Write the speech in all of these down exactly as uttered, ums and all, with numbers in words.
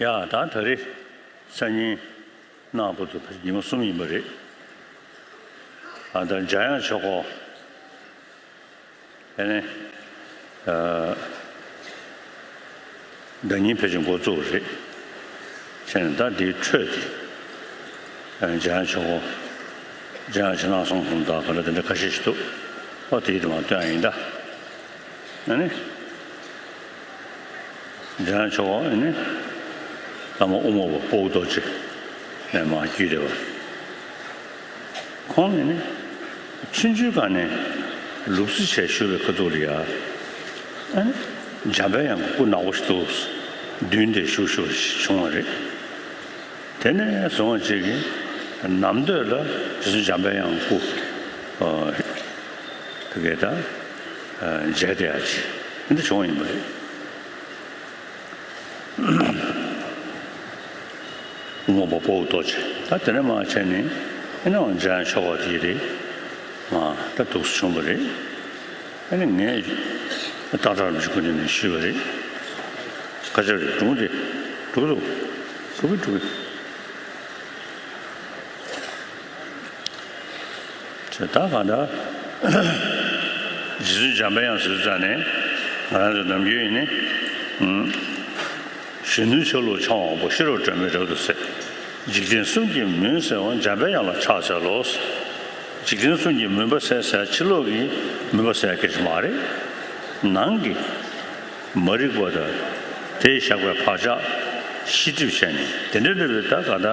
ཡ། ད་ད་རེས་སང་ཉིན་གནངས་བར་དུ་ཕལ་ཆེར་ཉི་མ་གསུམ་ཡིན་པ་རེད། ཨ། ད་འཇམ་དབྱངས་ཆོས་འཁོར་ཨ་ནི་ཨ་ཟླ་ཉིན་ཕལ་ཆེར་འགོ་བཙུགས་རེད། བྱས་ནས་ད་འདིའི་འཕྲོས་ཏེ་ཨ་འཇམ་དབྱངས་ཆོས་འཁོར། འཇམ་དབྱངས་ཆོས་གླིང་གསུང་འབུམ་དང་ག་འདྲ་དེ་འདྲ་ཁ་ཤས་ཤིག་འདུག་ཨོ་དེའི་དེ་མར་སྟོན་ཡ་ཡིན་ད། ཨ་ནི། འཇམ་དབྱངས་ཆོས་འཁོར་ཨ་ནི། བླ་མ་དབུ་མ་པ་སྤོ་བོ་རྡོ་རྗེ་ནས་མར་བརྒྱུད་བསྡད་པ། ཁོང་ནི་ནི། ཆུང་ཆུང་སྒང་ནས་ལུག་རྫི་བྱས་བཞུགས་པའི་ཁ་ཐུག་ལ་ཡ། ཨ་ནི། འཇམ་པའི་དབྱངས་ཀྱི་སྐུ་ནག་པོ་ཞིག་འདུག་མདུན་དེར་བཞུགས་བཞུགས་པ་ཞིག་བྱུང་བ་རེད། དེ་ནས་བཟུང་བ་ཅིག་གིས་ནམ་སྟོད་ལ་རྗེ་བཙུན་འཇམ་པའི་དབྱངས་སྐུ་ཨ་དེ་གས་ད་ཨ་མཇལ་བསྡད་ཡ་ཅིག་དེ་འདྲ་བྱུང་བ་ཡིན་པ་རེད། མངོན་པ་དཔའ་བོ་རྡོ་རྗེ། ད་དེ་ནས་མར་བྱས་ནས་ཨེ་ནའང་འཇམ་དབྱངས་ཆོས་འཁོར་དེ་རེད། མ་ད་འདུག་སེ་བྱུང་བ་རེད། ཨེ་ནི་ངས་སྟག་བྲག་རིན་པོ་ཆེ་སྐུ་མདུན་ནས་ཞུས་པ་རེད། ཁ་ཆེ་རེད། སྒྲུང་དེ་འགྲིག་འདུག་འགྲིག་གི་འགྲིག་གི་ད་གང་ལྟར་རྗེ་བཙུན་འཇམ་པའི་དབྱངས་ཟེར་ཙང་ནས་ང་རང་ཚོ་ནམ་རྒྱུན་ཡིན་ནི། གཞོན་ནུའི་ཆ་ལུགས་འཆང་བ་པོ། ཤེས་རབ་སྒྲོན་མེ་རབ་ཏུ་གསལ། འཇིག་རྟེན་གསུམ་གྱི་མུན་སེལ་བ། འཇམ་པའི་དབྱངས་ལ་ཕྱག་འཚལ་ལོ། འཇིག་རྟེན་གསུམ་གྱི་མུན་པ་སེལ་ཟེར་ཕྱི་ལོགས་ཀྱི་མུན་པ་སེལ་སྐད་ཆ་མ་རེད། ནང་གི་མ་རིག་པ་དང་དེས་བཞག་པའི་བག་ཆགས་ཤེས་སྒྲིབ་བྱས་ནས་དེ་འདྲའི་འདྲ་བའི་ད་ག་ད་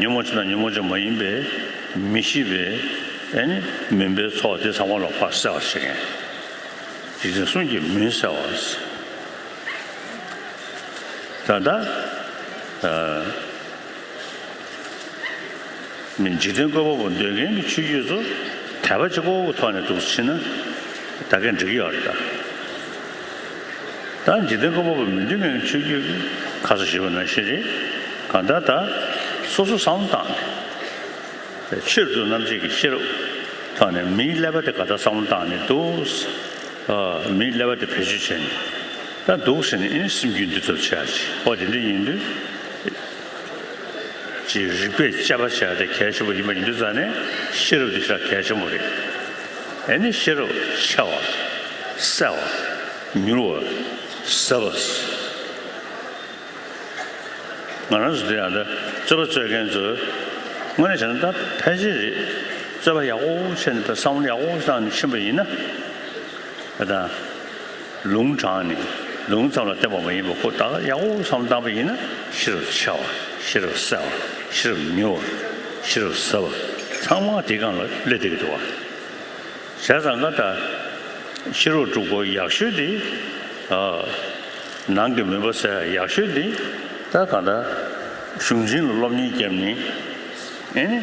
ཉོན་མོངས་ཅན་དང་ཉོན་མོངས་ཅན་མ་ཡིན་པའི་མི་ཤེས་པའི་ཨེ་ནི་མུན་པའི་ཚོགས་དེ་ཚང་མ་ལ་ཕར་སེལ་བར་བྱེད་མཁན། འཇིག་རྟེན་གསུམ་གྱི་མུན་སེལ་བ། ད་ལྟ་ཨ་འཇིག་རྟེན་བཀོད་པ་པོ་འདོད་མཁན་གྱི་ཆོས་བརྒྱུད་ཚོ་དད་པ་གཅིག་པོ་གི་ཐོག་ནས་འདུག་ཕྱིན་ན་ད་གས་འགྲིག་གི་ཡོད་རེད་ད། ད་འཇིག་རྟེན་བཀོད་པ་པོ་མི་འདོད་མཁན་གྱི་ཆོས་བརྒྱུད་ཀྱི་ཁ་སང་ཞུས་པ་ནང་བཞིན་རེད། གང་ལྟར་ད་སོ་སོ་བསམ་བློ་བཏང་ནས། ཆོས་རབ་ཏུ་རྣམ་འབྱེད་ཀྱི་ཤེས་རབ་ཐོག་ནས་མིའི་ཀླད་པ་དེ་ག་ད་བསམ་བློ་བཏང་ནས་འདུག་ཨ། མིའི་ཀླད་པ་དེ་བེད་སྤྱོད་བྱས་ནས་ད་འདུག་ཟེར་ནས་ཨེ་ནི་སེམས་རྒྱུད་འདུལ་ཐབས་བྱེད་ཡ་ཅིག་ཨོ་དེ་འདྲ་ཡིན་དུས་ཅིག་རིག་པས་དཔྱད་པ་བྱེད་ཡ་དེ་གལ་ཆེན་པོ་ཡིན་པ་ཡིན་དུས་ཙང་ནས་ཤེས་རབ་དེ་ཤ་གལ་ཆེན་པོ་རེད། ཨེ་ནི་ཤེས་རབ་ཆེ་བ། གསལ་བ། མྱུར་བ། ཟབ་པ། ང་རང་ཚོ་དེ་ཡང་ད་རྩོད་པ་རྩོད་མཁན་ཚོས་དངོས་གནས་བྱས་ན་ད་ཕལ་ཆེར་རེད། རྩོད་པ་ཡག་པོ་བྱས་ནས་ད་བསམ་བློ་ཡག་པོ་བཏང་ནས་ཕྱིན་པ་ཡིན་ན། ད་ལུང་དྲངས་ནས་ལུང་ཙམ་ལ་བརྟེན་པ་མ་ཡིན་པ་ཁོ་ད་ཡག་པོ་བསམ་བློ་བཏང་པ་ཡིན་ན་ཤེས་རབ་ཆེ་བ། ཤེས་རབ་གསལ་བ། ཤེས་རབ་མྱུར་བ། ཤེས་རབ་ཟབ་པ་ཚང་མ་དེའི་སྒང་ལ་སླེབས་བསྡད་ཀྱི་འདུག་བ། བྱས་ཙང་ང་ད་ཤེས་རབ་སྒྲུབ་སྐོར་ཡག་ཤོས་དེ། ཨ། ནང་གི་མུན་པ་སེལ་ཡག་ཤོས་དེ། ད་གང་ལྟར་གཞུང་ཆེན་ལ་སློབ་གཉེར་བརྒྱབ་ནས། ཨེ་ནི།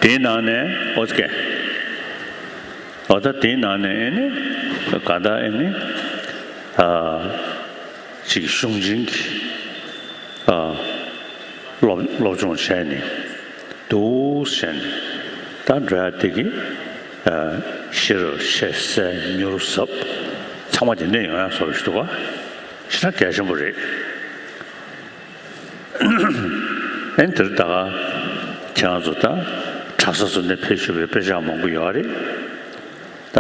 དེའི་ནང་ནས་ཨོ་ཙི་ཀེ། ཨོ་ད་དེའི་ནང་ནས་ཨེ་ནི། གང་ལྟར་ཨེ་ནི། ཨ། ཅིག་གཞུང་ཆེན་གྱི། ཨ། སློབ་སློབ་སྦྱོང་བྱས་ནས་འདུག་བྱས་ནས་ད་འགྲོ་ཡ་དེ་གི། ཨ། ཤེས་རབ་ཆེ་གསལ་མྱུར་ཟབ་ཚང་མ་དེ་འདྲ་ཡོང་ཡ་བཟོ་འདྲ་ཞིག་འདུག་ག་ཞེ་དྲག་གལ་ཆེན་པོ་རེད། ཨེ་འདིར་ད་ག་ཁྱེད་རང་ཚོ་ད་གྲྭ་ས་ཚོ་ནས་ཕེབས་བཞུགས་པའི་དཔེ་ཆ་མང་པོ་ཡོད་རེད་ད།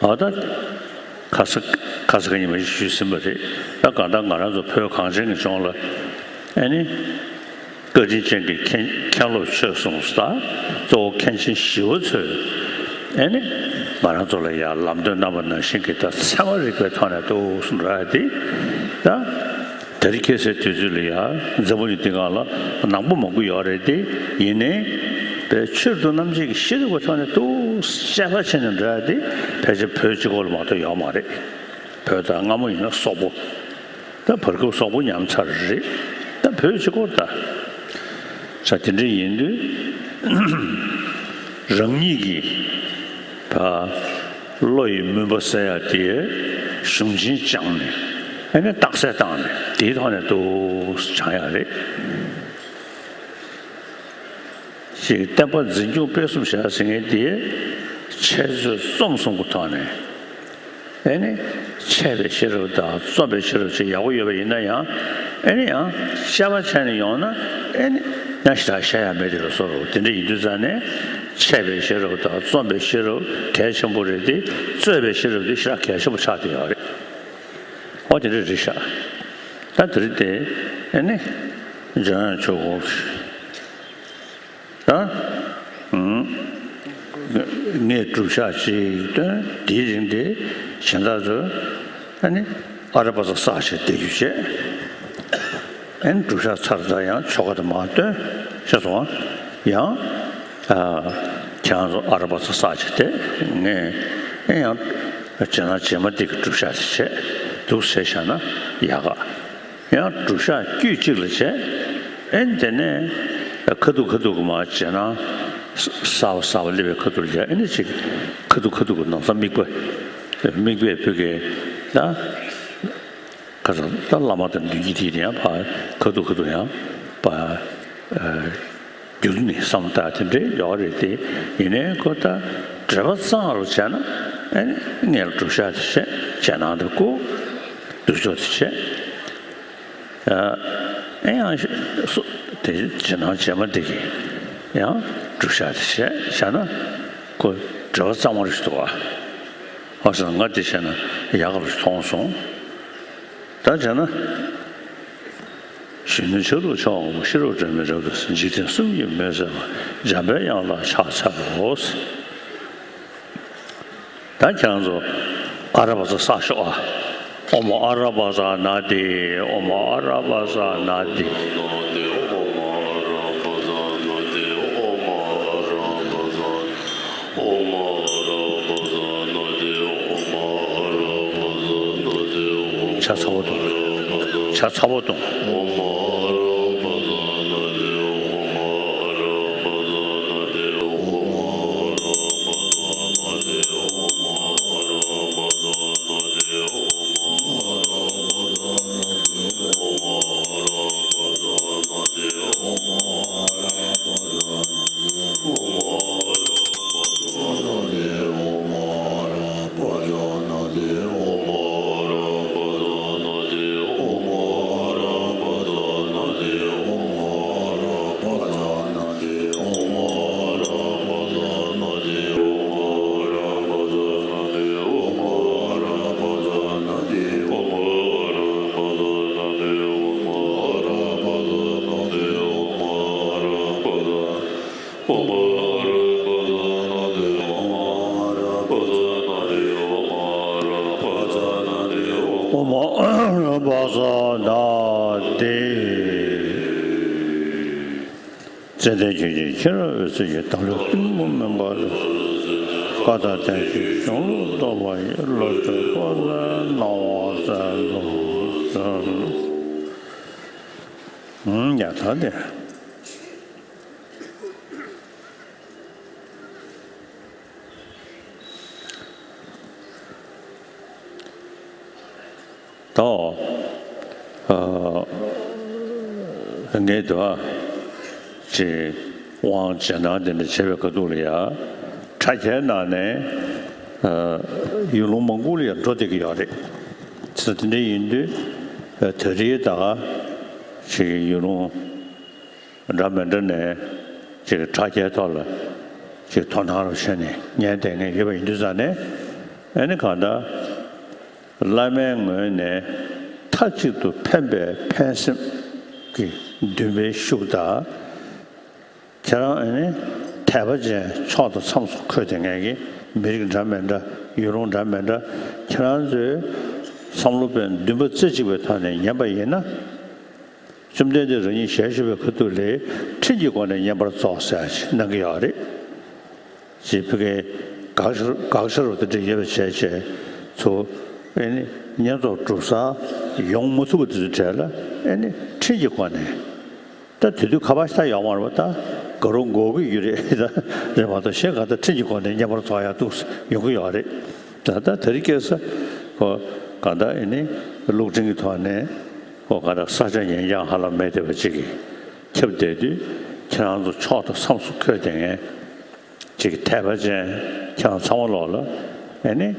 ཨ་ད། ཁ་ས་ཁ་ས་ཁ་ཉིན་མ་ཞིག་ཞུས་ཟིན་པ་རེད། ད་གང་ལྟར་ང་རང་ཚོ་བོད་གངས་ཅན་གྱི་ལྗོངས་ལ་ཨེ་ནི། བཀའ་དྲིན་ཅན་གྱི་མཁན་མཁན་སློབ་ཆོས་གསུངས་ས་གཙོ་བོ་མཁན་ཆེན་ཞི་བ་འཚོས་ཨེ་ནི། ང་རང་ཚོ་ལ་ཡང་ལམ་སྟོན་གནང་བ་ནང་བཞིན་གྱི་ད་ཚད་མ་རིག་པའི་ཐོག་ནས་འདུག་གསུངས་ར་དེ་ད། དེ་རིང་ཁ་སང་དུས་ཚོད་ལ་ཡ་འཛམ་བུ་གླིང་འདི་སྒང་ལ་ནག་པོ་མང་པོ་ཡོད་རེད་དེ་ཡིན་ནའི་པའི་ཆོས་རབ་ཏུ་རྣམ་འབྱེད་ཀྱི་ཤེས་རིག་པ་ཐོག་ནས་ཏུ་དཔྱད་པ་བྱས་ནས་འགྲོ་ཡ་དེ་ཕལ་ཆེར་བོད་སྤྱི་ཁོག་ལ་མ་གཏོགས་ཡོད་མ་རེད། བོད་དང་སྔ་མོ་ཡིན་ན་སོག་པོ། ད་བར་སྐབས་སོག་པོ་ཉམས་ཚར་རེད། ད་བོད་སྤྱི་ཁོག་ད། ས་དེ་འདྲ་ཡིན་དུས་རང་ཉིད་ཀྱི་ད། བློ་ཡི་མུན་པ་སེལ་ཡ་དེ་གཞུང་ཆེན་སྦྱངས་ནས་ཨ་ནི་རྟགས་གསལ་བཏང་ནས་དེའི་ཐོག་ནས་འདུག་སྦྱང་ཡ་རེད། ཞེས་བསྟན་པ་འཛིན་སྐྱོང་སྤེལ་གསུམ་བྱ་ཟེར་མཁན་དེ་འཆད་རྩོད་རྩོམ་གསུམ་གྱི་ཐོག་ནས་ཨ་ནི་འཆད་པའི་ཤེས་རབ་དང་རྩོམ་པའི་ཤེས་རབ་ཅིག་ཡག་པོ་ཡོད་པ་ཡིན་ན་ཡང་ཨ་ནི་ཡང་དཔྱད་པ་བྱས་ནས་ཡོང་ན་ཨ་ནི་ཡང་ཞེ་དྲག་བཤད་ཡ་མེད་དེ་ལ་སོགས་རོ་དེ་འདྲ་ཡིན་དུས་ཙང་ནས། འཆད་པའི་ཤེས་རབ་དང་རྩོམ་པའི་ཤེས་རབ་གལ་ཆེན་པོ་རེད་དེ། རྩོད་པའི་ཤེས་རབ་དེ་ཞེ་དྲག་གལ་ཆེན་པོ་ཆགས་བསྡད་ཡོད་རེད། ཨོ་དེ་འདྲ་རེད་ཤག་ད་དེ་རིང་དེ་ཨ་ནི་འཇམ་དབྱངས་ཆོས་འཁོར་གྱིས་ད་ངས་སྒྲུབ་ཞག་ཅིག་བཏོན། དེའི་རིང་དེ་གཞན་དག་ཚོས་ཨ་ནི་ཨ་ར་པ་ཙ་བསགས་བྱས་བསྡད་རྒྱུ་བྱས། ཨེ་ནི་སྒྲུབ་ཞག་ཚར་ཙང་ཡང་ཆོ་ག་དེ་མར་བཏོན། ཤེས་སོང་ཨ། ཡང་ཨ་ཁྱེད་རང་ཚོ་ཨ་ར་པ་ཙ་བསགས་བྱས་ཏེ་ངས་ཨེ་ཡང་རྗེས་གནང་རྗེས་མ་འདི་གི་སྒྲུབ་ཞག་དེ་བྱས་འདུག་ཟེར་བཞག་ན་ཡག་ག་ཡང་སྒྲུབ་ཞག་དཀྱུས་གཅིག་ལ་བྱས། ཨེ་ནི་དེ་ནས་ཁ་ཐུག་ཁ་ཐུག་གི་མར་རྗེས་གནང་ གསར་པ་གསར་པ་སླེབས་པའི་ཁ་ཐུག་ལ་ཡ་ཨེ་ནི་ཅིག་ཁ་ཐུག་ཁ་ཐུག་གི་ནང་ས་དམིགས་པ་དམིགས་པའི་བུ་གའི་ད་ཁ་ས་ད་བླ་མ་དང་མདུན་གྱི་དེ་ཡང་ཕར་ཁ་ཐུག་ཁ་ཐུག་ཡང་ཕར་རྒྱུད་ནས་བསམ་བཏང་དེ་འདྲའི་ཡོད་རེད་དེ། ཡིན་ནའི་ཁོ་ད་འབྲེལ་བ་གཙང་རུ་བྱས་ན་ཨེ་ནི་ངས་ལ་སྒྲུབ་ཞག་དེ་བྱས་རྗེས་གནང་དེ་བསྐུར་བསྡུ་ཆོག་དེ་བྱས། ཨེ་ཡང་སོ་དེ་རྗེས་གནང་རྗེས་མ་འདི་གི་ཡང་སྒྲུབ་ཞག་དེ་བྱས་བཞག་ན་ཁོ་འབྲེལ་བ་གཙང་མ་རེ་ཞིག་འདུག་ཨ། ཧོ་ཟེར་ན་ང་འདི་བྱས་ན་ཡག་ག་རེ་ཞིག་མཐོང་སོང་། ད་བྱས་ན། གཞོན་ནུ་ཆ་ལུགས་མཆོག་ངོ་བོ་ཤེས་རབ་སྒྲོན་མེ་རབ་ཏུ་གསལ། འཇིག་རྟེན་གསུམ་གྱི་མུན་སེལ་བ། འཇམ་པའི་དབྱངས་ལ་ཕྱག་འཚལ་ལོ། ད་ཁྱེད་རང་ཚོ་ཨ་ར་བ་ཙ་བསགས་ཤོག་ཨ། ཨོཾ་ཨ་ར་བ་ཙ་ན་དྷཱིཿ། ཨོཾ་ཨ་ར་བ་ཙ་ན་དྷཱིཿ། ཇ་ཚ་བོ་བཏུང་། ཇ་ཚ་བོ་བཏུང་། ཨོཾ་ཨ་ར་བ་ཙ་ན་དྷཱིཿ། ཙནྡན་ཆོས་ཀྱི་མཁྱེན་རབ་འོད་ཟེར་གྱིས། བདག་བློའི་གཏི་མུག་མུན་པ་སེལ། བཀའ་དང་བསྟན་བཅོས་གཞུང་ལུགས་རྟོགས་པ་ཡི། བློ་གྲོས་སྐུ་ལས་སྣང་བ་གསལ་དུ་གསོལ། ཡ་ད་དེ། ད། ཨ། ངས་དུ་ཨ། ཅེ། དབང་རྗེས་གནང་དེ་འདྲ་བྱས་པའི་ཁ་ཐུག་ལ་ཡ། དྲ་རྒྱའི་ནང་ནས། ཨ། ཡུལ་ལུང་མང་པོ་ལ་ཡ་འགྲོ་བསྡད་ཀྱི་ཡོད་རེད། ཙང་དེ་འདྲ་ཡིན་དུས། ཨ། ད་རེས་ད། ཅེ། ཡུལ་ལུང་འདྲ་མི་འདྲ་ནས་ཅིག་དྲ་རྒྱའི་ཐོག་ལ་ཅིག་དོ་སྣང་རུ་བྱས་ནས་ཉན་བསྡད་མཁན་ཡོད་པ་ཡིན་དུས་ཙང་ནས། ཨ་ནི་གང་ལྟར་བླ་མའི་ངོས་ནས་མཐའ་གཅིག་ཏུ་ཕན་པའི་ཕན་སེམས་ཀྱི་འདུན་པའི་ཤུགས་དང་། ཁྱེད་རང་ཨ་ནི་དད་པ་ཅན་ཕྱོགས་དང་མཚམས་སུ་འཁོད་བསྡད་མཁན་གྱི་མི་རིགས་འདྲ་མི་འདྲ་ཡུལ་ལུང་འདྲ་མི་འདྲ་ཁྱེད་རང་ཚོའི་བསམ་བློ་དཔེ་འདུན་པ་རྩེ་གཅིག་པའི་ཐོག་ནས་ཉན་པ་ཡིན་ན། བཅོམ་ལྡན་འདས་རང་ཉིད་ཞལ་བཞུགས་པའི་ཁ་ཐུག་ལ་ཁྲིམས་ཀྱི་སྒོ་ནས་བསྙེན་པར་རྫོགས་ཟེར་ཡ་ཞིག་གནང་གི་ཡོད་རེད། ཅེས་ཕ་གིའི་དགག་བྱ་དགག་བྱ་རུ་དེ་འདྲ་ཡོད་པ་བྱས་བྱས་ཚུར་ཨེ་ནི་བསྙེན་རྫོགས་སྒྲུབ་སར་ཡོང་མ་ཐུབ་པ་དེ་ཚོའི་གྲས་ལ་ཨེ་ནི་ཁྲིམས་ཀྱི་སྒོ་ནས་ད་དེ་དུས་ཁ་པར་ཞིག་ད་ཡོད་མ་རེད་པ། ད་དགའ་རོགས་འགོག་གི་ཡོད་རེད། ད་རེད་མ་གཏོགས་གཞན་གང་ལྟར་ཁྲིམས་ཀྱི་སྒོ་ནས་བསྙེན་པར་རྫོགས་ཡག་འདུག་ཡོང་གི་ཡོད་རེད། ད་ལྟ་དེ་རིང་ཁ་སང་ཁོ་གང་ལྟར་ཨེ་ནི་གློག་འཕྲིན་གྱི་ཐོག་ནས་ཁོ་གང་ལྟར་ས་ཆ་ཉན་རྐྱང་ཧ་ལམ་མེད་བསྡད་པ་ཅིག་གིས་ཁྱབ་བསྡད་དུས། ཁྱེད་རང་ཚོ་ཕྱོགས་དང་མཚམས་སུ་འཁོད་བསྡད་མཁན་ཅིག་གིས་དད་པ་ཅན་ཁྱེད་རང་ཚང་མ་ལོག་ལ་ཨེ་ནི་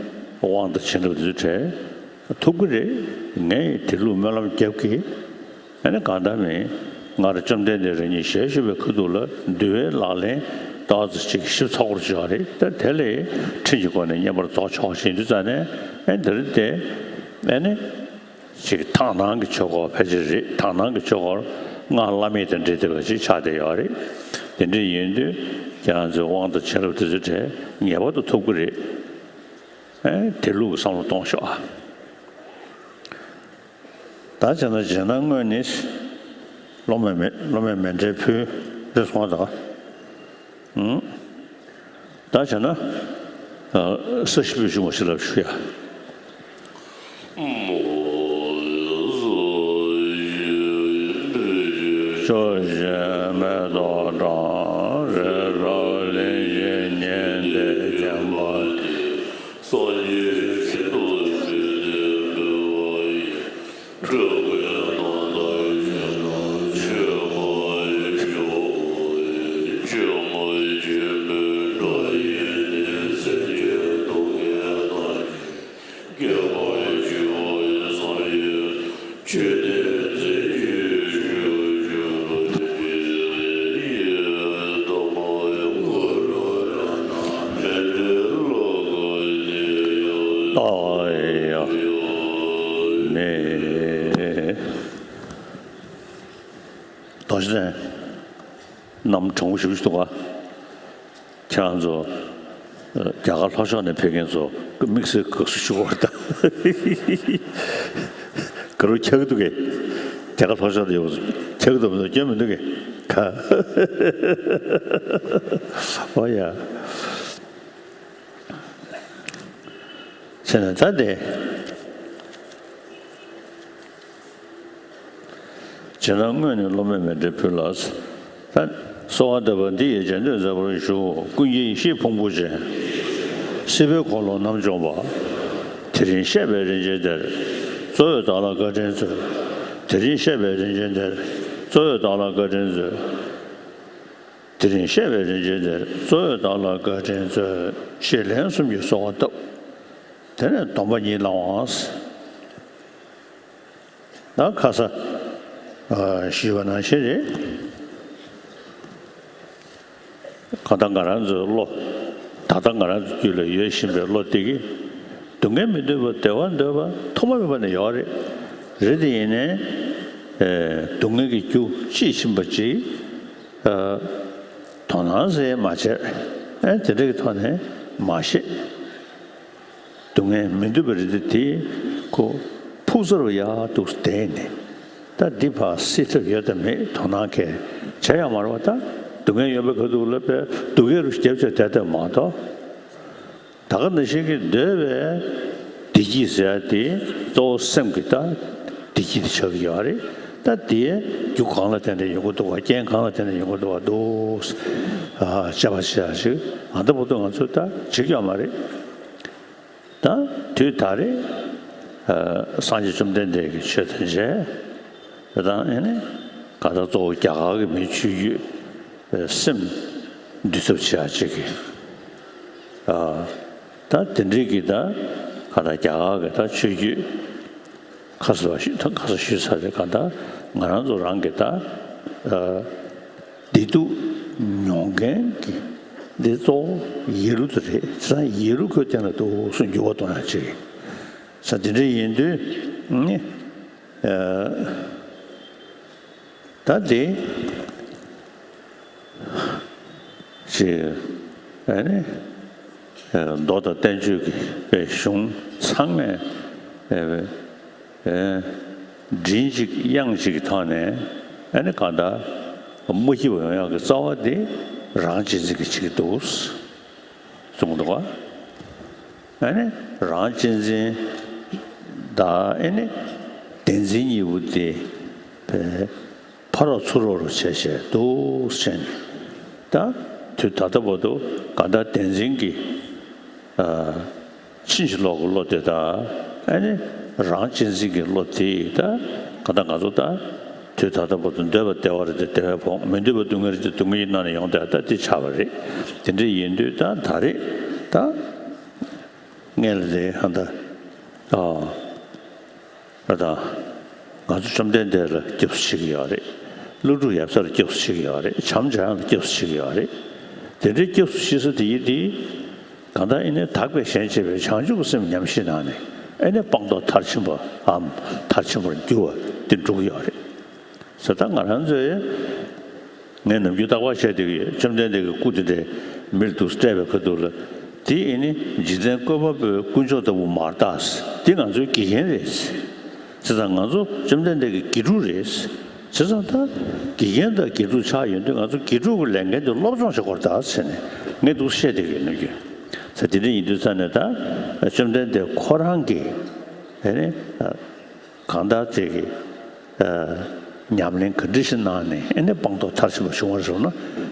དབང་དང་བྱིན་རླབས་འདི་ཚོ་སྤྲད་ཐུབ་ཀྱི་རེད། ངས་དེ་ལུགས་སྨོན་ལམ་རྒྱབ་ཀྱི། ཨ་ནི་གང་ལྟར་མིན། སྔར་བཅོམ་ལྡན་འདས་རང་ཉིད་ཞལ་བཞུགས་པའི་ཁ་ཐུག་ལ་འདུལ་བའི་ལག་ལེན་ཏོག་ཙམ་ཅིག་ཞིབ་ཚགས་པོར་བྱས་པ་རེད། ད་དེ་ལས་ཁྲིམས་ཀྱི་སྒོ་ནས་བསྙེན་པར་རྫོགས་ཆོག་ཅེས་ཡིན་དུས་ཙང་ནས་ཨ་ནི་དེ་རིང་དེ་ཨ་ནི་ཅིག་དག་སྣང་གི་ཆོས་སྐོར་ཕལ་ཆེར་རེད། དག་སྣང་གི་ཆོས་སྐོར་སྔགས་བླ་མེད་དང་འབྲེལ་བསྡད་པ་ཅིག་ཆགས་བསྡད་ཡོད་རེད། དེ་འདྲ་ཡིན་དུས་ཁྱེད་རང་ཚོའི་དབང་དང་བྱིན་རླབས་དེ་ཚོའི་གྲས་ངེས་པར་དུ་ཐོབ་ཀྱི་རེད། ཨ་ནི་དེ་ལུགས་ཀྱི་བསམ་བློ་གཏོང་ཤོག་ཨ། ད་བྱས་ན་རྗེས་གནང་དངོས་ནི་སློབ་མའི་མེ་སློབ་མའི་མཎྜལ་ཕུལ་རེ་སོང་བ་དང་། ཨུམ། ད་བྱས་ན་ཨ་ས་གཞི་པོད་ཆུང་བ་ཞིག་ལ་ཞུ་ཡ། ཕྱོགས་བཞིར་མེ་ཏོག་བཀྲམ། རི་རབ་ ཨ་ཡ་ནི། དོ་ཤི་ནས་གནམ་གྲང་མོ་ཞེ་པོ་ཞིག་འདུག་ག་ཁྱེད་རང་ཚོ་རྒྱ་གར་ལྷོ་ཕྱོགས་ནས་ཕེབས་མཁན་ཚོ་དམིགས་བསལ་དགའ་བསུ་ཞུ་བར་ད། དགའ་རབ་ཆགས་ཀྱི་འདུག་གས། རྒྱ་གར་ལྷོ་ཕྱོགས་ནས་ཡོང་བ་ཚོ་ཆགས་ཀྱི་འདུག་མི་འདུག་སྐྱོན་མི་འདུག་གས། ཁ། ཨོ་ཡ། བྱས་ན་ད་དེ། བྱས་ན་སྔོན་ནས་སློབ་མས་མཎྜལ་ཕུལ་ལ། ད་གསོལ་བ་འདེབས་པ་འདི་ཡིས་སྦྱིན་འདོད་མཛད་པར་ཞུ། ཀུན་མཁྱེན་ཡེ་ཤེས་ཕུང་པོ་ཅན། སྲིད་པའི་འཁོར་ལོ་རྣམ་འཇོམས་པ། དེ་རིང་གཤེགས་པའི་རིན་ཆེན་གཏེར། གཙོ་བོས་བདག་ལ་བཀའ་དྲིན་སྩོལ། དེ་རིང་གཤེགས་པའི་རིན་ཆེན་གཏེར། གཙོ་བོས་བདག་ལ་བཀའ་དྲིན་སྩོལ། དེ་རིང་གཤེགས་པའི་རིན་ཆེན་གཏེར། གཙོ་བོས་བདག་ལ་བཀའ་དྲིན་སྩོལ། ཞེས་ལན་གསུམ་གྱིས་གསོལ་བ་བཏབ། དེ་ནས་སྡོམ་པ་གཉིས་བླང་བ། ད་ཁ་ས་ཨ་ཞུས་པ་ནང་བཞིན་རེད། གང་ལྟར་ང་རང་ཚོའི་བློ། ད་ལྟ་ང་རང་ཚོའི་རྒྱུད་ལ་ཡོད་བཞིན་པའི་བློ་དེ་གིས་སྡུག་བསྔལ་མི་འདོད་པ་བདེ་བ་འདོད་པ་ཐོག་མ་མེད་པ་ནས་ཡོད་རེད། རེད་དེ་ཡིན་ནའི་ཨེ་སྡུག་བསྔལ་གྱི་རྒྱུ་དཔྱིས་ཕྱིན་པ་ཅིག་ཨ་དོ་སྣང་ཟེར་མ་བྱས། ཨེ་དེ་འདྲ་གི་ཐོག་ནས་མ་ཤེས། སྡུག་བསྔལ་མི་འདོད་པ་རེད་དེ། དེ་ཁོ་ཕུགས་གསར་བ་ཡག་འདུག་བསྡད་ནས། ད་འདི་ཕར་སེལ་ཐབས་ཡོད་དམ་མེད་དོ་སྣང་གས་བྱས་ཡོད་མ་རེད་པ། ད་སྡུག་བསྔལ་ཡོད་པའི་ཁ་ཐུག་ལ་པའི་སྡུག་བསྔལ་རུ་རྒྱབ་བྱས་བསྡད་བསྡད་མ་གཏོགས། ད་ག་ནང་བཞིན་གྱི་འདོད་པའི་བདེ་སྐྱིད་ཟེར་ཡ་དེ་གཙོ་བོ་སེམས་ཀྱི་ད་བདེ་སྐྱིད་དེ་ཆགས་ཀྱི་ཡོད་རེད། ད་དེའི་རྒྱུ་གང་ལ་བརྟེན་ནས་ཡོང་གི་འདུག་བ། རྐྱེན་གང་ལ་བརྟེན་ནས་ཡོང་གི་འདུག་བ་འདུག་ཨ་དཔྱད་པ་བྱེད་ཡ་ཞིག་ཨ་ད་བར་དུ་ང་ཚོས་ད་བྱེད་ཀྱི་ཡོད་མ་རེད། ད་དུས་ད་རེས་ཨ་སངས་རྒྱས་བཅོམ་ལྡན་འདས་ཀྱི་ཆོས་དང་མཇལ། དེ་དང་ཨེ་ནི་གང་ལྟར་གཙོ་བོ་རྒྱ་གར་གྱི་མིའི་ཆོས་བརྒྱུད་ཨ་སེམས་འདུལ་ཐབས་བྱེད་ཡ་ཅིག་གི་ཨ་ད་དེ་འདྲའི་གི་ད་གང་ལྟར་རྒྱ་གར་གྱི་ད་ཆོས་བརྒྱུད་ཁ་གསལ་བ་ཞུ་ད་ཁ་གསལ་ཞུས་ཚར་རེད། གང་ལྟར་ང་རང་ཚོ་རང་གི་ད་ཨ། བདེ་སྡུག་མྱོང་མཁན་གྱི་འདི་གཙོ་བོ་ཡིད་བློ་དེ་རེད། བྱས་ཙང་ཡིད་བློ་ཁོའི་སྟེང་ལ་འདུག་སེ་འགྱུར་བ་གཏོང་ཡ་ཅིག་རེད། བྱས་ཙང་དེ་འདྲ་ཡིན་དུས་ནི་ཨ་ད་དེ་ཅིག་ཨ་ནི་ཨ་མདོ་དང་བསྟན་བཅོས་ཀྱི་གཞུང་ཚང་མས་ཨ་ཨེ། མགྲིན་གཅིག་དབྱངས་གཅིག་གི་ཐོག་ནས་ཨ་ནི་གང་ལྟར་མ་སྐྱེས་པ་ཡོང་ཡག་གི་རྩ་བ་དེ་རང་གཅེས་འཛིན་གྱིས་བྱེད་ཀྱི་འདུག་གསུངས་འདུག་ག་ཨ་ནི་རང་གཅེས་འཛིན་དང་ཨ་ནི་བདེན་འཛིན་གཉིས་པོ་དེ་ཕར་རོགས་ཚུར་རོགས་རུ་བྱས་བྱས་འདུག་ཟེར་ནས། ད་དུས་ད་ལྟ་བར་དུ་གང་ལྟར་བདེན་འཛིན་གྱི་ཨ། ཕྱིན་ཅི་ལོག་གི་བློ་དེ་དང་ཨ་ནི་རང་གཅེས་འཛིན་གྱི་བློ་དེ་ད་གང་ལྟར་ང་ཚོ་ད་དུས་ད་ལྟ་བར་དུ་འདོད་པ་བདེ་བ་རེད་དེ་བདེ་བའི་ཕུང་། མི་འདོད་པ་སྡུག་བསྔལ་རེད་དེ་སྡུག་བསྔལ་གྱི་ནང་ནས་ཡོང་བསྡད་ད་དེ་ཆགས་པ་རེད། དེ་འདྲ་ཡིན་དུས་ད་ད་རེས་ད་སྔོན་ལ་དེ་ཧ་ད་ཨ་ད་ང་ཚོ་བཅོམ་ལྡན་འདས་ལ་སྐྱབས་སུ་མཆི་གི་ཡོད་རེད། ཀླུ་སྒྲུབ་ཡབ་སྲས་ལ་སྐྱབས་སུ་མཆི་གི་ཡོད་རེད། བྱམས་སྒྲོལ་དབྱངས་ལ་སྐྱབས་སུ་མཆི་གི་ཡོད་རེད། དེ་འདྲའི་སྐྱབས་སུ་མཆི་ས་དེ་ཡིན་དེ། གང་ལྟར་ཨེ་ནས་དག་པའི་ཞེན་བྱེད་པའི་བྱང་ཆུབ་ཀྱི་སེམས་ཉམས་བཞེས་གནང་ནས་ཨེ་ནས་སྤངས་རྟོགས་མཐར་ཕྱིན་པའམ་མཐར་ཕྱིན་པར་འགྱུར་བ་དེ་འགྲུབ་ཀྱི་ཡོད་རེད་ཟེར། ད་ང་རང་ཚོས་ངས་ནམ་རྒྱུན་རྟག་པར་བཤད་བསྡད་ཀྱི་ཡོད། བཅོམ་ལྡན་འདས་ཀྱི་སྐུ་དེ་འདྲའི་མིར་འདུག་སྤྲད་པའི་ཁ་ཐུག་ལ་དེ་ཨེ་ནི་རྗེ་བཙུན་བཀོད་པ་པོའི་དཀོན་མཆོག་ལྟ་བུ་མ་རེད་ད། དེ་ང་ཚོའི་དགེ་རྒན་རེད། བྱས་ཙང་ང་ཚོ་བཅོམ་ལྡན་འདས་ཀྱི་དགེ་ཕྲུག་རེད། བྱས་ཙང་ད་དགེ་རྒན་དང་དགེ་ཕྲུག་ཆགས་ཡོང་དུས་ང་ཚོ་དགེ་ཕྲུག་གི་ལས་འགན་དེ་སློབ་སྦྱོང་བྱེད་དགོས་རེད་ད་ཟེར་ནས་ངས་འདུག་བཤད་བསྡད་ཀྱི་ཡོད་ནམ་རྒྱུན། ད་དེ་འདྲ་ཡིན་དུས་ཙང་ནས་ད་བཅོམ་ལྡན་འདས་ཁོ་རང་གིས་ཨེ་ནི་གང་ལྟར་དེ་གི་ཉམས་ལེན་ག་འདྲ་ཞིག་གནང་ནས་ཨེ་ནི་སྤངས་རྟོགས་མཐར་ཕྱིན་པ་བྱུང་བ་རེད་ཟེར་ན།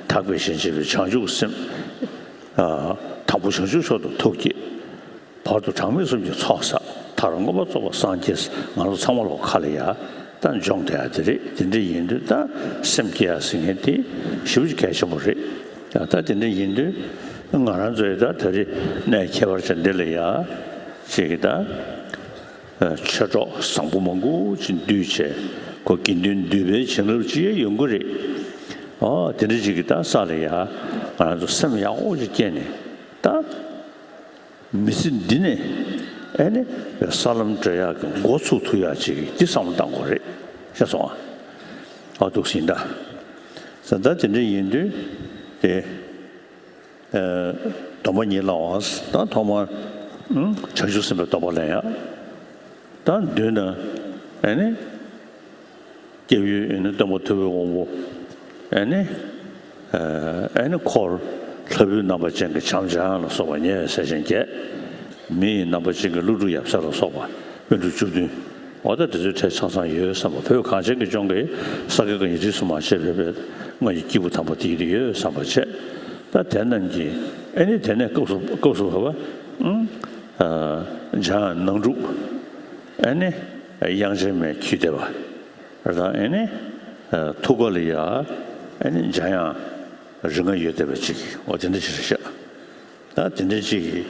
དག་པའི་ཞེན་བྱེད་པའི་བྱང་ཆུབ་ཀྱི་སེམས། དང་པོ་བྱང་ཆུབ་མཆོག་ཏུ་ཐུགས་བསྐྱེད། བར་དུ་གྲངས་མེད་གསུམ་གྱི་ཚོགས་བསགས། མཐར་མངོན་པར་རྫོགས་པར་སངས་རྒྱས། ང་ཚོ་ཚང་མ་ལོག་ཁ་ལ་ཡ་ད་འབྱོངས་བསྡད་ཡ་དེ་རེད། དེ་འདྲ་ཡིན་དུས་ད་སེམས་བསྐྱེད་ཡ་ཟེར་མཁན་དེ་ཞེ་པོ་ཅིག་གལ་ཆེན་པོ་རེད། ད་ད་དེ་འདྲ་ཡིན་དུས་ང་རང་ཚོའི་ད་ད་རེས་གནས་ཁྱད་པར་ཅན་འདི་ལ་ཡ་ཅིག་གི་ད་ཆོས་གྲོགས་བཟང་པོ་མང་པོ་ཅིག་འདུས་བྱས་ཁོ་དགེ་འདུན་འདུས་པའི་བྱིན་རླབས་ཅིག་ཡོང་གི་རེད། ཨོ་དེ་འདྲ་ཅིག་གི་ད་ས་ལ་ཡ་ང་རང་ཚོ་སེམས་ཡག་པོ་ཅིག་བསྐྱེད་ནས་ད། མི་ཚེ་འདི་ནས་ ཨེ་ནི་ས་ལམ་འགྲོ་ཡག་གི་འགོ་ཚུགས་ཐུབ་ཡག་ཅིག་འདི་བསམ་བློ་བཏང་དགོས་རེད། ཤེས་སོང་ཨ། ཨ་འདུག་སེ་ཡིན་ད། ས་ད་དེ་འདྲ་ཡིན་དུས་དེ། སྡོམ་པ་གཉིས་བླང་བ། ད་ཐོག་མར་བྱང་ཆུབ་སེམས་དཔའི་སྡོམ་པ་ལེན་ཡ། ད་མདུན་ན་ཨེ་ནི་སྐྱབས་ཡུལ་ཨེ་ནི་སྟོན་པ་ཐུབ་པའི་དབང་པོ། ཨེ་ནི་ཨེ་ནི་འཁོར་ལྷ་བུའི་རྣམ་པ་ཅན་གྱི་བྱམས་ཆེན་ལ་སོགས་པ་ཉེ་བའི་སྲས་ཆེན་བརྒྱད། མི་ཡི་རྣམ་པ་ཅན་གྱི་ཀླུ་སྒྲུབ་ཡབ་སྲས་ལ་སོགས་པ་པཎ་གྲུབ་བཅུ་བདུན། འོ་ད་དེ་ཚོའི་གྲས་ཆ་ཚང་ཡོད་བསམ་པ། བོད་གངས་ཅན་གྱི་ལྗོངས་ཀྱི་ས་དགེ་བཀའ་རྙིང་རིས་སུ་མ་ཆད་པའི་བོད་སྔགས་ཀྱི་སྐྱེས་བུ་དམ་པ་དེ་ཡིན་དུ་ཡོད་བསམ་པ་བྱས། ད་དེ་རྣམས་ཀྱིས་ཨེ་ནི་དེ་ནས་སྐབས་སུ་སྐབས་སུ་བབ་པ། ཨུམ། ཨ། འཇམ་དབྱངས་ནང་སྒྲུབ། ཨེ་ནི་དབྱངས་ཅན་མའི་གུས་བསྡེབས་པ། ད་ཨེ་ནི་ཨ་ཐུགས་ཀ་ལ་ཡ་ཨེ་ནི་འཇམ་དབྱངས་རིགས་ལྔ་ཡོད་བསྡད་པ་ཅིག་འོ་དེ་འདྲ་ཞིག་རེད་ཤག་ད་དེ་འདྲ་ཅིག་གིས་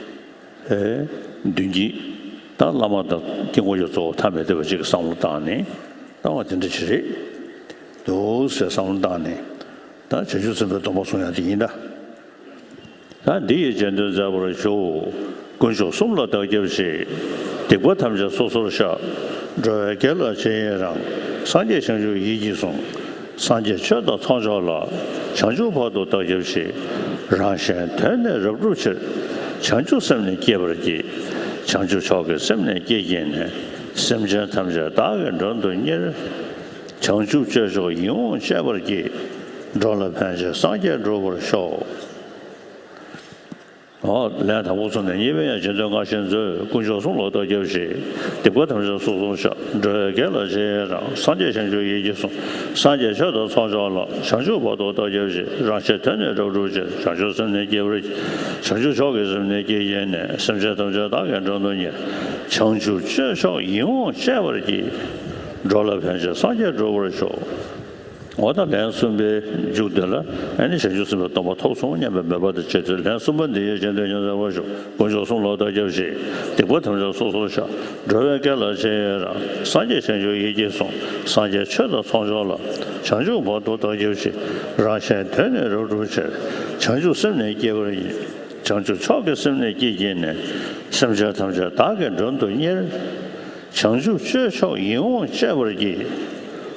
ཨེ་མདུན་གྱི་ད་བླ་མ་དང་དཀྱིལ་འཁོར་གྱི་གཙོ་བོ་ཐ་མལ་བསྡད་པ་ཅིག་གི་བསམ་བློ་བཏང་ནས། ད་འོ་དེ་འདྲ་ཅིག་རེད་འདུག་ཟེར་བསམ་བློ་བཏང་ནས། ད་བྱང་ཆུབ་སེམས་དཔའི་སྡོམ་པ་བཟུང་ཡག་དེ་ཡིན་ད། ད་འདི་ཡི་རྗེས་ཟློས་མཛད་པར་ཞུ། དཀོན་མཆོག་གསུམ་ལ་བདག་སྐྱབས་མཆི། སྡིག་པ་ཐམས་ཅད་སོ་སོར་བཤགས། འགྲོ་བའི་དགེ་ལ་རྗེས་ཡི་རང་། སངས་རྒྱས་བྱང་ཆུབ་ཡིད་ཀྱིས་བཟུང་། སངས་རྒྱས་ཆོས་དང་ཚོགས་མཆོག་ལ། བྱང་ཆུབ་བར་དུ་བདག་སྐྱབས་མཆི། རང་གཞན་དོན་ནི་རབ་བསྒྲུབ་ཕྱིར། བྱང་ཆུབ་སེམས་ནི་བསྐྱེད་པར་བགྱི། བྱང་ཆུབ་མཆོག་གི་སེམས་ནི་བསྐྱེད་བགྱིས་ནས། སེམས་ཅན་ཐམས་ཅད་བདག་གིས་མགྲོན་དུ་གཉེར། བྱང་ཆུབ་སྤྱོད་མཆོག་ཡིད་འོང་སྤྱད་པར་བགྱི། འགྲོ་ལ་ཕན་ཕྱིར་སངས་རྒྱས་འགྲུབ་པར་ཤོག་ཨོ། ལན་དང་པོ་ཚུར་ནས་གཉིས་པའི་ཡང་རྗེས་ཟློས་སྔར་བཞིན་མཛོད། དཀོན་མཆོག་གསུམ་ལ་བདག་སྐྱབས་མཆི། སྡིག་པ་ཐམས་ཅད་སོ་སོར་བཤགས། འགྲོ་བའི་དགེ་ལ་རྗེས་ཡི་རང་། སངས་རྒྱས་བྱང་ཆུབ་ཡིད་ཀྱིས་བཟུང་། སངས་རྒྱས་ཆོས་དང་ཚོགས་མཆོག་ལ། བྱང་ཆུབ་བར་དུ་བདག་སྐྱབས་མཆི། རང་གཞན་དོན་ནི་རབ་བསྒྲུབ་ཕྱིར། བྱང་ཆུབ་སེམས་ནི་བསྐྱེད་པར་བགྱི། བྱང་ཆུབ་མཆོག་གི་སེམས་ནི་བསྐྱེད་བགྱིས་ནས། སེམས་ཅན་ཐམས་ཅད་བདག་གིས་མགྲོན་དུ་གཉེར། བྱང་ཆུབ་སྤྱོད་མཆོག་ཡིད་འོང་སྤྱད་པར་བགྱི། འགྲོ་ལ་ཕན་ཕྱིར་སངས་རྒྱས་འགྲུབ་པར་ཤོག་འོ་ད་ལན་གསུམ་པའི་མཇུག་དེ་ལ་ཨ་ནི་བྱང་ཆུབ་སེམས་དཔའི་སྡོམ་པ་ཐོབ་སོང་སྙམ་པའི་མོས་པ་དང་བཅས་ཏེ། ལན་གསུམ་པ་འདི་ཡི་རྗེས་ཟློས་ཉམས་ལེན་པར་ཞུ། དཀོན་མཆོག་གསུམ་ལ་བདག་སྐྱབས་མཆི། སྡིག་པ་ཐམས་ཅད་སོ་སོར་བཤགས། འགྲོ་བའི་དགེ་ལ་རྗེས་ཡི་རང་། སངས་རྒྱས་བྱང་ཆུབ་ཡིད་ཀྱིས་བཟུང་། སངས་རྒྱས་ཆོས་དང་ཚོགས་མཆོག་ལ། བྱང་ཆུབ་བར་དུ་བདག་སྐྱབས་མཆི། རང་གཞན་དོན་ནི་རབ་བསྒྲུབ་ཕྱིར། བྱང་ཆུབ་སེམས་ནི་བསྐྱེད་པར་བགྱི། བྱང་ཆུབ་མཆོག་གི་སེམས་ནི་བསྐྱེད་བགྱིས་ནས། སེམས་ཅན་ཐམས་ཅད་བདག་གིས་མགྲོན་དུ་གཉེར། བྱང་ཆུབ་སྤྱོད་མཆོག་ཡིད་འོང་སྤྱད་པར་བགྱི།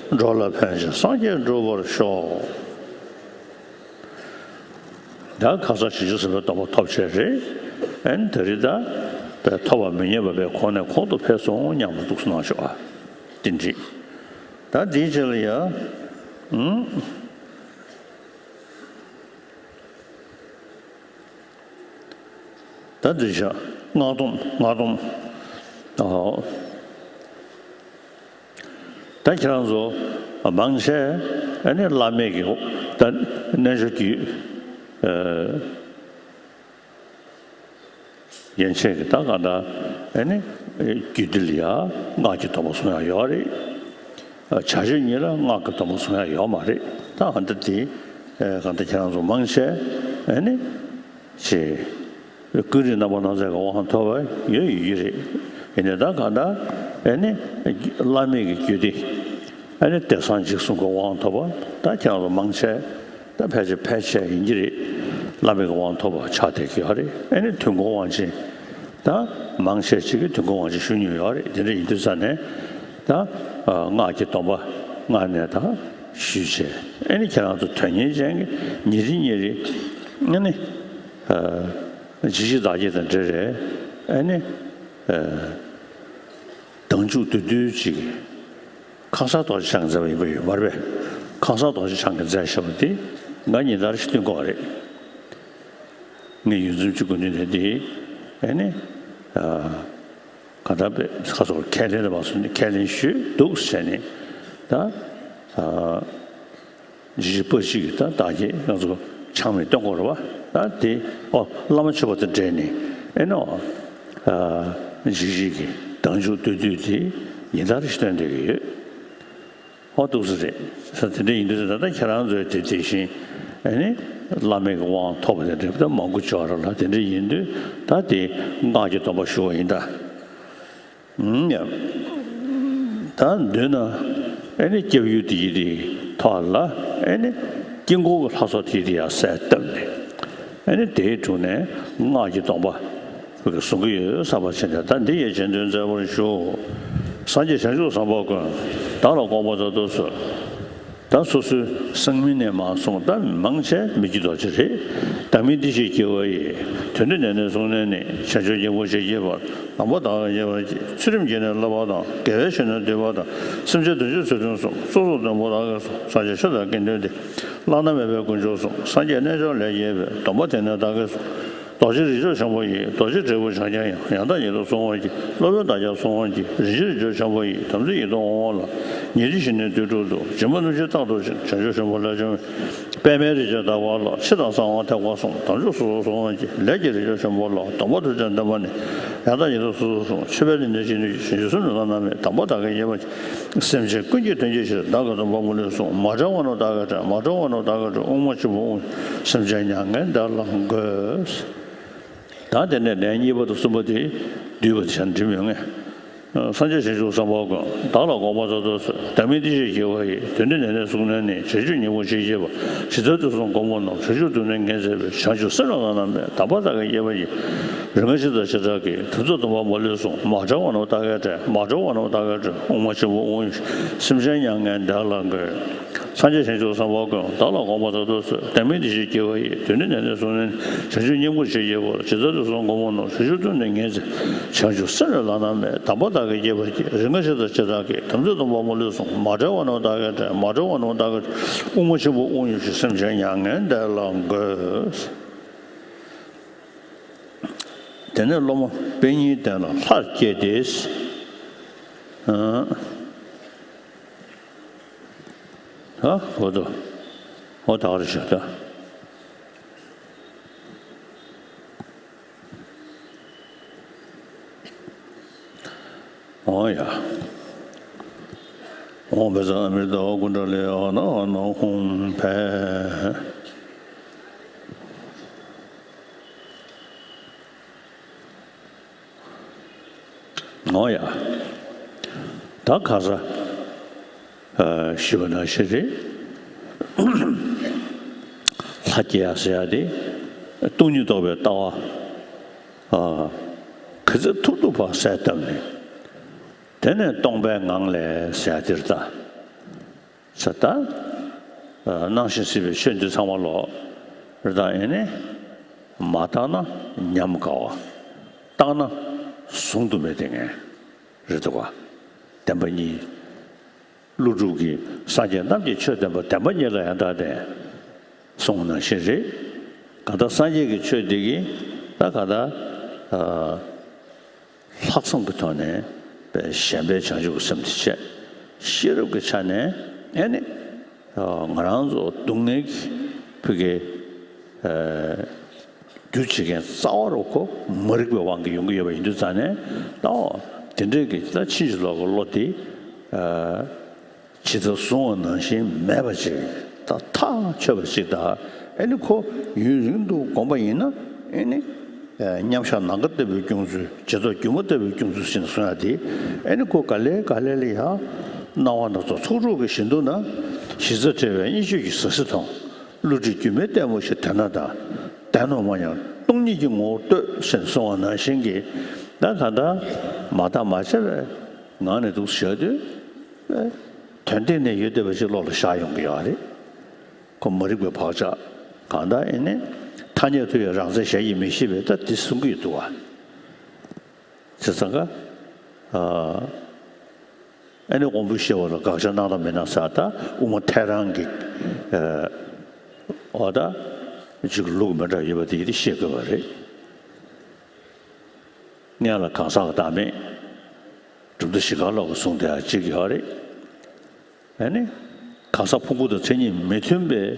འགྲོ་ལ་ཕན་ཕྱིར་སངས་རྒྱས་འགྲུབ་པར་ཤོག་ད་ཁ་སང་བྱང་ཆུབ་སེམས་དཔའི་སྡོམ་པ་ཐོབ་བྱས་རེད། ཨན་ད་རེས་ད་ཐོབ་པ་མི་ཉན་པ་བས་གོང་ནས་གོང་དུ་འཕེལ་སོང་སྙམ་པ་འདུག་སེ་གནང་ཤོག་ཨ། དེ་འདྲ། ད་དེའི་རྗེས་ལ་ཡ། ཨུམ། ད་འདི་བྱ། སྔགས་སྡོམ། སྔགས་སྡོམ། ཨོ། ད་ཁྱེད་རང་ཚོ་མང་ཆེ་ཨ་ནི་བླ་མེད་ཀྱི་ད་རྣལ་འབྱོར་རྒྱུད། ཨ། ཡན་ཆད་ཀྱི་ད་གང་ལྟར་ཨ་ནི་རྒྱུད་སྡེ་ལ་ཡ་སྔགས་ཀྱི་སྡོམ་པ་བཟུང་ཡ་ཡོད་རེད། བྱ་སྤྱོད་གཉིས་ལ་སྔགས་ཀྱི་སྡོམ་པ་བཟུང་ཡ་ཡོད་མ་རེད། ད་ཨ་འདི་དེ་གང་ལྟར་ཁྱེད་རང་ཚོ་མང་ཆེ་ཨ་ནི་ཅེས་ཀུན་རིག་རྣམ་པར་སྣང་མཛད་ཀྱི་དབང་ཐོབ་པ་ཡོད་ཡོད་ཀྱི་རེད། ཡིན་ནའི་ད་གང་ལྟར་ཨ་ནི་བླ་མེད་ཀྱི་རྒྱུད་སྡེ་ཨ་ནི་དེང་སང་འཇིགས་གསུམ་གྱི་དབང་ཐོབ་པ་ད་ཁྱེད་རང་ཚོ་མང་ཆེ། ད་ཕལ་ཆེར་ཕལ་ཆེར་ཡིན་གྱི་རེད། བླ་མེད་ཀྱི་དབང་ཐོབ་པ་ཆགས་བསྡད་ཀྱི་ཡོད་རེད། ཨ་ནི་དུས་འཁོར་དབང་ཆེན། ད་མང་ཆེ་ཅིག་གིས་དུས་འཁོར་དབང་ཆེན་ཞུ་མྱོང་ཡོད་རེད། དེ་འདྲ་ཡིན་དུས་ཙ་ནས་ད་སྔགས་ཀྱི་སྡོམ་པ་སྔར་ནས་ད་ཞུས་བྱས། ཨ་ནི་ཁྱེད་རང་ཚོ་དོན་གཉེར་ཅན་གྱིས་ཉིན་རེ་ཉིན་རེ་ཨ་ནི་ཇི་ཞིག་བདག་བསྐྱེད་དང་འབྲེལ་རེད། ཨ་ནི་དང་ཆུ་བདུད་འདུལ་ཅིག་ཁང་གསར་རྡོ་རྗེ་འཆང་གིས་མཛད་པ་ཡིན་པ་ཡོད་མ་རེད་པས། ཁང་གསར་རྡོ་རྗེ་འཆང་གིས་མཛད་བཞག་པ་དེ་ང་ཉིན་ལྟར་ཞིག་འདོན་གྱི་ཡོད་རེད། ངས་ཡུན་ཙམ་ཅིག་སྐུ་མདུན་དེ་དེ་ཨ་ནི་ག་ད་པའི་ཁ་སོགས་ཁས་ལེན་ལ་མ་སོང་ནས་ཁས་ལེན་ཞུས་འདུག་ཟེར་ནས་ད་ཇི་ཞིག་པ་ཞིག་གིས་ད་བདག་བསྐྱེད་ང་ཚོ་ཆག་མེད་སྟོན་གྱི་ཡོད་རེད་པ། ད་དེ་ཨོ་བླ་མ་མཆོད་པ་དང་འབྲེལ་ནས་ཨེ་ནོ་ཇི་ཞིག་གི་དང་ཆུ་བདུད་འདུལ་དེ་ཉིན་ལྟར་ཞིག་སྟོན་བསྡད་ཀྱི་ཡོད། ཨོ་འདུག་སེ་རེད། ས་དེ་འདྲ་ཡིན་དུས་ད་ལྟ་ཁྱེད་རང་ཚོས་དེ་དེ་བཞིན་ཨེ་ནི་བླ་མེད་ཀྱི་དབང་ཐོབ་པ་དེ་འདྲ་ད་མང་པོ་འབྱོར་ར་ལ་དེ་འདྲ་ཡིན་དུས་ད་དེ་སྔགས་ཀྱི་སྡོམ་པ་ཞུ་བ་ཡིན་ད། ཨུམ་ཡ། ད་མདུན་ན་ཨེ་ནི་སྐྱབས་ཡུལ་དེ་ཡི་དེའི་ཐོག་ལ་ཨེ་ནི་དཀྱིལ་འཁོར་གྱི་ལྷ་ཚོགས་དེ་ཡི་དེ་ཡར་གསལ་བཏབ་ནས་ཨེ་ནི་དེའི་དྲུང་ནས་སྔགས་ཀྱི་སྡོམ་པ་ བོད་ཀྱི་གསུང་གི་ཡོད་ས་པ་ཆེན་ཏེ། ད་འདི་ཡི་རྗེས་ཟློས་མཛད་པར་ཞུ། སངས་རྒྱས་བྱང་ཆུབ་སེམས་དཔའ་ཀུན། བདག་ལ་དགོངས་པ་མཛད་དུ་གསོལ། ད་སོ་སོའི་སེམས་ནི་མ་གསུངས། ད་མང་ཆེ་མི་བསྐྱོད་རྡོ་རྗེ་རེད། བདག་མིང་བདེ་གཤེགས་སྐྱེ་བ་ཡི། དོན་འདི་ནན་ཏན་གསུངས་ནས་ནི། བྱང་ཆུབ་སྙིང་པོར་ཆེས་བགྱིས་པ། དམ་པ་བདག་གིས་བགྱིས་པར་བགྱི། ཚུལ་ཁྲིམས་བགྱིས་ནས་བསླབ་པ་དང་། དགེ་བའི་བཤེས་གཉེན་འདུས་པ་དང་། སེམས་ཅན་དོན་བྱེད་ཚུལ་ཁྲིམས་སྲུང་། སོ་སོར་རྟོན་པ་བདག་གིས་སྲུང་། སངས་རྒྱས་ཆོས་དང་དགེ་འདུན་ཏེ། བླ་ན་མེད་པའི་དཀོན་མཆོག་གསུམ། སངས་རྒྱས་རྣལ་འབྱོར་ལས་སྐྱེས་པའི། སྡོམ་པ་དེ་ནི་བདག་གིས་སྲུང་། རྡོ་རྗེ་རིགས་མཆོག་ཆེན་པོ་ཡི། རྡོ་རྗེ་འབྲས་བུ་འཆང་ཁྱེར་ཡང་། ཡང་དག་ཉིད་དུ་བསྲུང་བར་བགྱི། སློབ་དཔོན་བདག་ཀྱང་བསྲུང་བར་བགྱི། རིན་ཆེན་རིགས་མཆོག་ཆེན་པོ་ཡི། དམ་ཚིག་ཡིད་དུ་འོང་བ་ལ། ཉེ་རིང་ཞི་གནས་དུས་དྲུག་ཏུ། འབྱོན་པ་རྣམ་བཞི་རྟག་ཏུ་བྱེད། བྱང་ཆུབ་ཤིང་ཕུག་ལས་བྱུང་བའི། པདྨའི་རིགས་ཀྱི་བདག་པོ་ལ། ཕྱི་དང་གསང་བ་ཐེག་པ་གསུམ། དམ་ཆོས་སོ་སོར་བསྲུང་བར་བགྱི། ལས་ཀྱི་རིགས་མཆོག་ཆེན་པོ་ལ། སྡོམ་པ་ཐུགས་རྗེ་ལྡན་པ་ནི། ཡང་དག་ཉིད་དུ་སོ་སོར་བསྲུང་། མཆོད་པའི་རིམ་ནི་ཞིང་དུ་སྐྱེ། བྱང་ཆུབ་སེམས་ནི་བླ་ན་མེད། དམ་པ་བདག་གིས་བགྱིས་པར་བགྱི། སེམས་ཅན་ཀུན་གྱི་དོན་གྱི་ཕྱིར། བདག་གི་སྡོམ་པ་མུ་ལེར་སྲུང་། མ་བྲལ་བ་རྣམས་བདག་གིས་བསྒྲལ། མ་གྲོལ་བ་རྣམས་བདག་གིས་སྒྲོལ། དབུགས་མ་ཆེན་པོ་དབུགས། སེམས་ཅན་མྱ་ངན་འདས་ལ་འགོད། ད་དེ་ནས་ལན་གཉིས་པ་དང་གསུམ་པ་དེ་བསྡུས་པ་དེ་བྱས་ན་འགྲིག་མོད་ངེས། སངས་རྒྱས་བྱང་ཆུབ་སེམས་དཔའ་ཀུན། བདག་ལ་དགོངས་པ་མཛད་དུ་གསོལ། བདག་མིང་བདེ་གཤེགས་སྐྱེ་བ་ཡི། དོན་འདི་ནན་ཏན་གསུངས་ནས་ནི། བྱང་ཆུབ་སྙིང་པོར་ཆེས་བགྱིས་པ། ཇི་ལྟར་དུས་གསུམ་གོང་མ་རྣམས། བྱང་ཆུབ་ཏུ་ནི་ངེས་མཛད་པའི། བྱང་ཆུབ་སེམས་ལ་བླ་ན་མེད། དམ་པ་བདག་གིས་བགྱིས་པར་བགྱི། རིམ་གྱིས་ཇི་ལྟར་ཇི་ལྟར་བགྱི། དམ་ཚིག་སྡོམ་པ་མུ་ལེར་བསྲུང་། མ་བྲལ་བ་རྣམས་བདག་གིས་བསྒྲལ། མ་གྲོལ་བ་རྣམས་བདག་གིས་སྒྲོལ། དབུགས་མ་ཆེན་པོ་དབུགས། སེམས་ཅན་མྱ་ངན་འདས་ལ་འགོད། སངས་རྒྱས་བྱང་ཆུབ་སེམས་དཔའ་ཀུན། བདག་ལ་དགོངས་པ་མཛད་དུ་གསོལ། བདག་མིང་བདེ་གཤེགས་སྐྱེ་བ་ཡི། དོན་འདི་ནན་ཏན་གསུངས་ནས་ནི། བྱང་ཆུབ་སྙིང་པོར་ཆེས་བགྱིས་པ། ཇི་ལྟར་དུས་གསུམ་གོང་མ་རྣམས། བྱང་ཆུབ་ཏུ་ནི་ངེས་མཛད། བྱང་ཆུབ་སེམས་ལ་བླ་ན་མེད། དམ་པ་བདག་གིས་བགྱིས་པར་བགྱི། རིམ་གྱིས་ཇི་ལྟར་ཇི་ལྟར་བགྱི། དམ་ཚིག་སྡོམ་པ་མུ་ལེར་བསྲུང་། མ་བྲལ་བ་རྣམས་བདག་གིས་བསྒྲལ། མ་གྲོལ་བ་རྣམས་བདག་གིས་སྒྲོལ། དབུགས་མ་ཆེན་པོ་དབུགས་ཉུང་ཤས། སེམས་ཅན་མྱ་ངན་འདས་ལ་འགོད། དེ་ནས་སློབ་མ་པཎ་ཉིད་དེ་ལ་ལྷར་བསྐྱེད་དེ། ཨ། ཨ། འོ་དོ། འོ་ད་ག་རེ་བྱ་ད། འོ་ཡ། ཨོཾ་བཛྲ་ཨ་མྲྀ་ཏ་ཀུནྡ་ལི་ཨ་ན་ཨ་ན་ཧཱུྃ་ཕཊ། འོ་ཡ། ད་ག་ས། ཨ། ཞུས་པ་ནང་བཞིན་རེད། ལྷ་བསྐྱེད་ཡ་ཟེར་ཡ་དེ། སྟོང་ཉིད་རྟོགས་པའི་ལྟ་བ། ཨ། ག་ཚོད་ཐུབ་ཐུབ་བ་གསལ་བཏབ་ནས། དེ་ནས་སྟོང་པའི་ངང་ལས་ཟེར་ཡ་དེ་རེད་ད། ས་ད། ཨ། སྣང་ཞིང་སྲིད་པའི་ཆོས་འདི་ཚང་མ་ལོག་རེད་ད། ཨེ་ནི། མ་བརྟགས་ན་ཉམས་དགའ་བ། བརྟགས་ན་གཟུང་དུ་མེད་དེ་ངས་རེད་འདུག་ག་བདེན་པ་གཉིས། ཀླུ་སྒྲུབ་ཀྱིས་སངས་རྒྱས་རྣམས་ཀྱི་ཆོས་བདེན་པ། བདེན་པ་གཉིས་ལ་ཡང་དག་ལྡན། གསུངས་པ་ནང་བཞིན་རེད། གང་ལྟར་སངས་རྒྱས་ཀྱི་ཆོས་འདི་གིས་ད་གང་ལྟར། ཨ། ལྷག་བསམ་གྱི་ཐོག་ནས་པའི་གཞན་ཕན་བྱང་ཆུབ་ཀྱི་སེམས་དེ་བྱས། ཤེས་རབ་ཀྱི་ཆ་ནས་ཨེ་ནི། ཨ། ང་རང་ཚོ་སྡུག་བསྔལ་གྱི་ཕུག་གི། ཨ། རྒྱུ་བྱེད་མཁན་རྩ་བ་རུ་ཁོ་མ་རིག་པའི་དབང་གིས་ཡོང་གི་ཡོད་པ་ཡིན་དུས་ཙང་ནས། ད་འོ་དེ་འདྲའི་གི་ད་ཕྱིན་ཅི་ལོག་གི་བློ་དེ། ཨ། ཇི་ལྟར་གསུངས་པ་ནང་བཞིན་མེད་པ་ཅིག་ད་ཐག་ཆོད་པ་ཅིག་ད། ཨེ་ནི་ཁོ་ཡུན་རིང་དུ་བསྒོམས་པ་ཡིན་ན་ཨེ་ནི། ཨ། མཉམ་བཞག་ནམ་མཁའ་ལྟ་བུའི་སྐྱོང་ཚུལ། རྗེས་ཐོབ་སྒྱུ་མ་ལྟ་བུའི་སྐྱོང་ཚུལ་ཞེས་གསུང་ཡ་དེ། ཨེ་ནི་ཁོ་ག་ལེ་ག་ལེ་ལ་ཡ། སྣང་བ་སྣ་ཚོགས་ཚོགས་དྲུག་གི་ཞེན་དུ་ན། གཞི་རྩ་བྲལ་བའི་གཉིས་ཆོས་ཀྱི་ཟང་ཟིང་མཐོང་། བསླུ་བྲིད་སྒྱུ་མའི་ལྟད་མོ་ཞིག་དེ་ན་ད། བདེན་ནོ་མ་ཉམས་སྟོང་ཉིད་ཀྱི་ངོ་བོ་ལྟོས་ཞེས་གསུངས་པ་ནང་བཞིན་གྱི། ད་ག་ད་མ་བརྟགས་མ་དཔྱད་པའི་ངང་ནས་འདུག་བཞག་དུས། དོན་སྟེང་ནས་ཡོད་བསྡད་པ་ཞིག་བློ་ལ་ཤར་ཡོང་གི་ཡོད་རེད། ཁོ་མ་རིག་པའི་བག་ཆགས་གང་ལྟར་ཨེ་ནི། ཐ་སྙད་དུ་ཡང་རང་མཚན་གཞན་གྱིས་མི་ཤེས་པས་ད་འདི་གསུང་གི་ཡོད་འདུག་བ། བྱས་ཙང་ཀ། ཨ། ཨེ་ནི་དབང་པོའི་ཤེས་པ་ལ་དགག་བྱ་གནང་དང་མི་གནང་ཟེར་ད་དབུ་མ་ཐལ་རང་གི། ཨ། འོ་ད། ཅིག་ལུགས་མི་འདྲ་ཡོད་པ་དེ་ཡིན་ཤེས་དགོས་པ་རེད། སྔོན་ལ་གང་ཟག་གི་བདག་མེད། གྲུབ་མཐའ་བཞི་ཀ་ལོག་གི་གསུང་དེ་ཡང་གཅིག་ཡོད་རེད། ཨ་ནི། གང་ཟག་ཕུང་པོ་དང་མཚན་ཉིད་མི་མཐུན་པའི།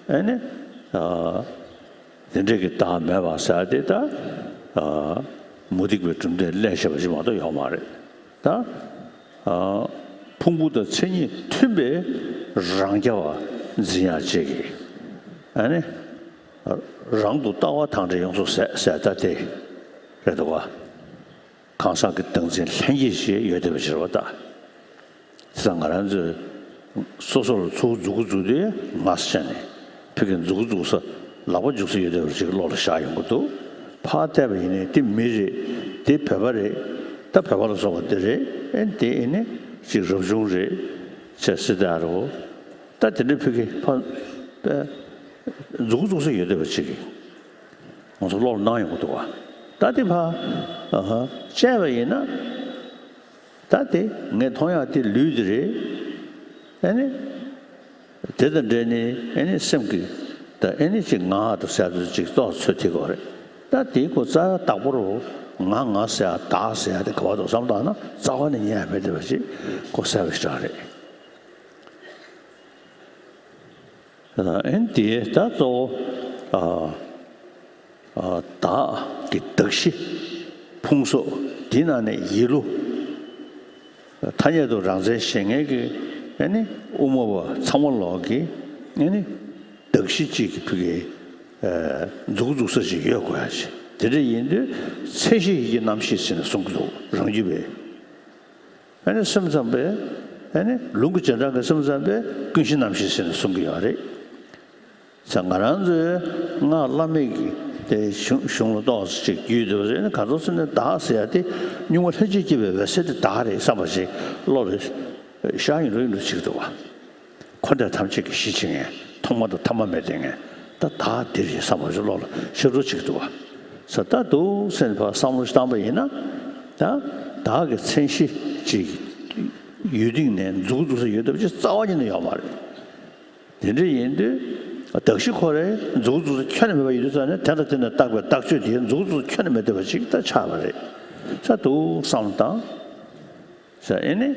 ཨ་ནི། ཨ། དེ་འདྲས་ཀྱི་བདག་མེད་པ་ཟེར་དེ་ད། ཨ། མུ་སྟེགས་པའི་གྲུབ་མཐས་བསླད་བྱས་པ་ཞིག་མ་གཏོགས་ཡོད་མ་རེད་ད། ཨ། ཕུང་པོ་དང་མཚན་ཉིད་མཐུན་པའི་རང་རྐྱ་བ་འཛིན་ཡག་ཅིག་གིས། ཨ་ནི། རང་དུ་ལྟ་བ་དང་འབྲེལ་ཡོངས་སུ་ཟད་ཟད་ལྟ་སྟེ། རེད་འདུག་ག་གང་ཟག་གི་བདག་འཛིན་ལྷན་སྐྱེས་ཞེས་ཡོད་བསྡད་པ་ཕྱིར་བ་ལྟ། དེ་ཙང་ང་རང་ཚོས་སོ་སོ་ལ་ཚུར་མཛུབ་གུ་འཛུགས་དུས་ངས་བྱས་ནས་ཕ་གི་མཛུབ་གུ་འཛུགས་ས་ལག་པ་འཇུག་ས་ཡོད་བསྡད་པ་ཅིག་བློ་ལ་ཤར་ཡོང་གི་འདུག་ཕར་བལྟས་པ་ཡིན་ནའི་དེ་མི་རེད། དེ་བོད་པ་རེད། ད་བོད་པ་ལ་སོགས་པ་དེ་རེད། ཨེ་དེ་ཨེ་ནི་ཅིག་རབ་བྱུང་རེད་ཅེས་ཟེར་བསྡད་རོ། ད་དེ་འདྲའི་ཕ་གི་ཕ་མཛུག་གུ་འཛུགས་ས་ཡོད་བསྡད་པ་ཅིག་གིས་ང་ཚོ་བློ་ལ་སྣང་ཡོང་གི་འདུག་བ། ད་དེ་ཕར་ཨ་ཧ་བཅད་པ་ཡིན་ན། ད་དེ་ངས་མཐོང་ཡག་དེ་ལུས་དེ་རེད། ཨེ་ནི། དེ་དང་འབྲེལ་ནས་ཨེ་ནི་སེམས་ཀྱི་ད་ཨེ་ནི་ཅིག་ང་དང་ཟེར་དུ་ཅིག་རྟོག་ཚོད་ཐིག་གོ་རེད། ད་དེའི་གོ་རྩ་བ་བདག་པོ་རུ་ང་ང་ཟེར་ཡ་བདག་ཟེར་ཡ་དེ་ག་བ་དང་བསམ་བཏང་ན་རྩ་བ་ནས་ཉན་ཡ་མེད་བསྡད་པ་ཅིག་གོ་གསལ་བའི་ཞག་རེད། ཨེ་ནི་དེ་ད་གཙོ་བོ་ཨ། བདག་གི་གདགས་གཞི་ཕུང་སོགས་འདི་ནང་ནས་ཡིད་བློ། ཐ་སྙད་དུ་རང་མཚན་ཞེས་ངེས་ཀྱི་ཨེ་ནི་དབུ་མ་པ་ཚང་མ་ལོག་གི་ཨེ་ནི་གདགས་གཞི་གཅིག་གི་ཕུག་གི་མཛུག་གུ་འཛུགས་ས་ཞིག་ཡོད་དགོས་ཡ་ཞིག་དེ་འདྲ་ཡིན་དུས་མཚན་གཞི་ཡིད་ཀྱི་རྣམ་ཤེས་ཟེར་ནས་གསུང་གི་འདུག་རང་རྒྱུད་པས། ཨ་ནི་སེམས་ཙམ་པས་ཨ་ནི་ལུང་གི་རྗེས་འབྲང་གི་སེམས་ཙམ་པས་ཀུན་གཞི་རྣམ་ཤེས་ཟེར་ནས་གསུང་གི་ཡོད་རེད། ས་ང་རང་ཚོའི་སྔགས་བླ་མེད་ཀྱི་དེ་གཞུང་གཞུང་ལ་གཏོགས་ཅིག་རྒྱུད་དུ་ཟེར་ནས་ག་ཚོད་ཟེར་ནས་བདག་ཟེར་ཡ་དེ་གཉུག་མ་ལྷན་ཅིག་སྐྱེས་པའི་འོད་གསལ་དེ་བདག་རེད་བསམ་པ་ཞིག་བློ་ལ་ཤར་ཡིན་འགྲོ་ཡིན་འགྲོ་ཅིག་འདུག་བ། འཁོར་འདས་ཐམས་ཅད་ཀྱི་གཞི་བྱེད་མཁན་ཐོག་མ་དང་ཐ་མ་མེད་དེ་ངས་ད་བདག་འདི་རེད་བསམ་པ་ཞིག་བློ་ལ་ཤར་འགྲོ་ཅིག་འདུག་བ། ས་ད་འདུག་སེམས་པ་བསམ་བློ་ཞིག་བཏང་པ་ཡིན་ན། ད་བདག་གི་མཚན་གཞི་ཅིག་ཡུལ་སྟེང་ནས་མཛུག་གུ་འཛུགས་ས་ཡོད་ཐབས་ཅིག་རྩ་བ་ཉིད་ནས་ཡོད་མ་རེད། དེ་འདྲ་ཡིན་དུས་གདགས་གཞི་ཁོ་རའི་མཛུག་གུ་འཛུགས་ས་ཁྱོན་ནས་མེད་པ་ཡིན་དུས་ཙང་ནས་དེ་དང་དེ་ནས་བཏགས་པའི་བཏགས་ཆོས་དེའི་མཛུག་གུ་འཛུགས་ས་ཁྱོན་ནས་མེད་བསྡད་པ་ཅིག་ད་ཆགས་པ་རེད། ས་འདུག་བསམ་བློ་བཏང་། ས་ཨེ་ནི།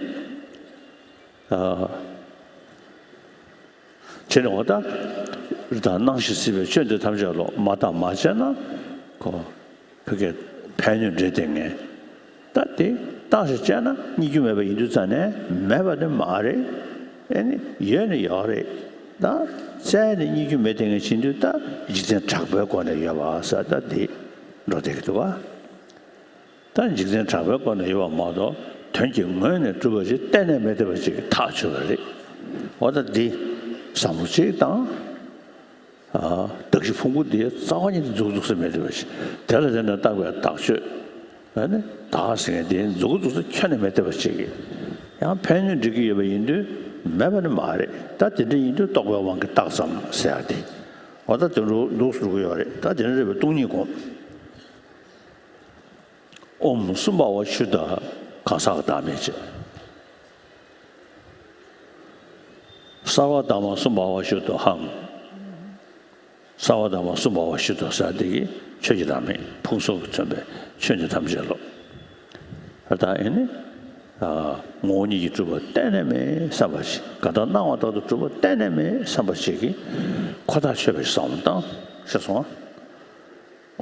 བྱས་ནས་འོ་ད་རི་དྭགས་སྣང་ཞིང་སྲིད་པའི་ཆོས་འདི་ཐམས་ཅད་ལོ་མ་བརྟགས་མ་དཔྱད་ན་ཁོ་ཕ་གིར་ཕན་གནོད་འདྲེས་བསྡད་མཁན། ད་དེ་བརྟགས་ཤིང་དཔྱད་ན་རྙེད་རྒྱུ་མེད་པ་ཡིན་དུས་ཙང་ནས་མེད་པ་ནི་མ་རེད། ཨེ་ནི་ཡོད་ནི་ཡོད་རེད། ད་བཙལ་ནས་རྙེད་རྒྱུ་མེད་བསྡད་མཁན་ཕྱིན་དུས་ད་འཇིག་རྟེན་གྲགས་པའི་སྒོ་ནས་ཡོད་པ་ས་ད་དེ་འགྲོ་བསྡད་ཀྱི་འདུག་ག་ད་འཇིག་རྟེན་གྲགས་པའི་སྒོ་ནས་ཡོད་པ་མ་གཏོགས་དོན་གྱི་ངོས་ནས་གྲུབ་པ་ཞིག་གཏན་ནས་མེད་བསྡད་པ་ཞིག་གིས་ཐག་ཆོད་པ་རེད། འོ་ད་འདི་བསམ་བློ་གཅིག་བཏང་། ཨ་གདགས་གཞི་ཕུང་པོ་འདི་རྩ་བ་ཉིད་ནས་མཛུག་གུ་འཛུགས་ས་མེད་བསྡད་པ་ཞིག་དེ་ལ་དེ་ནས་བཏགས་པའི་བཏགས་ཆོས། ཨ་ནི་བདག་ཟེར་མཁན་དེ་མཛུག་གུ་འཛུགས་ས་ཁྱོན་ནས་མེད་བསྡད་པ་ཞིག་གིས་ཡང་ཕན་གནོད་འདྲེས་ཀྱི་ཡོད་པ་ཡིན་དུས་མེད་པ་ནི་མ་རེད། ད་དེ་འདྲ་ཡིན་དུས་རྟོག་པའི་དབང་གིས་བཏགས་ཙམ་ཟེར་ཡ་དེ། འོ་ད་དེ་འདྲ་འདུག་ཟེར་གྱི་ཡོད་རེད། ད་དེ་འདྲ་རེད་པས་སྟོང་ཉིད་སྒོམ། ཨོཾ་གསུམ་པ་བ་ཆུ་དང་གང་ཟག་གི་བདག་མེད་བྱས། སརྦ་དྷརྨ་གསུམ་པ་བ་ཤུདྡྷོ་ཧཾ། སརྦ་དྷརྨ་གསུམ་པ་བ་ཤུདྡྷོ་ཟེར་དེ་གིས་ཆོས་ཀྱི་བདག་མེད་ཕུང་གསུམ་གྱིས་མཚོན་པའི་ཆོས་འདི་ཐམས་ཅད་ལོ། ད་ཨེ་ནི། ངོ་བོ་ཉིད་ཀྱིས་གྲུབ་པ་གཏན་ནས་མེད་བསམ་པ་ཞིག་གང་ལྟར་སྣང་བ་ལྟར་དུ་གྲུབ་པ་གཏན་ནས་མེད་བསམ་པ་ཞིག་གིས་ཁོ་ཐག་ཆོད་པའི་བསམ་བློ་བཏང་ཤེས་སོང་ཨ།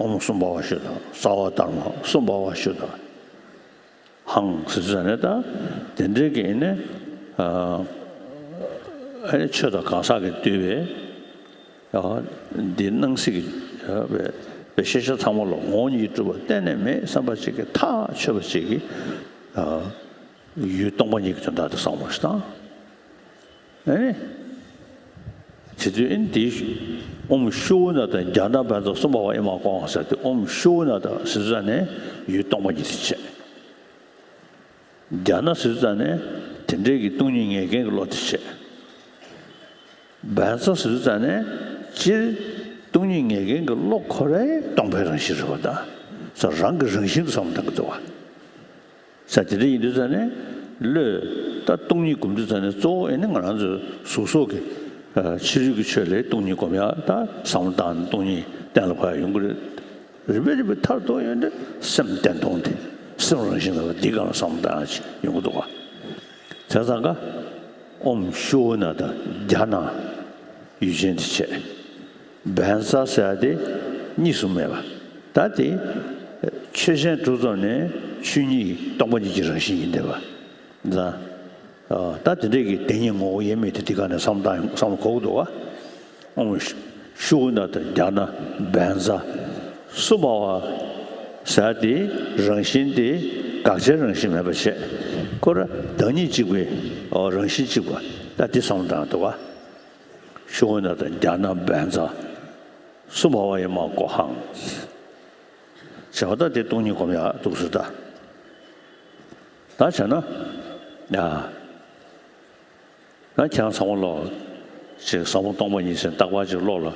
ཨོཾ་གསུམ་པ་བ་ཤུདྡྷ། སརྦ་དྷརྨ་གསུམ་པ་བ་ཤུདྡྷ། ཧཾ་ཟེར་ཙང་ནས་ད། དེ་འདྲའི་གི་ནི། ཨ་ནི་ཆོས་དང་གང་ཟག་གིས་བསྡུས་པའི། འདི་སྣང་སྲིད་ཀྱི་བའི་ཤེས་བྱ་ཚང་མ་ལ་ངོ་བོ་ཉིད་ཀྱིས་གྲུབ་པ་གཏན་ནས་མེད་བསམ་པ་ཅིག་གིས་ཐག་ཆོད་པ་ཅིག་གིས། ཡུལ་སྟོང་པ་ཉིད་ཀྱི་དོན་དག་དེ་བསམ་བློ་ཞིག་བཏང་། ཨེ། དེ་དུས་ཨེ་འདི་ཨོཾ་ཤུ་ཝི་ན་ཏ་ཛྙཱ་ན་བཛྲ་གསུམ་པ་བ་ཨེ་མ་ཀོ་ཧཾ་ཟེར་ཏེ་ཨོཾ་ཤུ་ཝི་ན་ཏ་ཟེར་ཙ་ནས་ཡུལ་སྟོང་པ་ཉིད་དེ་བྱས། ཛྙཱ་ན་ཟེར་ཙ་ནས་དེ་འདྲའི་གི་སྟོང་ཉིད་ངེས་མཁན་གྱི་བློ་དེ་བྱས། བཛྲ་ཟེར་ཙ་ནས་སྤྱིར་སྟོང་ཉིད་ངེས་མཁན་གྱི་བློ་ཁོ་རའི་སྟོང་པའི་རང་བཞིན་རེད་པ། ད་ས་རང་གི་རང་བཞིན་དུ་བསམ་བློ་གཏང་གི་འདུག་བ། ས་དེ་འདྲ་ཡིན་དུས་ཙ་ནས་བློས་ད་སྟོང་ཉིད་སྒོམ་དུས་ཙ་ནས་གཙོ་བོ་ཨེ་ནི་ང་རང་ཚོའི་གཟུགས་སོགས་ཀྱི་ཕྱི་རོལ་གྱི་ཆོས་ལས་སྟོང་ཉིད་སྒོམ་ཡག་ད་བསམ་བློ་བཏང་ནས་སྟོང་ཉིད་གཏན་ལ་ཕབ་ཡག་ཡོང་གི་རེད། རིམ་པས་རིམ་པས་མཐར་ཐུག་ཡོང་དུས་སེམས་བརྟན་སྟོང་དེ་སེམས་རང་བཞིན་མེད་པ་འདིའི་སྒང་ལ་བསམ་བློ་བཏང་ཡག་ཅིག་ཡོང་གི་འདུག་ག་བྱས་ཙང་ཀ་ཨོཾ་ཤུ་ཝི་ན་ཏ་ཛྙཱ་ན་ཡུལ་ཅན་དེ་བྱས། བཛྲ་ཟེར་ཡག་དེ་གཉིས་སུ་མེད་པ། ད་དེ་ཆོས་ཅན་གྲུབ་ཙམ་ནས་ཆོས་ཉིད་སྟོང་པ་ཉིད་ཀྱི་རང་བཞིན་ཡིན་བསྡད་པ། ད་ད་དེ་འདྲས་ཀྱི་བདེན་གཉིས་ངོ་བོ་དབྱེར་མེད་དེ་དེ་ག་ནས་བསམ་བཏང་བསམ་གོ་གི་འདུག་བ། ཨོཾ་ཤུ་ཝི་ན་ཏ་ཛྙཱ་ན་བཛྲ་གསུམ་པ་བ་ཟེར་དེ་རང་བཞིན་དེ་དགག་བྱའི་རང་བཞིན་མེད་པ་བྱས། ཁོ་ར་བདག་ཉིད་གཅིག་པའི་རང་བཞིན་གཅིག་པ་ད་དེ་བསམ་བཏང་འདུག་བ། ཤུ་ཝི་ན་ཏ་ཛྙཱ་ན་བཛྲ་གསུམ་པ་བ་ཨེ་མ་ཀོ་ཧཾ། བྱས་པ་ད་དེ་སྟོང་ཉིད་སྒོམ་ཡག་འདུག་ཟེར་ད། ད་བྱས་ན། ཡ། ད་ཁྱེད་རང་ཚང་མ་ལོ། ཅིག་ཟབ་མོ་སྟོང་པ་ཉིད་ཟེར་རྟག་པར་ཅིག་བློ་ལ། ཨ།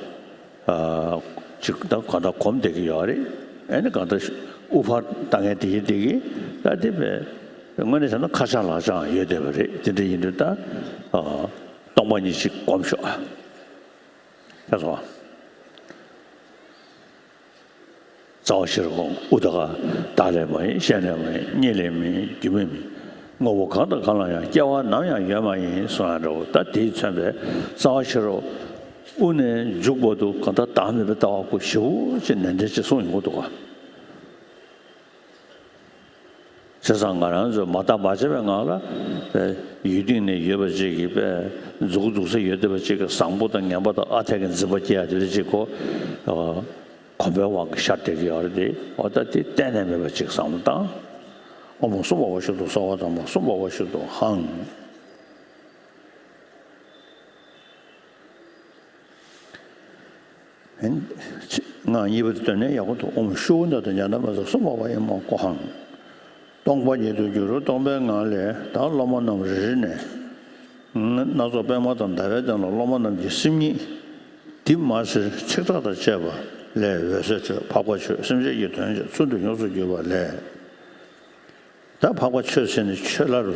ཅིག་ད་གང་ལྟར་གོམས་བསྡད་ཀྱི་ཡོད་རེད། ཨེ་ནི་གང་ལྟར་དབུ་ཕར་ལྟ་མཁན་དེ་ཡིན་བསྡད་ཀྱི། ད་དེ་བས་དངོས་གནས་བྱས་ན་ཁ་བྱང་ལག་བྱང་ཡོད་བསྡད་པ་རེད། དེ་འདྲ་ཡིན་དུས་ད། ཨ། སྟོང་པ་ཉིད་ཅིག་སྒོམ་ཤོག་ཨ། ཤེས་སོང་། རྩ་བ་ཤེས་རབ་དབུ་ད་ག་བདག་ལས་མ་ཡིན། གཞན་ལས་མ་ཡིན། གཉིས་ལས་མིན། རྒྱུ་མེད་མིན། དངོས་པོ་གང་དང་གང་ལ་ཡང་། སྐྱེ་བ་ནམ་ཡང་ཡོད་མ་ཡིན་གསུངས་ཡ་འདྲ་བོ། ད་དེས་མཚོན་པའི་རྩ་བ་ཤེས་རབ་དབུ་ནས་མཇུག་བར་དུ་གང་ལྟར་བདག་མེད་པའི་ལྟ་བ་ཁོ་ཞེ་པོ་ཅིག་ནན་ཏན་ཅིག་གསུངས་ཡོང་གི་འདུག་ག་བྱས་ཙང་ང་རང་ཚོས་མ་བརྟག་མ་དཔྱད་པའི་ངང་ལ། ཡུལ་སྟེང་ནས་ཡོད་པ་ཅིག་གི་པས་མཛུག་མཛུག་ས་ཡོད་བསྡད་པ་ཅིག་གི་བཟང་པོ་དང་ངན་པ་དང་ཨ་འཐས་ཀྱི་འཛིན་པ་སྐྱེ་ཡ་དེ་འདྲ་ཅིག་གོ། གོམས་པའི་དབང་གིས་ཤར་བསྡད་ཀྱི་ཡོད་རེད་དེ། འོ་ད་དེ་གཏན་ནས་མེད་པ་ཅིག་བསམ་བློ་བཏང་། ཨོཾ་སུ་པཱ་ཝ་ཤུདྡྷོ་སརྦ་དྷརྨ་སུ་པཱ་ཝ་ཤུདྡྷོ་ཧཾ། སྔགས་གཉིས་པ་དེ་བཏོན་ནས་ཡག་པོ་འདུག་ཨོཾ་ཤུ་ཝ་ན་དང་ཛྙཱ་ན་མ་ཛ་སུ་པཱ་ཝ་ཨི་མ་ཀོ་ཧཾ། སྟོང་པ་ཉིད་དུ་གྱུར་སྟོང་པའི་ངང་ལས། ད་སློབ་མ་རྣམས་རེ་རེ་ནས། སྣ་ཚོགས་པད་མ་དང་ཟླ་བའི་སྟེང་ལ་སློབ་མ་རྣམས་ཀྱི་སེམས་ཉིད་འདི་མ་ཟེར་ཚིག་ཐག་དང་བཅད་པ་ལས་འོད་ཟེར་འཕྲོས། འཕགས་པ་མཆོད་སེམས་ཅན་གྱི་དོན་བྱེད། ཚུལ་དུ་ཡོངས་སུ་གྱུར་པ་ལས། ད་འཕགས་པ་མཆོད་ཟེར་ནས་ཆོས་ལྷ་རུ།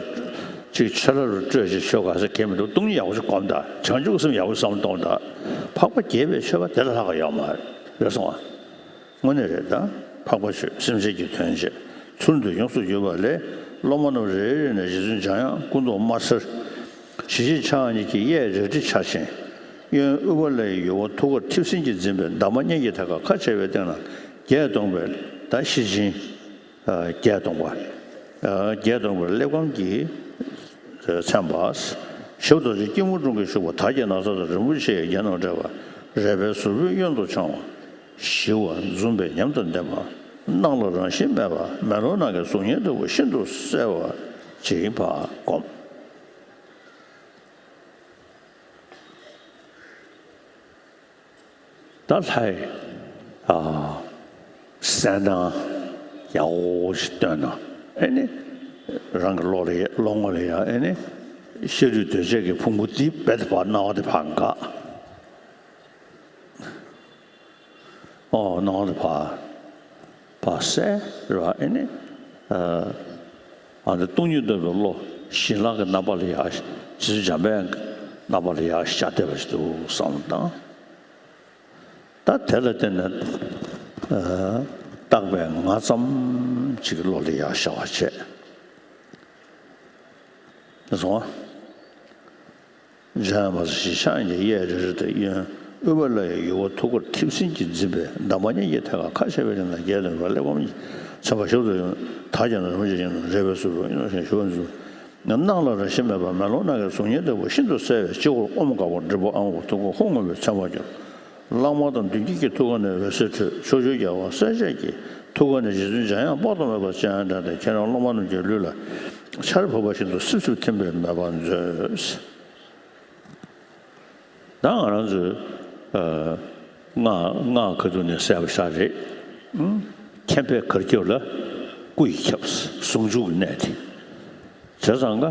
ཅིག་ཆོས་ལྷ་རུ་སྤྲོས་ཤིག་ཆོས་ག་ཟེར་གལ་མི་འདུག་སྟོང་ཉིད་ཡག་པོ་ཞིག་སྒོམ་དང་། བྱང་ཆུབ་སེམས་ཡག་པོ་བསམ་བློ་གཏོང་དང་། འཕགས་པ་དགྱེས་པའི་མཆོད་པ་དེ་ལས་ལྷག་ག་ཡོད་མ་རེད། རེད་སོང་ཨ། དངོས་གནས་རེད་ད། འཕགས་པ་མཆོད་སེམས་ཅན་གྱི་དོན་བྱེད། ཚུལ་དུ་ཡོངས་སུ་གྱུར་པ་ལས། སློབ་མ་རྣམས་རེ་རེ་ནས་རྗེ་བཙུན་འཇམ་དབྱངས་སྐུ་མདོག་དམར་སེར། ཞལ་གཅིག་ཕྱག་གཉིས་ཀྱིས་གཡས་རལ་གྲི་འཕྱར་ཞིང་། གཡོན་དབུས་པ་ལ་ཡི་ཡུ་བ་ཐུགས་ཀར་མཐེབ་སྲིན་གྱིས་འཛིན་པའི་འདབ་མ་སྙན་གྱི་ཐད་ཀར་ཁ་ཕྱེ་བའི་སྟེང་ན་བརྒྱད་སྟོང་པའི་ད་ཤེར་ཕྱིན། བརྒྱད་སྟོང་པ། བརྒྱད་སྟོང་པའི་གླེགས་བམ་གྱིས་མཚན་པ། ཞབས་རྡོ་རྗེ་སྐྱིལ་མོ་ཀྲུང་གིས་བཞུགས་པ། དར་གྱི་ན་བཟའ་དང་རིན་པོ་ཆེ་ཡི་རྒྱན་དང་འདྲ་བ། རལ་པའི་ཟུར་ཕུད་གཡོན་དུ་འཕྱང་བ། ཞི་བ་འཛུམ་པའི་ཉམས་དང་ལྡན་པ། སྣང་ལ་རང་བཞིན་མེད་པ། མེ་ལོང་ནང་གི་གཟུགས་བརྙན་ལྟ་བུ་ཤིན་ཏུ་གསལ་བ་ཅིག་ཕར་བསྒོམ། ད་ལྷའི་ཨ་གསལ་སྣང་ཡག་པོ་ཞིག་བཏོན་ན། ཨེ་ནི་རང་གི་བློ་ལ་ཡ། བློ་ངོ་ལ་ཡ། ཨེ་ནི་ཤ་རུས་གདོས་བཅས་ཀྱི་ཕུང་པོ་འདི་རྦད་དེ་ཕར་སྣང་བ་དེ་ཕར་འགག་ཨོ་སྣང་བ་དེ་ཕར་ཕར་གསལ་རེད་བ། ཨེ་ནི་ཨ་ཨ་འདི་སྟོང་ཉིད་རྟོགས་པའི་བློ། བྱིན་རླབས་ཀྱི་རྣམ་པ་ལ་ཡ། རྗེ་བཙུན་འཇམ་དཔལ་གྱི་རྣམ་པ་ལ་ཡ་ཤར་བསྡད་པ་ཞིག་འདུག་བསམ་བློ་བཏང་། ད་དེ་ལ་བརྟེན་ནས་ཨ་བཏགས་པའི་ངག་ཙམ་ཅིག་བློ་ལ་ཡར་ཤར་བ་བྱས། སོང་ང་། འཇམ་དབྱངས་མ་ཟེར་ཞེས་ཕྱག་གཉིས་གཡས་རེ་རེ་དང་། གཡོན་དབུས་པ་ལ་ཡི་ཡུ་བ་ཐུགས་ཀར་མཐེབ་སྲིན་གྱིས་འཛིན་པའི་འདབ་མ་སྙན་གྱི་ཐད་ཀར་ཁ་ཕྱེ་བའི་སྟེང་ན་བརྒྱད་སྟོང་པའི་གླེགས་བམ་གྱིས་མཚན་པ། ཞབས་རྡོ་རྗེ་དར་གྱི་ན་བཟའ་རིན་པོ་ཆེ་ཡིན་ནོ། རལ་པའི་ཟུར་ཕུད་གཡོན་དུ་འཕྱང་བ། ཞི་བ་འཛུམ། སྣང་ལ་རང་བཞིན་མེད་པ། མེ་ལོང་ནང་གི་གཟུགས་བརྙན་ལྟ་བུ་ཤིན་ཏུ་གསལ་བའི་སྤྱི་བོར་ཨོཾ་དཀར་པོ་འབྲིང་པོ་ཨ་འོ་ཐུགས་ཀར་ཧཱུྃ་སྔོན་པོས་མཚན་པར་གྱུར། གླང་དམར་དང་མདུན་སྐྱེས་ཀྱི་ཐུགས་ཀ་ནས་འོད་ཟེར་འཕྲོས། ཕྱོགས་བཅུའི་རྒྱལ་བ་སྲས་བཅས་ཀྱི་ཐུགས་ཀ་ནས་རྗེ་བཙུན་འཇམ་དབྱངས་དཔག་ཏུ་མེད་པ་སྤྱན་དྲངས་ཏེ། ཁྱེད་རང་སློབ་མ་རྣམས་ཀྱི་ལུས་ལ་ཆར་བབས་པ་བཞིན་དུ་སིབ་སིབ་ཐིམ་པས་མོས་པར་མཛོད། ད་ང་རང་ཚོས་ཨ་སྔགས་སྔགས་ཁ་ཐུག་ནས་གསལ་པོ་ཤར་རེད། ཨང་། མཁྱེན་པས་གར་གྱུར་ལ་སྐུ་ཡིས་ཁྱབ། ཟུང་འཇུག་གི་གནད་དེ། བྱས་ཙང་ཀ་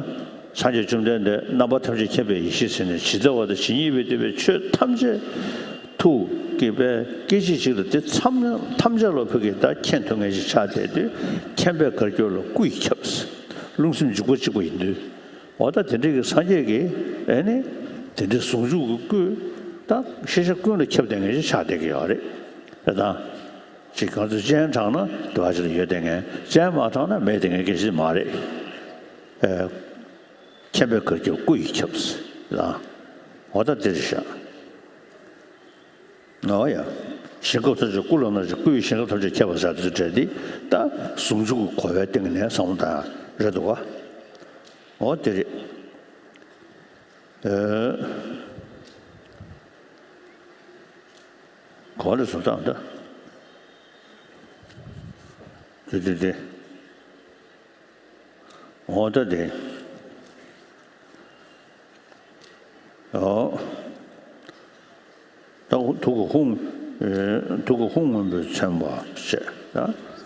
སངས་རྒྱས་བཅོམ་ལྡན་འདས་རྣམ་པ་ཐམས་ཅད་མཁྱེན་པའི་ཡེ་ཤེས་ཟེར་ནས། ཇི་ལྟ་བ་དང་ཇི་སྙེད་པའི་སྟོན་པའི་ཆོས་ཐམས་ཅད་ཐུགས་ཀྱི་པའི་སྐད་ཅིག་གཅིག་ལ་དེ་ཐམས་ཅད་ལ་ཕུལ་གྱི། ད་མཁྱེན་ཐུབ་མཁན་ཞིག་ཆགས་བསྡད་དུས། མཁྱེན་པས་གར་གྱུར་ལ་སྐུ་ཡིས་ཁྱབ། རླུང་སེམས་འཇུག་པ་གཅིག་པ་ཡིན་དུས། འོ་ད་དེ་འདྲའི་གི་སངས་རྒྱས་ཀྱི་ཨེ་ནི་དེ་འདྲའི་ཟུང་འཇུག་གི་སྐུ། ད་ཤེས་བྱ་ཀུན་ལ་ཁྱབ་བསྡད་མཁན་ཞིག་ཆགས་བསྡད་ཀྱི་ཡོད་རེད། དེ་དང་། ཅིག་གང་ཚོད་སྤྱན་དྲངས་ན་དེ་བ་ཅིག་ལ་ཡོད་བསྡད་མཁན། སྤྱན་མ་དྲངས་ན་མེད་བསྡད་མཁན་སྐད་ཆ་མ་རེད། ཨེ། མཁྱེན་པས་གར་གྱུར་སྐུ་ཡིས་ཁྱབ། ལ། འོ་ད་དེ་རེད་ཤག་འོ་ཡ། ཞིང་ཁམས་ཐམས་ཅད་སྐུ་ལ་སྣང་ཞིང་། སྐུ་ཡི་ཞིང་ཁམས་ཐམས་ཅད་ཁྱབ་པར་བྱ། དེ་འདྲ་དེ་ད་ཟུང་འཇུག་གི་གོ་བའི་སྟེང་ནས་བསམ་བློ་བཏང་ཡ་རེད་འདུག་ག་འོ་དེ་རེད། ཨེ། གོ་བ་ལ་བཟོ་སྟངས་ད། དེ་དེ་དེ། འོ་ད་དེ། འོ། ད་ཐུགས་ཀར་ཧཱུྃ། ཨེ། ཐུགས་ཀར་ཧཱུྃ་སྔོན་པོས་མཚན་པ་བྱས། ད་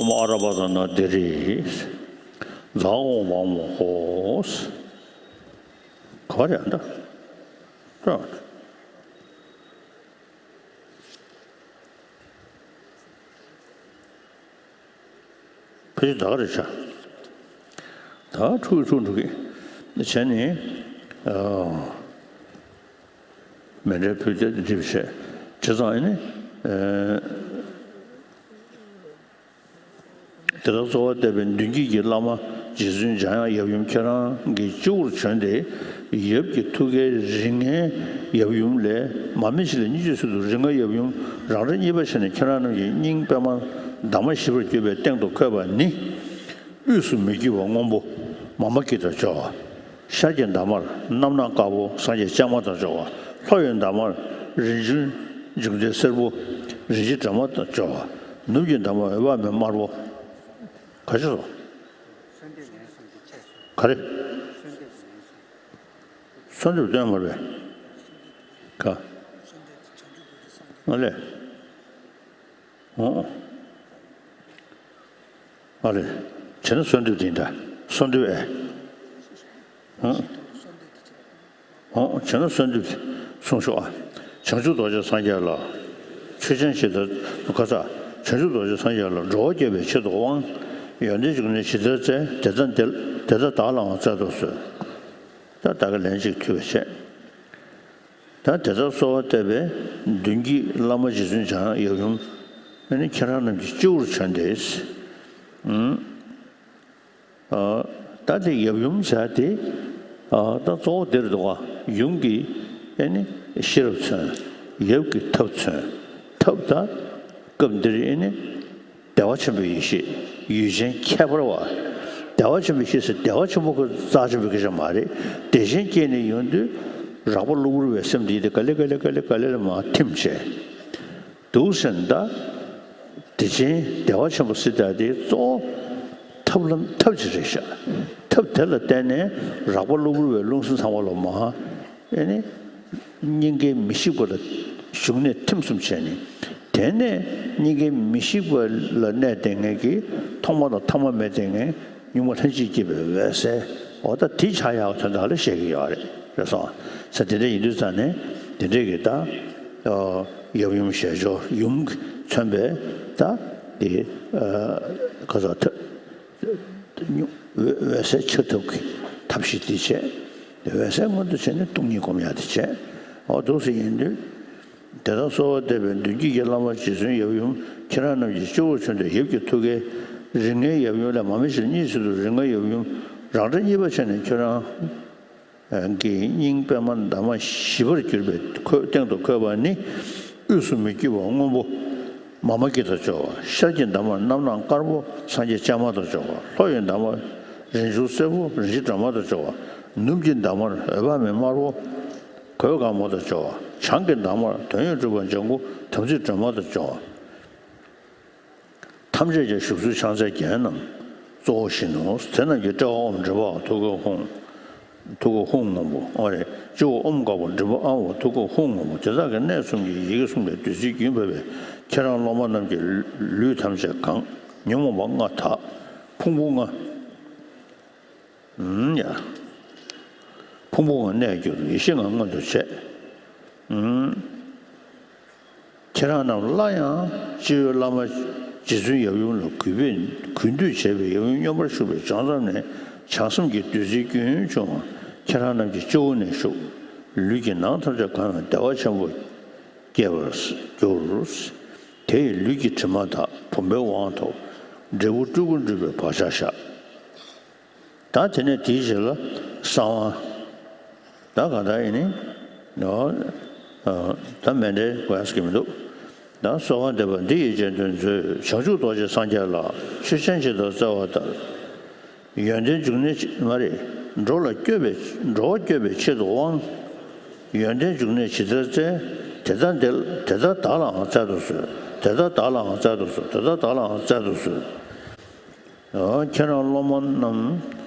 ཨོཾ་ཨ་ར་པ་ཙ་ན་དྷེ་རེ། ཛཿ་ཨོཾ་ཝཱ་མ་ཧོ། ག་རེ་ཡང་འདྲ། འདྲ། ཕལ་ཆེར་ད་ག་རེ་བྱ། ད་འཁྲུག་གི་འཁྲུག་འགྲོ་གི། བྱས་ནས། ཨ། མཎྜལ་ཕུལ་ཏེ་འདི་བྱས། བྱས་ཙང་ཨ་ནི། ཨ། དེ་དག་གསོལ་བ་འདེབས་པའི་མདུན་བསྐྱེད་ཀྱི་བླ་མ་རྗེ་བཙུན་འཇམ་དབྱངས་ཡབ་ཡུམ་ཁྱེད་རང་གི་སྤྱི་བོར་བྱོན་ཏེ། ཡབ་ཀྱི་ཐུགས་ཀའི་རིགས་ལྔའི་ཡབ་ཡུམ་ལས་མར་མེ་ཞིག་ལས་སྙིང་རྗེ་སུ་དུ་རིགས་ལྔའི་ཡབ་ཡུམ་རང་འདྲ་གཉིས་པ་བྱས་ནས་ཁྱེད་རང་རྣམས་ཀྱི་སྙིང་པདྨ་འདབ་མ་བཞི་པར་གྱུར་པའི་སྟེང་དུ་འཁོད་པ་ནི། དབུས་སུ་མི་བསྐྱོད་པ་སྔོན་པོ་མཱ་མ་ཀི་ཏ་སྦྱོར་བ། ཤར་གྱི་འདབ་མར་རྣམ་སྣང་དཀར་པོ་སངས་རྒྱས་སྤྱན་མ་དང་སྦྱོར་བ། ལྷོ་ཡི་འདབ་མར་རིན་ཆེན་འབྱུང་ལྡན་སེར་པོ་རིན་ཆེན་སྒྲོལ་མ་དང་སྦྱོར་བ། ནུབ་ཀྱི་འདབ་མར་འོད་དཔག་མེད་དམར་པོ། ག་ཅི་སོ། ག་རེ། གསོལ་འདེབས་སྟོན་མ་རེད། ག་ཨ་ལས། ཨོ། ཨ་རེ། བྱས་ན་གསོལ་འདེབས་དེ་འདྲ། གསོལ་འདེབས་ཨེ། ཨོ། ཨོ། བྱས་ན་གསོལ་འདེབས་གསུང་ཤོག་ཨ། བྱང་ཆུབ་རྡོ་རྗེ་སངས་རྒྱས་ལ། ཆོས་ཅན་ཇི་ལྟར་ཁ་ས། བྱང་ཆུབ་རྡོ་རྗེ་སངས་རྒྱས་ལ། འགྲོ་བ་བསྐྱོད་པའི་ཕྱིར་དུ་དབང་། ཡོན་ཏན་འབྱུང་གནས་ཇི་ལྟར་བསྩལ། དེ་ལྟར་དེ་དེ་ལྟར་བདག་ལའང་སྩལ་དུ་གསོལ། ད་ད་ག་ལན་གཅིག་ཐུབ་པ་བྱས། ད་དེ་ལྟར་གསོལ་བ་བཏབ་པའི་མདུན་བསྐྱེད་བླ་མ་རྗེ་བཙུན་འཇམ་དབྱངས་ཡབ་ཡུམ། ཨ་ནི་ཁྱེད་རང་རྣམས་ཀྱི་སྤྱི་བོར་བྱོན་ཏེ། ཨུམ། ཨ། ད་དེ་ཡབ་ཡུམ་ཟེར་དེ། ཨ། ད་གཙོ་བོ་འདིར་འདུག་ག་ཡུམ་གྱི་ཨ་ནི་ཤེས་རབ་མཚོན། ཡབ་ཀྱི་ཐབས་མཚོན། ཐབས་ད་སྐབས་འདིར་ཨ་ནི། བདེ་བ་ཆེན་པོའི་ཡེ་ཤེས། ཡུལ་ཅན་ཁྱད་པར་བ། བདེ་བ་ཆེན་པོའི་ཡེ་ཤེས་ཟེར་བདེ་བ་ཆེན་པོ་ཁོ་རྩ་ཆེན་པོའི་སྐད་ཆ་མ་རེད། བདེ་ཆེན་སྐྱེས་ནས་ཡོང་དུས་རགས་པ་གློ་བུར་བའི་སེམས་དེ་ཡིན་ཏེ་ག་ལེ་ག་ལེ་ག་ལེ་ག་ལེ་ལ་མར་ཐིམ་བྱས། འདུག་ཟེར་ན་ད། བདེ་ཆེན་བདེ་བ་ཆེན་པོ་ཟེར་ད་དེ་གཙོ་བོ་ཐབས་ལམ་ཐབས་ཅིག་རེད་ཤག་ཐབས་དེ་ལ་བརྟེན་ནས་རགས་པ་གློ་བུར་བའི་རླུང་སེམས་ཚང་མ་ལ་མར། ཨེ་ནི། སྙིང་གའི་མི་ཤིགས་པ་ལ་ཞུགས་ནས་ཐིམ་གསུམ་བྱས་ནས། དེ་ནས་སྙིང་གའི་མི་ཤིགས་པ་ལ་གནས་བསྡད་མཁན་གྱི་ཐོག་མ་དང་ཐ་མ་མེད་བསྡད་མཁན་གཉུག་མ་ལྷན་ཅིག་སྐྱེས་པའི་འོད་གསལ། འོ་ད་དེ་ཆགས་ཡག་དོན་དག་ལ་བཤད་ཀྱི་ཡོད་རེད། རེད་སོང་། ས་དེ་འདྲ་ཡིན་དུས་ཙང་ནས་དེ་འདྲས་ཀྱི་ད། ཡབ་ཡུམ་ཞལ་སྦྱོར་ཡུམ་གྱིས་མཚོན་པའི་ད་དེ། ག་ས་ཐ། འོད་གསལ་འཆར་ཐབས་ཀྱི་ཐབས་ཤེས་དེ་བྱས། འོད་གསལ་མངོན་དུ་བྱས་ནས་སྟོང་ཉིད་སྒོམ་ཡག་དེ་བྱས། འོ་འདུག་སེ་ཡིན་དུས། དེ་ལྟར་གསོལ་བ་འདེབས་པའི་མདུན་བསྐྱེད་ཀྱི་བླ་མ་རྗེ་བཙུན་ཡབ་ཡུམ་ཁྱེད་རང་རྣམས་ཀྱི་སྤྱི་བོར་བྱོན་ཏེ་ཡབ་ཀྱི་ཐུགས་ཀའི་རིགས་ལྔའི་ཡབ་ཡུམ་ལས་མར་མེ་ཞིག་གཉིས་སུ་དུ་རིགས་ལྔའི་ཡབ་ཡུམ་རང་འདྲ་གཉིས་པ་བྱས་ནས་ཁྱེད་རང་གི་སྙིང་པདྨ་འདབ་མ་བཞི་པར་གྱུར་པའི་འཁོད་སྟེང་དུ་འཁོད་པ་ནི། དབུས་སུ་མི་བསྐྱོད་པ་སྔོན་པོ་མཱ་མ་ཀི་ཏ་སྦྱོར་བ། ཤར་གྱི་འདབ་མར་རྣམ་སྣང་དཀར་པོ་སངས་རྒྱས་སྤྱན་མ་དང་སྦྱོར་བ། ལྷོ་ཡི་འདབ་མར་རིན་ཆེན་སེར་པོ་རིན་ཆེན་སྒྲོལ་མ་དང་སྦྱོར་བ། ནུབ་ཀྱི་འདབ་མར་འོད་དཔག་མེད་དམར་པོ་གོས་དཀར་མོ་དང་སྦྱོར་བ། བྱང་གི་འདབ་མར་དོན་ཡོད་གྲུབ་པ་ལྗང་གུ་དམ་ཚིག་སྒྲོལ་མ་དང་སྦྱོར་བ། ཐམས་ཅད་ཀྱང་བཞུགས་ཚུལ་ཕྱག་འཚལ་རྒྱན་རྣམས་གཙོ་བོ་བཞིན་ནོ། དེ་རྣམས་ཀྱི་དཔྲལ་བ་ཨོཾ་མགྲིན་པའམ་ཐུགས་ཀའི་ཧཱུྃ། ཐུགས་ཀའི་ཧཱུྃ་སྔོན་པོ་ཨོ་རེད། སྤྱི་བོར་ཨོཾ་དཀར་པོ་མགྲིན་པ་ཨ་འོ་ཐུགས་ཀའི་ཧཱུྃ་སྔོན་པོ་དེ་དག་གི་གནས་གསུམ་གྱི་ཡི་གེ་གསུམ་ལས་བདུད་རྩིའི་རྒྱུན་བབས་པས་ཁྱེད་རང་སློབ་མ་རྣམས་ཀྱི་ལུས་ཐམས་ཅད་གང་། ཉོན་མོངས་པ་ལྔ་དག་ཕུང་པོ་ལྔ། ཨུམ། ཡ། ཕུང་པོ་ལྔ་གནས་གྱུར་ཡེ་ཤེས་ལྔ་མངོན་དུ་བྱས། ཨུམ། ཁྱེད་རང་རྣམས་སླར་ཡང་སྤྱི་བོའི་བླ་མ་རྗེ་བཙུན་ཡབ་ཡུམ་ལ་གུས་པས་གུས་འདུད་བྱས་པས་ཡབ་ཡུམ་སྙོམས་པར་ཞུགས་པས་བྱང་མཚམས་ནས་བྱང་སེམས་ཀྱི་བདུད་རྩིའི་རྒྱུན་བྱུང་བ་ཁྱེད་རང་རྣམས་ཀྱི་སྤྱི་བོ་ནས་ཞུགས། ལུས་ཀྱི་ནང་ཐམས་ཅད་གང་ཡང་བདེ་བ་ཆེན་པོ་སྐྱེ་བར་འགྱུར། དེ་ཡི་ལུས་ཀྱི་དྲི་མ་དག་བུམ་པའི་དབང་ཐོབ། འབྲས་བུ་སྤྲུལ་སྐུ་འགྲུབ་པའི་བག་ཆགས་བཞག། ད་དེ་ནས་དེའི་རྗེས་ལ་གསང་བ། ད་གང་ལྟར་ཡིན་ནི། ཨ། ད་མཎྜལ་དགོས་ཡ་ཟེར་གྱི་མི་འདུག། ད་གསོལ་བ་འདེབས་པ་འདི་ཡི་རྗེས་ཟློས་མཛོད། བྱང་ཆུབ་རྡོ་རྗེ་སངས་རྒྱས་ལ། ཆོས་ཅན་ཇི་ལྟར་བསྩལ་བ་ལྟར། ཡོན་ཏན་འབྱུང་གནས་མ་རེད། འགྲོ་ལ་སྐྱོབ་པའི་འགྲོ་བ་སྐྱོབ་པའི་ཆེད་དུ་དབང་། ཡོན་ཏན་འབྱུང་གནས་ཇི་ལྟར་བཙལ། དེ་ལྟར་འདི་དེ་ལྟར་བདག་ལའང་བཙལ་དུ་གསོལ། དེ་ལྟར་བདག་ལའང་བཙལ་དུ་གསོལ། དེ་ལྟར་བདག་ལའང་བཙལ་དུ་གསོལ། ཁྱེད་རང་སློབ་མ་རྣམས་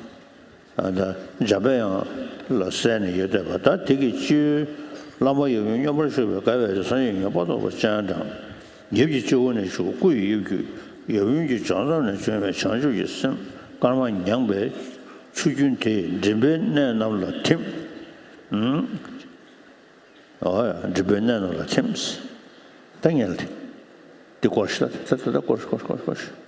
འཇམ་པའི་དབྱངས་ལ་གསན་ནས་ཡོད་བསྡད་པ། ད་དེ་གི་སྤྱི་བོའི་བླ་མ་ཡབ་ཡུམ་མངོན་པར་བཞུགས་པའི་དགའ་བའི་སངས་རྒྱས་ཉིད་ཕ་རོལ་ཏུ་ཕྱིན་དང་། ཡབ་ཀྱི་སྤྱི་བོ་ནས་ཞུགས་སྐུ་ཡི་དབྱིབས་ཀྱི་ཡབ་ཡུམ་གྱི་ལྗོན་ཚབ་ནས་བྱོན་པའི་བྱང་ཆུབ་ཀྱི་སེམས་དཀར་དམར་མྱངས་པའི་ཆུ་རྒྱུན་དེ་ཡིས་མགྲིན་པའི་སྣེ་རྣམས་ལ་ཐིམ། ཨོ་ཡ། མགྲིན་པའི་སྣེ་རྣམས་ལ་ཐིམ། ད་ངས་ལ་དེ་དེ་སྐོར་ཞིག་ལ་དེ་ད་ད་ད་སྐོར་ཞིག་སྐོར་ཞིག་སྐོར་ཞིག་སྐོར་ཞིག་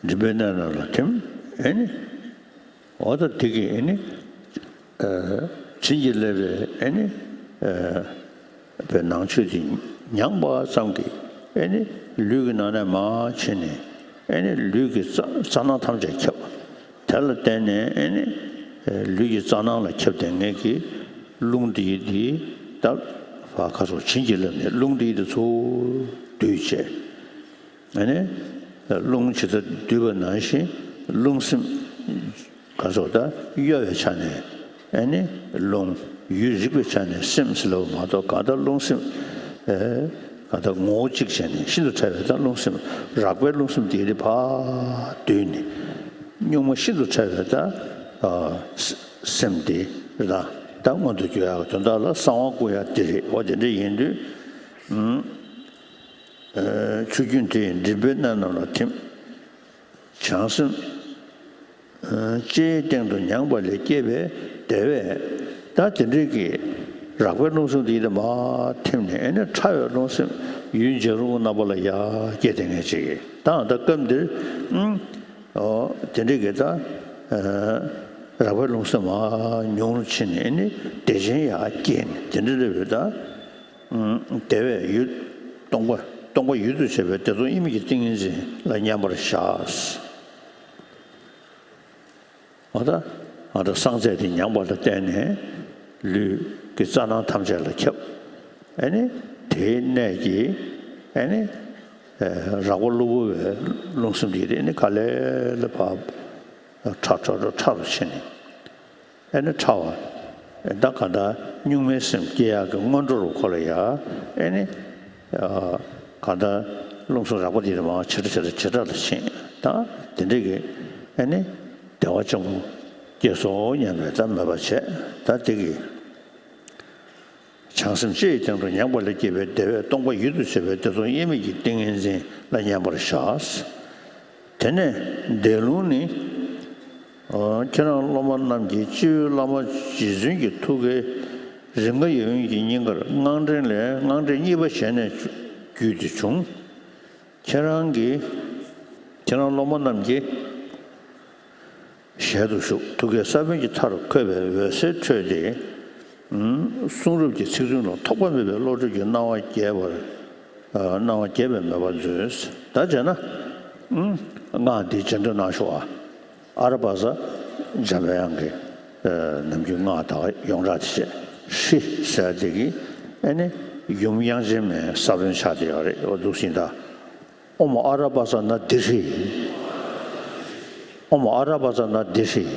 མགྲིན་པའི་སྣེ་རྣམས་ལ་ཐིམ། ཨེ་ནི། འོ་ད་དེ་གིས་ཨེ་ནི། ཨ། བྱིན་གྱིས་བརླབས་པའི་ཨེ་ནི། ཨ། པའི་ནང་མཆོད་དེ་མྱངས་པ་ཙམ་གྱིས་ཨེ་ནི་ལུས་ཀྱི་ནང་ནས་མར་ཕྱིན་ནས་ཨེ་ནི་ལུས་ཀྱི་རྩ་རྩ་ནང་ཐམས་ཅད་ཁྱབ། དེ་ལ་བརྟེན་ནས་ཨེ་ནི་ལུས་ཀྱི་རྩ་ནང་ལ་ཁྱབ་བསྡད་མཁན་གྱི་རླུང་དེ་ཡི་དེ་ད་ཕར་ཁ་སོགས་བྱིན་གྱིས་བརླབས་ནས་རླུང་དེ་ཡི་དེ་ཚུར་བསྡུས་བྱས། ཨེ་ནི་རླུང་ཇི་ལྟར་བསྡུས་པ་ནང་བཞིན་རླུང་སེམས་ག་སོགས་ད་གཡོ་བའི་ཆ་ནས་ཨེ་ནི་རླུང་ཡུལ་རིག་པའི་ཆ་ནས་སེམས་ཟེར་ལབ་པ་མ་གཏོགས་གང་ལྟར་རླུང་སེམས་ཨེ་གང་ལྟར་ངོ་བོ་གཅིག་བྱས་ནས་ཤིན་ཏུ་ཕྲ་བའི་ད་རླུང་སེམས་རགས་པའི་རླུང་སེམས་དེ་ཡི་དེ་ཕར་བསྡུས་ནས་གཉུག་མ་ཤིན་ཏུ་ཕྲ་བའི་ད་ཨ་སེམས་དེ་རེད། ད་ད་མངོན་དུ་གྱུར་ཡག་གི་དོན་དག་ལ་གསང་བ་བསྐུར་ཡག་དེ་རེད། འོ་དེ་འདྲ་ཡིན་དུས། ཆུ་རྒྱུན་དེ་ཡིས་མགྲིན་པའི་སྣེ་རྣམས་ལ་ཐིམ། བྱང་སེམས། ལྕེའི་སྟེང་དུ་མྱངས་པ་ལས་སྐྱེས་པའི་བདེ་བས། ད་དེ་འདྲའི་གི་རགས་པའི་རླུང་སེམས་དེ་ཡིན་ན་མར་ཐིམ་ནས་ཨེ་ནི་ཕྲ་བའི་རླུང་སེམས་ཡུལ་འཇའ་རིསམོ་རྣམ་པ་ལ་ཡར་སྐྱེས་བསྡད་མཁན་ཅིག་གིས་ད་ད་སྐབས་འདིར། ཨོ་དེ་འདྲའི་གི་ད་རགས་པའི་རླུང་སེམས་མར་ཉུང་རུ་ཕྱིན་ནས་ཨེ་ནི་བདེ་ཆེན་ཡར་སྐྱེས་ནས་དེ་འདྲ་རེད་པས་ད། བདེ་བས་ཡུལ་སྟོང་པ་སྟོང་པ་ཡུལ་དུ་བྱེད་པའི་བདེ་སྟོང་དབྱེར་མེད་ཀྱི་ཏིང་ངེ་འཛིན་ལ་མཉམ་པར་བཞག། འོ་ད་ང་ད་སངས་རྒྱས་དེ་མྱངས་པ་ལ་བརྟེན་ནས་ལུས་ཀྱི་རྩ་ནང་ཐམས་ཅད་ལ་ཁྱབ། ཨེ་ནི་དེའི་གནད་ཀྱིས་ཨེ་ནི་རགས་པ་གློ་བུར་བའི་རླུང་སེམས་དེ་དེ་ནི་ག་ལེ་ལ་ཕར་ཕྲ་ཕྲ་ཕྲ་ཕྲ་རུ་ཕྱིན་ནས། ཨེ་ནི་ཕྲ་བ། ད་གང་ལྟར་གཉུག་མའི་སེམས་སྐྱེ་ཡག་གི་སྔོན་འགྲོ་རུ་ཁོ་ལ་ཡ། ཨེ་ནི། གང་ལྟར་རླུང་སེམས་རགས་པ་འདི་དེ་མར་ཇེ་ཕྲ་ཇེ་ཕྲ་ཇེ་ཕྲ་ལ་ཕྱིན། ད་དེ་འདྲ་གི་ཨེ་ནི། བདེ་བ་ཆེན་པོ་སྐྱེས་སོ་སྙམ་པའི་ད་མོས་པ་བྱས། ད་དེ་གི། བྱང་སེམས་ལྕེ་ཡི་སྟེང་དུ་མྱངས་པ་ལས་སྐྱེས་པའི་བདེ་བས་སྟོང་པ་ཡུལ་དུ་བྱེད་པའི་བདེ་སྟོང་དབྱེར་མེད་ཀྱི་ཏིང་ངེ་འཛིན་ལ་མཉམ་པར་བཞག། དེ་ནས་བཟླས་ལུང་ནི། ཁྱེད་རང་སློབ་མ་རྣམས་ཀྱི་སྤྱི་བོའི་བླ་མ་རྗེ་བཙུན་གྱི་ཐུགས་ཀའི་རིམ་ལྔ་ཡབ་ཡུམ་གྱི་སྙིང་གར་དངངས་སྐྲན་ལས་དངངས་སྐྲན་གཉིས་པ་ཞལ་ནས་བརྒྱུད་དེ་བྱུང་། ཁྱེད་རང་གི། ཁྱེད་རང་སློབ་མ་རྣམས་ཀྱི། ཞལ་དུ་ཞུགས། ཐུགས་ཀའི་ས་བོན་གྱི་མཐར་འཁོད་པའི་འོད་ཟེར་འཕྲོས་ཏེ། གསུང་རབ་ཀྱི་ཚིག་དོན་ལ་ཐོགས་པ་མེད་པའི་བློ་གྲོས་ཀྱི་སྣང་བ་རྒྱས་པར། སྣང་བ་རྒྱས་པའི་མོས་པ་མཛོད། ད་བྱས་ན། སྔགས་འདི་རྗེས་ཟློས་གནང་ཤོག་ཨ། ཨ་ར་པ་ས། འཇམ་པའི་དབྱངས་ཀྱི། ནམ་རྒྱུན་སྔགས་དག་ཡོངས་གྲགས་དེ་བྱས། ཧྲཱིཿཟེར་དེ་གིས་ཨེ་ནི། ཡུམ་དབྱངས་ཅན་མའི་ས་བོན་ཆགས་བསྡད་ཡོད་རེད། འོ་འདུག་སེ་ད། ཨོཾ་ཨ་ར་པ་ཙ་ན་དྷཱིཿཧྲཱིཿ། ཨོཾ་ཨ་ར་པ་ཙ་ན་དྷཱིཿཧྲཱིཿ།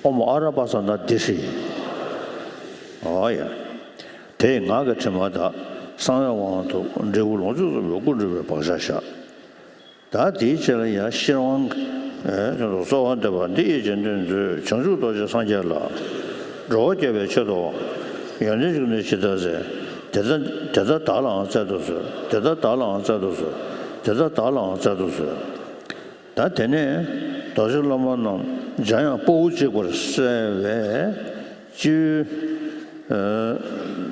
ཨོཾ་ཨ་ར་པ་ཙ་ན་དྷཱིཿཧྲཱིཿ། ཨོ་ཡ། དེས་ངག་གི་དྲི་མ་དག། གསང་བའི་དབང་ཐོབ། འབྲས་བུ་ལོངས་སྤྱོད་རྫོགས་པའི་སྐུ་འགྲུབ་པའི་བག་ཆགས་བཞག། ད་དེའི་རྗེས་ལ་ཡང་ཤེར་དབང་གི་གསོལ་བ་འདེབས་པ་འདི་ཡི་རྗེས་ཟློས་མཛོད། བྱང་ཆུབ་རྡོ་རྗེ་སངས་རྒྱས་ལ། འགྲོ་བ་སྐྱོབ་པའི་ཆེད་དུ། ཡོན་ཏན་འབྱུང་གནས་ཇི་ལྟར་བཙལ། དེ་ལྟར་དེ་ལྟར་བདག་ལའང་བཙལ་དུ་གསོལ། དེ་ལྟར་བདག་ལའང་བཙལ་དུ་གསོལ། དེ་ལྟར་བདག་ལའང་བཙལ་དུ་གསོལ། ད་དེ་ནས་རྡོ་རྗེ་སློབ་མ་རྣམས་འཇམ་དབྱངས་དཔའ་བོ་གཅིག་པར་གསལ་བའི་སྤྱི་བོའི་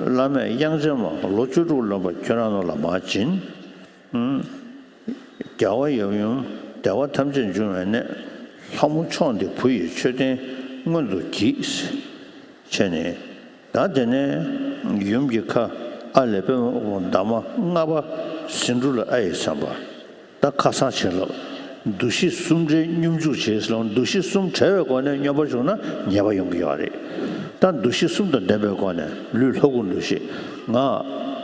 བླ་མས་དབྱངས་ཅན་མ་ལོ་བཅུ་དྲུག་ལོན་པ་ཁྱོད་རང་རྣམས་ལ་མར་བྱིན། རྒྱལ་བ་ཡབ་ཡུམ་བདེ་བ་ཐམས་ཅད་འབྱུང་བའི་གནས། ལྷ་མོ་མཆོག་འདི་བུ་ཡི་མཆོད་རྟེན་མངོན་དུ་བགྱིས། བྱས་ནས། ད་དེ་ནས་ཡུམ་གྱི་ཁ་ཨ་ལས་པདྨ་འདབ་མ་ལྔ་པ་ཟེའུ་འབྲུ་ལ་ཨ་ཡིས་མཚན་པ། ད་ཁ་སང་བྱིན་རླབས། འདུ་ཤེས་གསུམ་བྲལ་སྙོམས་འཇུག་བྱེད་ཟེར་ལ། འདུ་ཤེས་གསུམ་བྲལ་བའི་སྒོ་ནས་སྙོམས་པར་ཞུགས་ན་ཉེས་པ་ཡོང་གི་ཡོད་རེད། ད་འདུ་ཤེས་གསུམ་དང་ལྡན་པའི་སྒོ་ནས། ལུས་ལྷ་སྐུ་འདུ་ཤེས། ངག་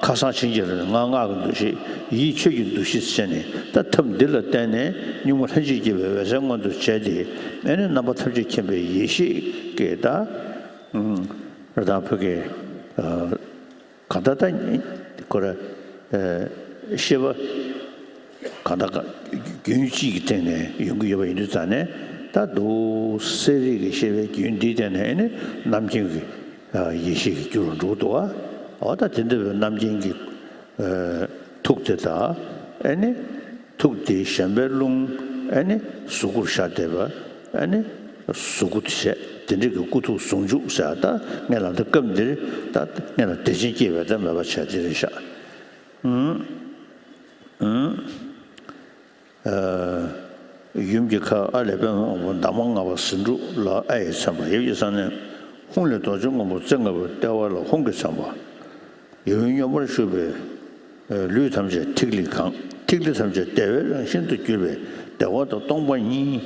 ཁ་སང་བྱིན་གྱིས་རློབ་ནས་ངག་སྔགས་ཀྱི་འདུ་ཤེས། ཡིད་ཆོས་ཀྱི་འདུ་ཤེས་བྱས་ནས། ད་ཐབས་འདི་ལ་བརྟེན་ནས་གཉུག་མ་ལྷན་ཅིག་སྐྱེས་པའི་འོད་གསལ་མངོན་དུ་བྱས་ཏེ། ཨ་ནི་རྣམ་པ་ཐམས་ཅད་མཁྱེན་པའི་ཡེ་ཤེས་ཀྱི། ད་ར་དང་བོད་ཀྱི་གང་ལྟར་ད་ཁོ་ར་ཤེས་པ་གང་ལྟར་རྒྱུན་གཅིག་གི་སྟེང་ནས་ཡོང་གི་ཡོད་པ་ཡིན་དུས་ཙང་ནས། ད་འདུག་སེ་གསལ་རིག་གི་ཤེས་པའི་རྒྱུན་འདིའི་སྟེང་ནས། ཨ་ནི་རྣམ་མཁྱེན་གྱི་ཡེ་ཤེས་ཀྱི་རྒྱུ་རུ་འགྲོ་གི་འདུག་པ། འོ་ད་དེ་འདྲ་བའི་རྣམ་མཁྱེན་གྱི་ཐུགས་དེ་དང་། ཨ་ནི་ཐུགས་དེའི་གཞན་པའི་རླུང་། ཨ་ནི་གཟུགས་སྐུར་ཤར་བསྡད་པ། ཨ་ནི་གཟུགས་སྐུ་དེ་བྱས། དེ་འདྲ་གི་སྐུ་ཐུགས་ཟུང་འཇུག་ཟེར། ད་སྔོན་ལ་ད་སྐབས་འདིར་ད་སྔོན་ལ་བདེ་ཆེན་སྐྱེས་པའི་ད་མོས་པ་བྱས་དེ་རེད་ཤག་ཨུམ། ཨུམ། ཨ། ཡུམ་གྱི་ཁ། ཨ་ལས་པདྨ་དབང་པོ། འདབ་མ་ལྔ་པ་ཟེའུ་འབྲུ་ལ་ཨ་ཡིས་མཚན་པ། ཡབ་ཀྱི་ས་གནས་ཧཱུྃ་ལས་རྡོ་རྗེ་སྔོན་པོ། རྩེ་ལྔ་པའི་ལྟེ་བ་ལ་ཧཱུྃ་གིས་མཚན་པ། ཡབ་ཡུམ་མཉམ་པར་བཞུགས་པའི་ལུས་ཐམས་ཅད་ཐིག་ལེས་གང་། ཐིག་ལེ་ཐམས་ཅད་བདེ་བའི་རང་བཞིན་དུ་གྱུར་པའི་བདེ་བ་དང་སྟོང་པ་ཉིད།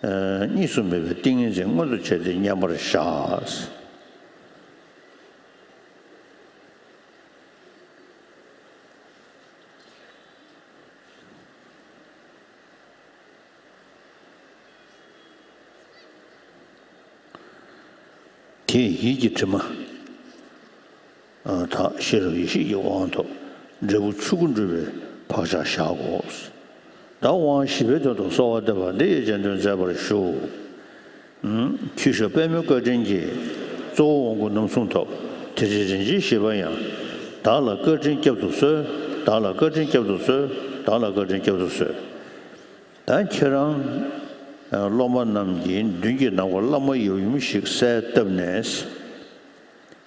ཨ། གཉིས་སུ་མེད་པའི་ཏིང་ངེ་འཛིན་མངོན་དུ་བྱས་ཏེ་མཉམ་པར་བཞག་དེས་ཡིད་ཀྱི་དྲི་མ་དག། ཤེས་རབ་ཡེ་ཤེས་ཀྱི་དབང་ཐོབ། འབྲས་བུ་ཆོས་སྐུ་འགྲུབ་པའི་བག་ཆགས་བཞག་གོ། ད་དབང་བཞི་པའི་དོན་དུ་གསོལ་བ་འདེབས་པ་འདི་ཡི་རྗེས་ཟློས་མཛད་པར་ཞུ། ཁྱེད་ཞབས་པདྨོའི་བཀའ་དྲིན་གྱིས། གཙོ་བོ་དབང་བསྐུར་རྣམ་གསུམ་ཐོབ། དེ་འདྲའི་རིན་ཆེན་བཞི་པ་ཡང་། བདག་ལ་བཀའ་དྲིན་བསྐྱབ་ཏུ་གསོལ། བདག་ལ་བཀའ་དྲིན་བསྐྱབ་ཏུ་གསོལ། བདག་ལ་བཀའ་དྲིན་བསྐྱབ་ཏུ་གསོལ། ད་ཁྱེད་རང་སློབ་མ་རྣམས་ཀྱི་མདུན་གྱི་ནམ་མཁར་བླ་མ་ཡབ་ཡུམ་ཞིག་གསལ་བཏབ་ནས།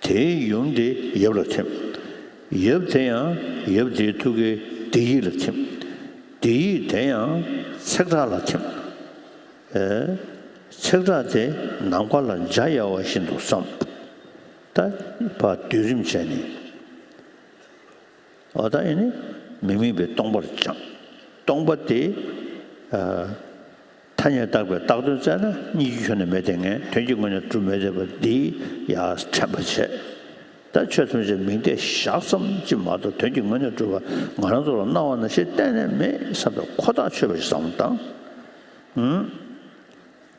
དེའི་ཡུམ་དེ་ཡབ་ལ་ཐིམ། ཡབ་དེ་ཡང་ཡབ་དེའི་ཐུགས་ཀའི་བདེ་ཡིད་ལ་ཐིམ། བདེ་ཡིད་དེ་ཡང་ཚེག་དྲག་ལ་ཐིམ། ཨེ། ཚེག་དྲག་དེ་ནམ་མཁའ་ལ་འཇའ་ཡལ་བ་བཞིན་དུ་བསམ། ད་ཕར་སྡུད་རིམ་བྱས་ནས། འོ་ད་ཨེ་ནི་མི་དམིགས་པའི་སྟོང་པར་སྦྱངས། སྟོང་པ་དེ། ཨ། ཐ་སྙད་བཏགས་པའི་བཏགས་དོན་བཙལ་ན། སྙིང་རྗེ་ཁྱོན་ནས་མེད་དེ་ངས་དོན་གྱི་དངོས་གནས་གྲུབ་མེད་བསྡད་པ་འདི་ཡར་དྲན་པ་བྱས། ད་ཆོས་ཐམས་ཅད་མིང་བརྡས་བཞག་ཙམ་ཅིག་མ་གཏོགས། དོན་གྱི་དངོས་གནས་གྲུབ་པ་ང་རང་ཚོ་ལ་སྣང་བ་ནང་བཞིན་གཏན་ནས་མེད་བསམ་པའི་ཁོ་ཐག་ཆོད་པ་ཞིག་བསམ་བློ་བཏང་། ཨུམ།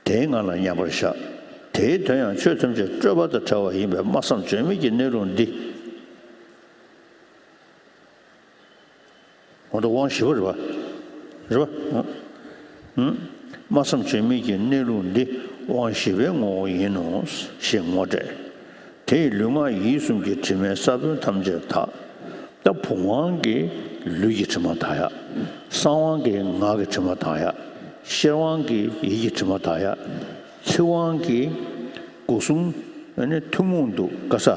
དེའི་ངང་ལ་མཉམ་པར་བཞག། དེའི་དོན་ཡང་ཆོས་ཐམས་ཅད་སྤྲོས་པ་དང་བྲལ་བ་ཡིན་པས་སྨྲ་བསམ་བརྗོད་མེད་ཀྱི་གནས་ལུགས་འདི། འོ་ད་དབང་བཞི་པ་རེད་པ། རེད་པ། ཨང་། སྨྲ་བསམ་བརྗོད་མེད་ཀྱི་གནས་ལུགས་འདི་དབང་བཞི་པའི་ངོ་བོ་ཡིན་ནོ་ཞེས་ངོ་སྤྲད། དེ་ཡི་ལུས་ངག་ཡིད་གསུམ་གྱི་དྲི་མའི་ས་བོན་ཐམས་ཅད་དག། ད་བུམ་དབང་གིས་ལུས་ཀྱི་དྲི་མ་དག་ཡ། གསང་དབང་གིས་ངག་གི་དྲི་མ་དག་ཡ། ཤེར་དབང་གིས་ཡིད་ཀྱི་དྲི་མ་དག་ཡ། ཚིག་དབང་གིས་སྒོ་གསུམ། ཨ་ནི་ཐུན་མོང་དུ་ག་ས་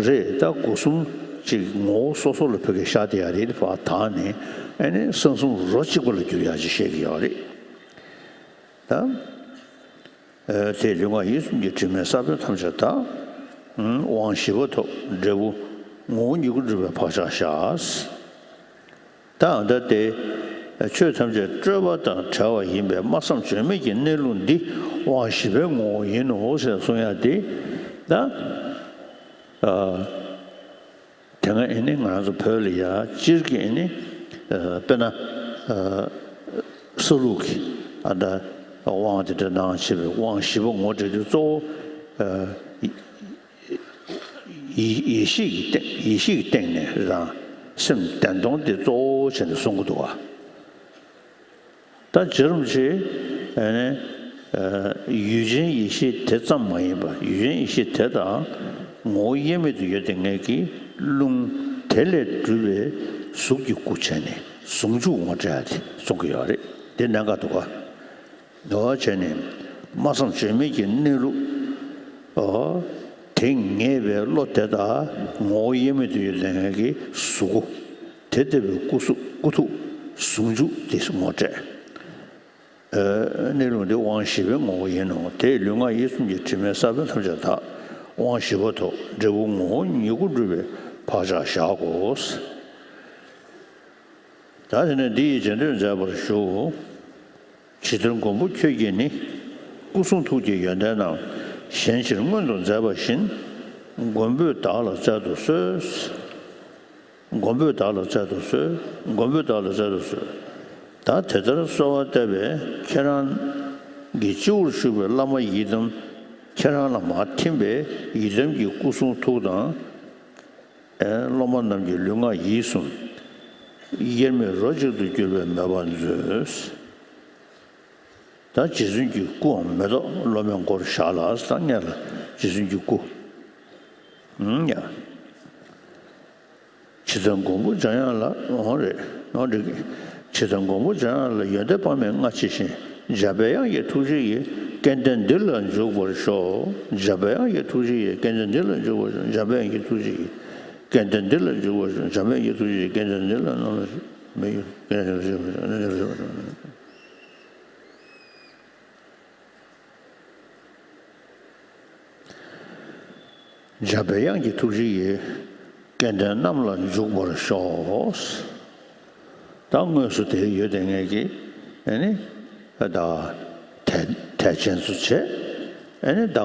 རེད། ད་སྒོ་གསུམ་གཅིག་ངོ་བོ་སོ་སོ་ལ་ཕ་གི་ཤར་བསྡད་ཡ་རེད། ཕར་དག་ནས་ཨ་ནི་གསང་གསུམ་རོ་གཅིག་པ་ལ་འགྱུར་ཡ་ཅིག་བཤད་ཀྱི་ཡོད་རེད། ད་ཨ་དེ་ལུས་ངག་ཡིད་གསུམ་གྱི་དྲི་མའི་ས་བོན་ཐམས་ཅད་དག། དབང་བཞི་པ་ཐོབ། འབྲས་བུ་ངོ་བོ་ཉིད་སྐུ་འགྲུབ་པའི་བག་ཆགས་བཞག། ད་ལྟ་སྟེ། ཆོས་ཐམས་ཅད་སྤྲོས་པ་དང་བྲལ་བ་ཡིན་པས་སྨྲ་བསམ་བརྗོད་མེད་ཀྱི་གནས་ལུགས་འདི་དབང་བཞི་པའི་ངོ་བོ་ཡིན་ནོ་ཞེས་གསུང་ཡ་དེ། ད། ཨ། དེ་སྔ་ཨེ་ནི་ང་རང་ཚོ་བོད་ལ་ཡ་སྤྱིར་གྱི་ཨེ་ནི། ཨ། དཔེར་ན། ཨ། ས་ལུགས་ཀྱི་ཨ་ད་དབང་དེ་འདྲ་གནང་བྱས་པའི་དབང་བཞི་པོ་ངོ་སྤྲད་དུས་གཙོ་བོ། ཨ། ཡེ་ཡེ་ཤེས་ཀྱི་སྟེང་། ཡེ་ཤེས་ཀྱི་སྟེང་ནས་རང་སེམས་བདེན་སྟོང་དེ་གཙོ་བོ་བྱས་ནས་གསུང་གི་འདུག་ག། ད་རྗེ་རིན་པོ་ཆེས་ཨ་ནི། ཨ། ཡུལ་ཅན་ཡེ་ཤེས་དེ་ཙམ་མ་ཡིན་པ། ཡུལ་ཅན་ཡེ་ཤེས་དེ་དང་ངོ་བོ་དབྱེར་མེད་དུ་ཡོད་དེ་ངེས་ཀྱི་རླུང་དེ་ལས་གྲུབ་པའི་གཟུགས་ཀྱི་སྐུ་བྱས་ནས་ཟུང་འཇུག་ངོ་སྤྲད་ཡ་དེ་གསུང་གི་ཡོད་རེད། དེ་གནད་འགག་འདུག་ག། འོ་བྱས་ནས་སྨྲ་བསམ་བརྗོད་མེད་ཀྱི་གནས་ལུགས། འོ། དེ་ངེས་པའི་བློ་དེ་དག་ངོ་བོ་དབྱེར་མེད་དུ་ཡོད་དེ་ངེས་ཀྱི་གཟུགས་སྐུ། དེ་ལྟ་བུའི་སྐུ་གཟུགས་སྐུ་ཐུགས་ཟུང་འཇུག་དེ་ངོ་སྤྲད། འོ། གནས་ལུགས་འདི་དབང་བཞི་པའི་ངོ་བོ་ཡིན་ནོ། དེས་ལུས་ངག་ཡིད་གསུམ་གྱི་དྲི་མའི་ས་བོན་ཐམས་ཅད་དག། དབང་བཞི་པ་ཐོབ། འབྲས་བུ་ངོ་བོ་ཉིད་སྐུ་འགྲུབ་པའི་བག་ཆགས་བཞག་གོ། ད་དེ་ནས་འདི་ཡི་རྗེས་ཟློས་མཛད་པར་ཞུ། ཇི་ལྟར་མགོན་པོ་ཁྱོད་ཀྱིས་ནི། སྐུ་གསུང་ཐུགས་ཀྱི་ཡོན་ཏན་རྣམས། གཞན་ཕྱིར་མངོན་དུ་མཛད་པ་བཞིན། མགོན་པོས་བདག་ལ་སྩལ་དུ་གསོལ། མགོན་པོས་བདག་ལ་སྩལ་དུ་གསོལ། མགོན་པོས་བདག་ལ་སྩལ་དུ་གསོལ། ད་དེ་ལྟར་གསོལ་བ་བཏབ་པས་ཁྱེད་རང་གི་སྤྱི་བོར་བཞུགས་པའི་བླ་མ་ཡི་དམ་ཁྱེད་རང་ལ་མར་ཐིམ་པས་ཡི་དམ་གྱི་སྐུ་གསུང་ཐུགས་དང་། ཨེ་སློབ་མ་རྣམས་ཀྱི་ལུས་ངག་ཡིད་གསུམ་དབྱེར་མེད་རོ་གཅིག་ཏུ་གྱུར་པའི་མོས་པ་མཛོད། ད་རྗེ་བཙུན་གྱི་སྐུའམ་མེ་ཏོག་སློབ་མའི་མགོར་བཞག་ལ་ད་སྔོན་ལ་རྗེ་བཙུན་གྱི་སྐུ། ཨང་ཡ། ཇི་ལྟར་མགོན་པོ་འཇམ་དབྱངས་ལ། འོང་རེད། འོང་འགྲིག་ཇི་ལྟར་མགོན་པོ་འཇམ་དབྱངས་ལ་ཡོན་ཏན་དཔག་མེད་མངའ་ཆེ་ཞིང་། འཇམ་པའི་དབྱངས་ཀྱི་ཐུགས་རྗེ་ཡིས། སྐལ་ལྡན་འདི་ལ་འཇུག་པར་ཤོག་འཇམ་པའི་དབྱངས་ཀྱི་ཐུགས་རྗེ་ཡིས། སྐལ་ལྡན་འདི་ལ་འཇུག་པར་ཤོག་འཇམ་པའི་དབྱངས་ཀྱི་ཐུགས་རྗེ་ཡིས། སྐལ་ལྡན་འདི་ལ་འཇུག་པར་ཤོག་འཇམ་པའི་དབྱངས་ཀྱི་ཐུགས་རྗེ་ཡིས། སྐལ་ལྡན་འདི་ལ་རྣམས་ལ་མི་ཡུལ། འཇམ་པའི་དབྱངས་ཀྱི་ཐུགས་རྗེ་ཡིས། སྐལ་ལྡན་རྣམས་ལ་འཇུག་པར་ཤོག་ད་དངོས་སུ་དེ་ཡོད་དེ་ངེད་ཀྱིས་ཨེ་ནི་ད་དད་དད་ཅན་ཚོ་བྱས། ཨེ་ནི་ད་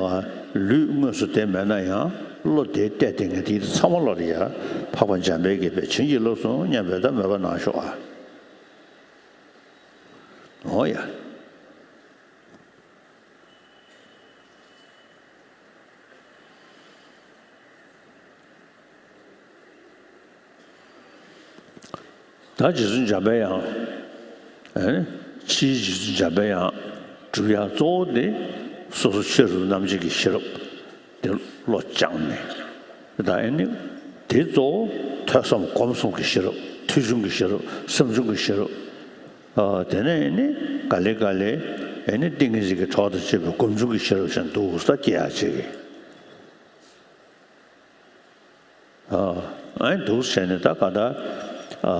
ལུས་དངོས་སུ་དེ་མེད་ན་ཡང་བློ་དེ་གཏད་དེ་ངེད་དེ་ཚང་མ་བློ་རེད་ཡ། འཕགས་པ་འཇམ་དཔལ་དགྱེས་པའི་བྱིན་གྱིས་བརླབས་སོ་སྙམ་པའི་ད་མོས་པ་གནང་ཤོག་ཨ། འོ་ཡ། ད་རྗེ་བཙུན་འཇམ་པའི་དབྱངས། ཨེ་ནི་ཕྱིའི་རྗེ་བཙུན་འཇམ་པའི་དབྱངས་སྒྲུབ་ཡག་གཙོ་བོ་དེ་སོ་སོ་ཆོས་རབ་རྣམ་འབྱེད་ཀྱི་ཤེས་རབ་དེ་བློ་སྦྱངས་ནས། ད་ཨེ་ནི་དེ་གཙོ་བོ་ཐོས་བསམ་སྒོམ་གསུམ་གྱི་ཤེས་རབ། ཐོས་བྱུང་གི་ཤེས་རབ། བསམ་བྱུང་གི་ཤེས་རབ། ཨ་དེ་ནས་ཨེ་ནི་ག་ལེ་ག་ལེ་ཨེ་ནི་ཏིང་ངེ་འཛིན་གྱི་གྲོགས་དང་བཅས་པའི་སྒོམ་བྱུང་གི་ཤེས་རབ་ཅན་འདུག་ས་སྐྱེ་ཡག་བྱེད་ཀྱི། ཨ་ཨེ་འདུག་བྱས་ནས་ད་ག་ད་ཨ་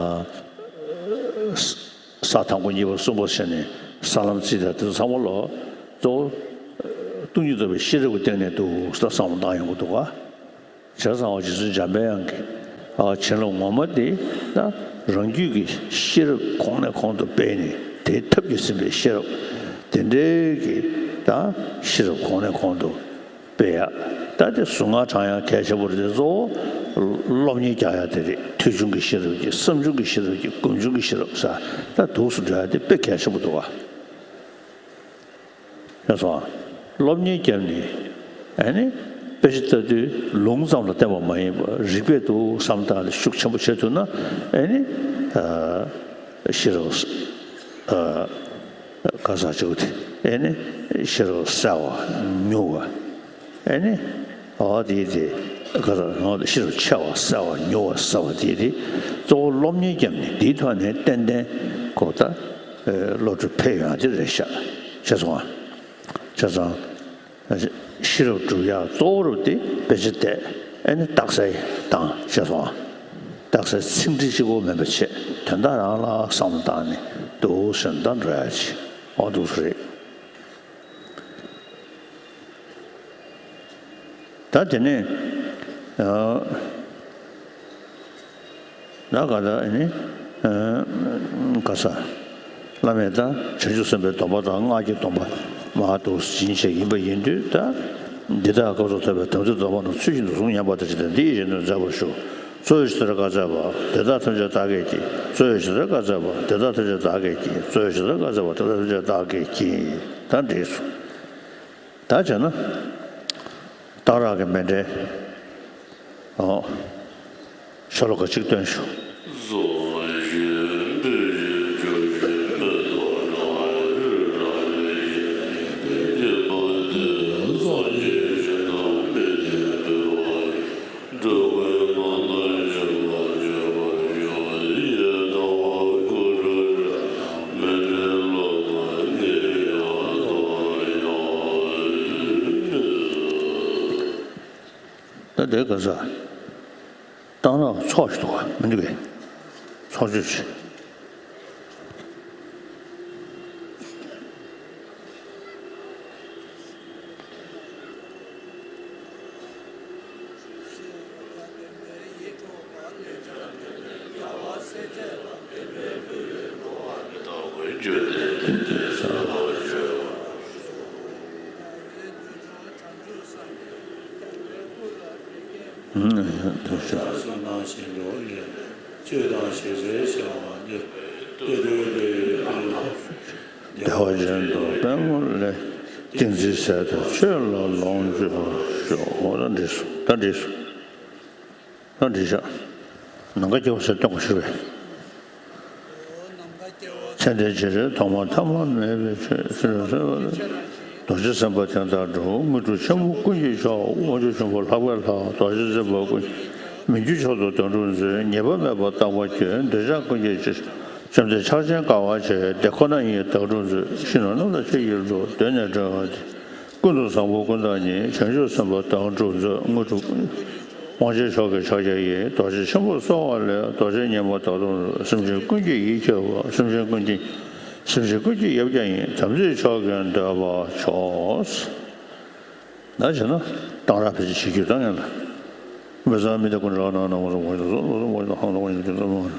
ས་དང་པོ་གཉིས་པ་གསུམ་པ་བྱས་ནས་ས་ལམ་རྩིས་དང་དེ་ཚོ་ཚང་མ་ལོ་གཙོ་བོ་སྟོང་ཉིད་རྟོགས་པའི་ཤེས་རབ་ཀྱི་སྟེང་ནས་འདུག་ས་བསམ་བློ་བཏང་ཡོང་གི་འདུག་ག་བྱས་ཙང་རྗེ་བཙུན་འཇམ་པའི་དབྱངས་ཀྱིས་ཨ་བྱིན་རླབས་ངོ་མ་དེ་ད་རང་རྒྱུད་ཀྱི་ཤེས་རབ་གོང་ནས་གོང་དུ་སྤེལ་ནས་དེའི་ཐབས་ཀྱིས་ཟིན་པའི་ཤེས་རབ་དེ་འདྲའི་གི་ད་ཤེས་རབ་གོང་ནས་གོང་དུ་སྤེལ་ཡག་ད་དེ་གཟུངས་སྔགས་བགྲང་ཡག་གལ་ཆེན་པོ་རེད་དེ་གཙོ་བོ་སློབ་གཉེར་རྒྱག་ཡག་དེ་རེད། ཐོས་བྱུང་གི་ཤེས་རབ་ཀྱི་བསམ་བྱུང་གི་ཤེས་རབ་ཀྱི་སྒོམ་བྱུང་གི་ཤེས་རབ་ས་ད་འདུག་སེ་འགྲོ་ཡག་དེ་དཔེ་གལ་ཆེན་པོ་འདུག་ག་ཡོད་སོང་། སློབ་གཉེར་བརྒྱབ་ནས་ཨ་ནི་དཔེ་ཆ་ལྟ་དུས་ལུང་ཙམ་ལ་བརྟེན་པ་མ་ཡིན་པར་རིགས་པས་འདུག་བསམ་སྟངས་ལ་ཤུགས་ཆེན་པོ་བྱེད་ཐུབ་ན་ཨ་ནི་ཤེས་རབ་ག་ས་ཆེ་བ་དེ་ཨ་ནི་ཤེས་རབ་གསལ་བ་མྱུར་བ་ཨ་ནི་འོ་དེ་དེ་ག་ས་ཤེས་རབ་ཆེ་བ་གསལ་བ་མྱུར་བ་གསལ་བ་དེ་དེ་གཙོ་བོ་སློབ་གཉེར་བརྒྱབ་ནས་དེའི་ཐོག་ནས་ཏན་ཏན་གོ་ད་བློ་གྲོས་འཕེལ་ཡོང་ཡག་དེ་རེད་ཤག་བྱས་སོང་ཨ། བྱས་ཙང་། ཤེས་རབ་སྒྲུབ་ཡག་གཙོ་བོ་རུ་དེ་དཔེ་ཆ་བལྟས་ཨེ་ནི་རྟགས་གསལ་བཏང་བྱས་སོང་། རྟགས་གསལ་ཚིག་འབྲི་གཅིག་པོ་མིན་པ་བྱས་དོན་དག་རང་ལ་བསམ་བློ་བཏང་ནས་འདུག་སེ་འདའ་འགྲོ་ཡག་ཅིག་འོ་འདུག་སེ་རེད། ད་དེ་ནས་ཨ། ད་ག་ད་ནི་ག་ས་བླ་མེད་ད་བྱང་ཆུབ་སེམས་དཔའི་སྡོམ་པ་དང་སྔགས་ཀྱི་སྡོམ་པ་མར་འདུག་སེ་བྱིན་བྱས་ཡིན་པ་ཡིན་དུས་ད་འདི་དག་སྐབས་སུ་ཐོབ་པའི་དམ་ཚིག་སྡོམ་པ་རྣམས་ཚུལ་བཞིན་དུ་བཟུང་སྙམ་པ་དང་བཅས་ཏེ་འདི་ཡི་རྗེས་ཟློས་མཛད་པར་ཞུ། གཙོ་བོས་ཇི་ལྟར་བཀའ་སྩལ་པ། དེ་ལྟར་ཐམས་ཅད་བདག་གིས་བགྱི། གཙོ་བོས་ཇི་ལྟར་བཀའ་སྩལ་པ། དེ་ལྟར་ཐམས་ཅད་བདག་གིས་བགྱི། གཙོ་བོས་ཇི་ལྟར་བཀའ་སྩལ་པ། དེ་ལྟར་ཐམས་ཅད་བདག་གིས་བགྱི། ད་འགྲིགས་སོང་། ད་བྱས་ན། གཏང་རག་གི་མཎྜལ། ཨོ། ཤོ་ལོ་ཀ་གཅིག་བཏོན་ཤོག་ད་དེ་ག་ས། གཏང་རག་ཚོགས་ཤིག་འདུག་ག་མི་འདུག་གས། ཚོགས་གཅོད་བྱེད། དུ་ཞག་གསུམ་ནང་བཞིན་དུ་ལེན། བཅུ་དང་བཞི་པའི་ཞག་མ་འདིར་བདུད་འདུལ་བའི་ཨ་ལོ། བདེ་བ་ཅན་དུ་པདྨོ་ལས། ཏིང་འཛིན་ཟད་དེ་ཆོས་ལ་ལོངས་སྤྱོད་པར་ཤོག་ད་འགྲིགས་སོང་། ད་འགྲིགས་སོང་། ད་འགྲིགས་ཤག་ནམ་མཁའ་སྐྱེ་བ་ཟེར་སྟོན་དགོས་ཞུ་བས། ཚེ་འདིའི་བྱེ་བྲག་ཐོག་མ་ཐ་མ་མེད་པའི་ཆོས་ཟེར་ཟེར་བ་ལས། རྡོ་རྗེ་སེམས་དཔའ་དེ་དང་འགྲོ་དངོས་གྲུབ་ཆེན་པོ་ཀུན་གྱི་མཆོག་དབང་ཕྱུག་ཆེན་པོ་ལྷག་པའི་ལྷ་རྡོ་རྗེ་འཛིན་པ་ཀུན། མི་འགྱུར་མཆོག་ཏུ་དོན་གྲུབ་མཛོད། ཉེས་པ་མེད་པར་རྟག་པར་བརྒྱན། འདོད་ཆགས་ཀུན་གྱི་བཅོམ་ལྡན་ཕྱག་ཆེན་དགའ་བ་ཆེ། དེ་ཁོ་ན་ཉིད་བདག་སྒྲུབ་མཛོད། ཕྱི་ནང་རྣམས་ལ་ཆོས་ཀྱི་རོ། གདོད་ནས་འབྲེལ་བ་དེ། ཀུན་ཏུ་བཟང་པོ་ཀུན་བདག་ཉིད། བྱང་ཆུབ་སེམས་དཔའ་བདག་སྒྲུབ་མཛོད། དངོས་གྲུབ་དབང་ཆེན་མཆོག་གི་ཕྱག་རྒྱ་ཡིས། རྡོ་རྗེ་ཆེན་པོ་གསོལ་བ་ལས། རྡོ་རྗེ་སྙེམས་པ་བདག་སྒྲུབ་མཛོད། སེམས་ཅན་ཀུན་གྱི་ཡིད་ཁྱེར་བ། སེམས་ཅན་ཀུན་གྱི་སེམས་ཅན་ཀུན་གྱི་ཡབ་ཀྱང་ཡིན། དམ་ཚིག་མཆོག་གི་འདོད་པ་མཆོག་ད་བྱས་ན་གཏང་རག་ཕལ་ཆེར་བྱེད་རྒྱུ་ད་ངན་ལ། མི་ཚང་མི་དེ་ཀུན་རག་ན་ན་མ་སོང་བ་ཡིན་ན་སོང་བ་ཡིན་ན་ཧང་ལོག་ཡིན་ན་སོང་བ།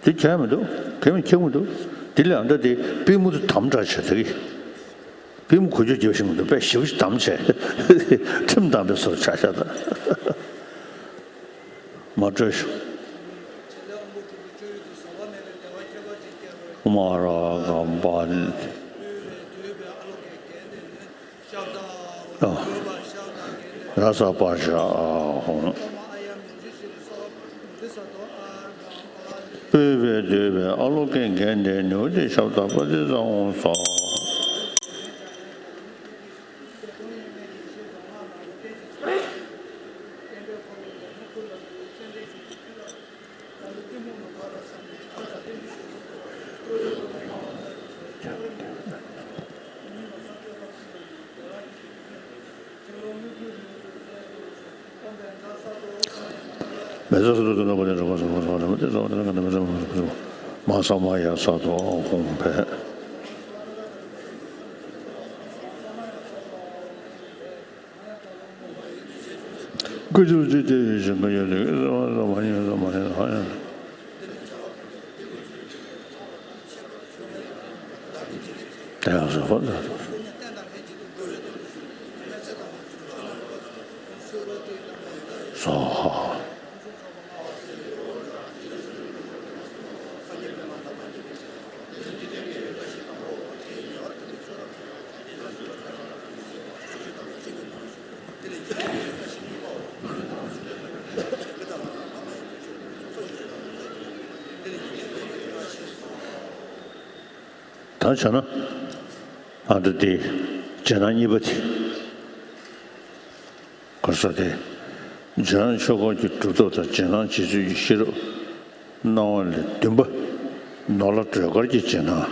དེ་ཁྱད་མི་འདུག་གལ་མི་ཁྱད་མི་འདུག་དེ་ལས་ཨ་འདྲ་དེ་པུས་མོ་དེ་དམ་དྲག་བྱས་དེ་གི། པུས་མོ་གོ་རྒྱུ་རྒྱབ་ཤིང་འདུག་པས་ཞིབ་དམ་བྱས། ཁྲིམས་དམ་པའི་སོར་ཆ་ཤ་དང་། མ་སྤྲོས་ཤིང་། མ་ར་གམ་པ། ར་ས་པ་ཤ་ཧོ། སྤོས་པས་བསྡུས་པའི་ཨ་ལོ་ཀའི་རྒྱན་ལྡན་ནུ་ཏི་ཞབས་ཏ་པ་ཏི་ཙ་འོང་སོ། མ་ས་མ་ཡ་ས་ཏོ་ཧོང་ཕེ། ཀུ་ཅུ་ཅི་ཏི་ཡི་ཞིང་གི་ཡོད་དེ་ཀུ་ཙམ་མ་ཡིན་ཙམ་མ་ཡིན་ཧ་ཡང་། དེ་ཡང་ཟེར་བ་ལ། སྭཱ་ཧཱ། ད་བྱས་ན། ཨ་འདྲ་དེ། རྗེས་གནང་གཉིས་པ་དེ། གོ་ས་དེ། འཇམ་དབྱངས་ཆོས་འཁོར་གྱི་གྲུབ་ཐོབ་དང་རྗེས་གནང་རྗེ་བཙུན་གྱི་ཤེས་རབ། སྣང་བ་ལས་བདུན་པ། ནོར་ལྷ་སྒྲོལ་དཀར་གྱི་རྗེས་གནང་།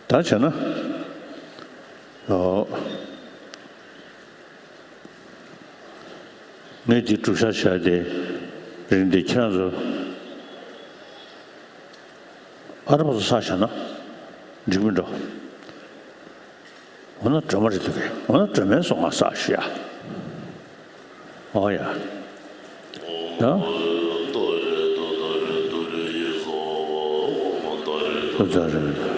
ད་བྱས་ན། ཨོ། ངས་འདི་སྒྲུབ་བྱ་བྱས་ཏེ། རིང་འདི་ཁྱེད་རང་ཚོ། ཨ་ར་པ་ཚོ་ས་བྱས་ན། འགྲིག་མི་འགྲོ། འོ་ན་སྒྲོལ་མ་རེད་འདུག་གས། འོ་ན་སྒྲོལ་མའི་གཟུངས་སྔགས་བསགས་ཤིག་ཡ། ཨོ་ཡ། ད། ཨོ་ད་རེ།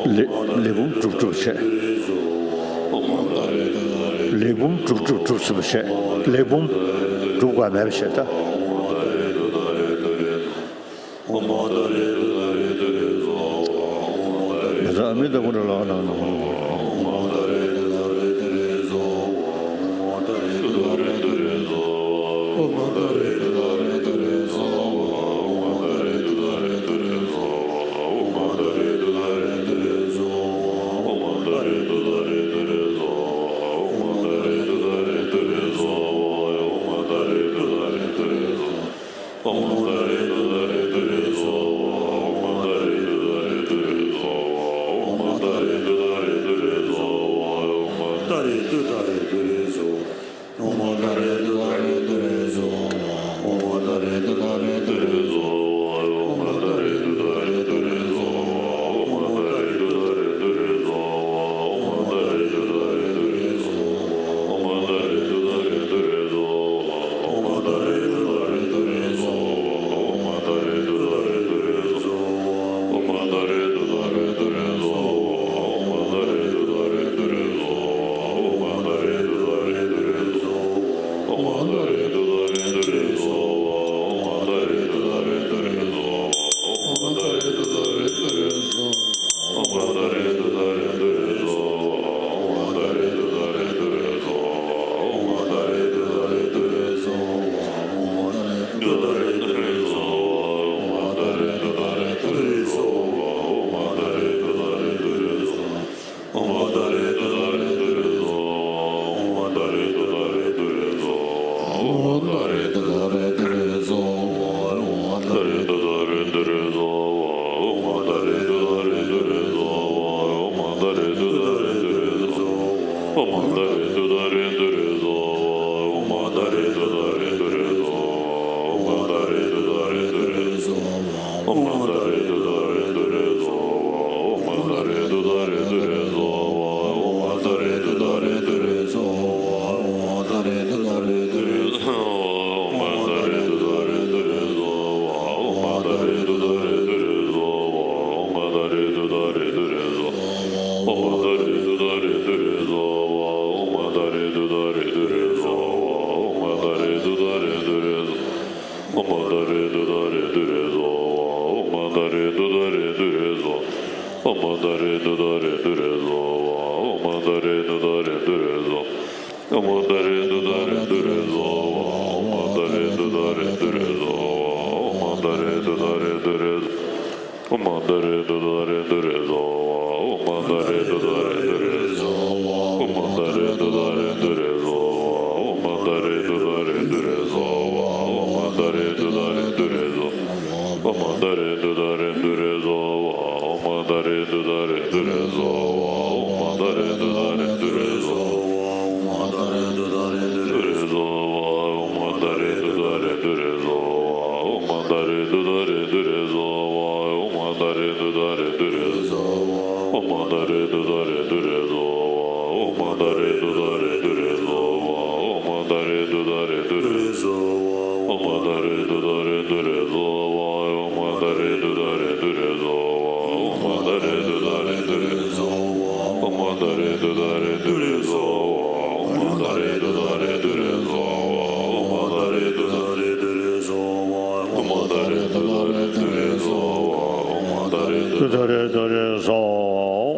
ལས་ལས་བུམ་གྲུབ་གྲུབ་བྱས། ལས་བུམ་གྲུབ་གྲུབ་གྲུབ་ཟེར་བ་བྱས། ལས་བུམ་གྲུབ་དགོས་མེད་པ་བྱས་ད། མི་ཚ་མི་ད་ཀུན་ལ་ལག་ནང་ནང་། ཏུ་ད་རེ་ཏུ་རེ་སོ།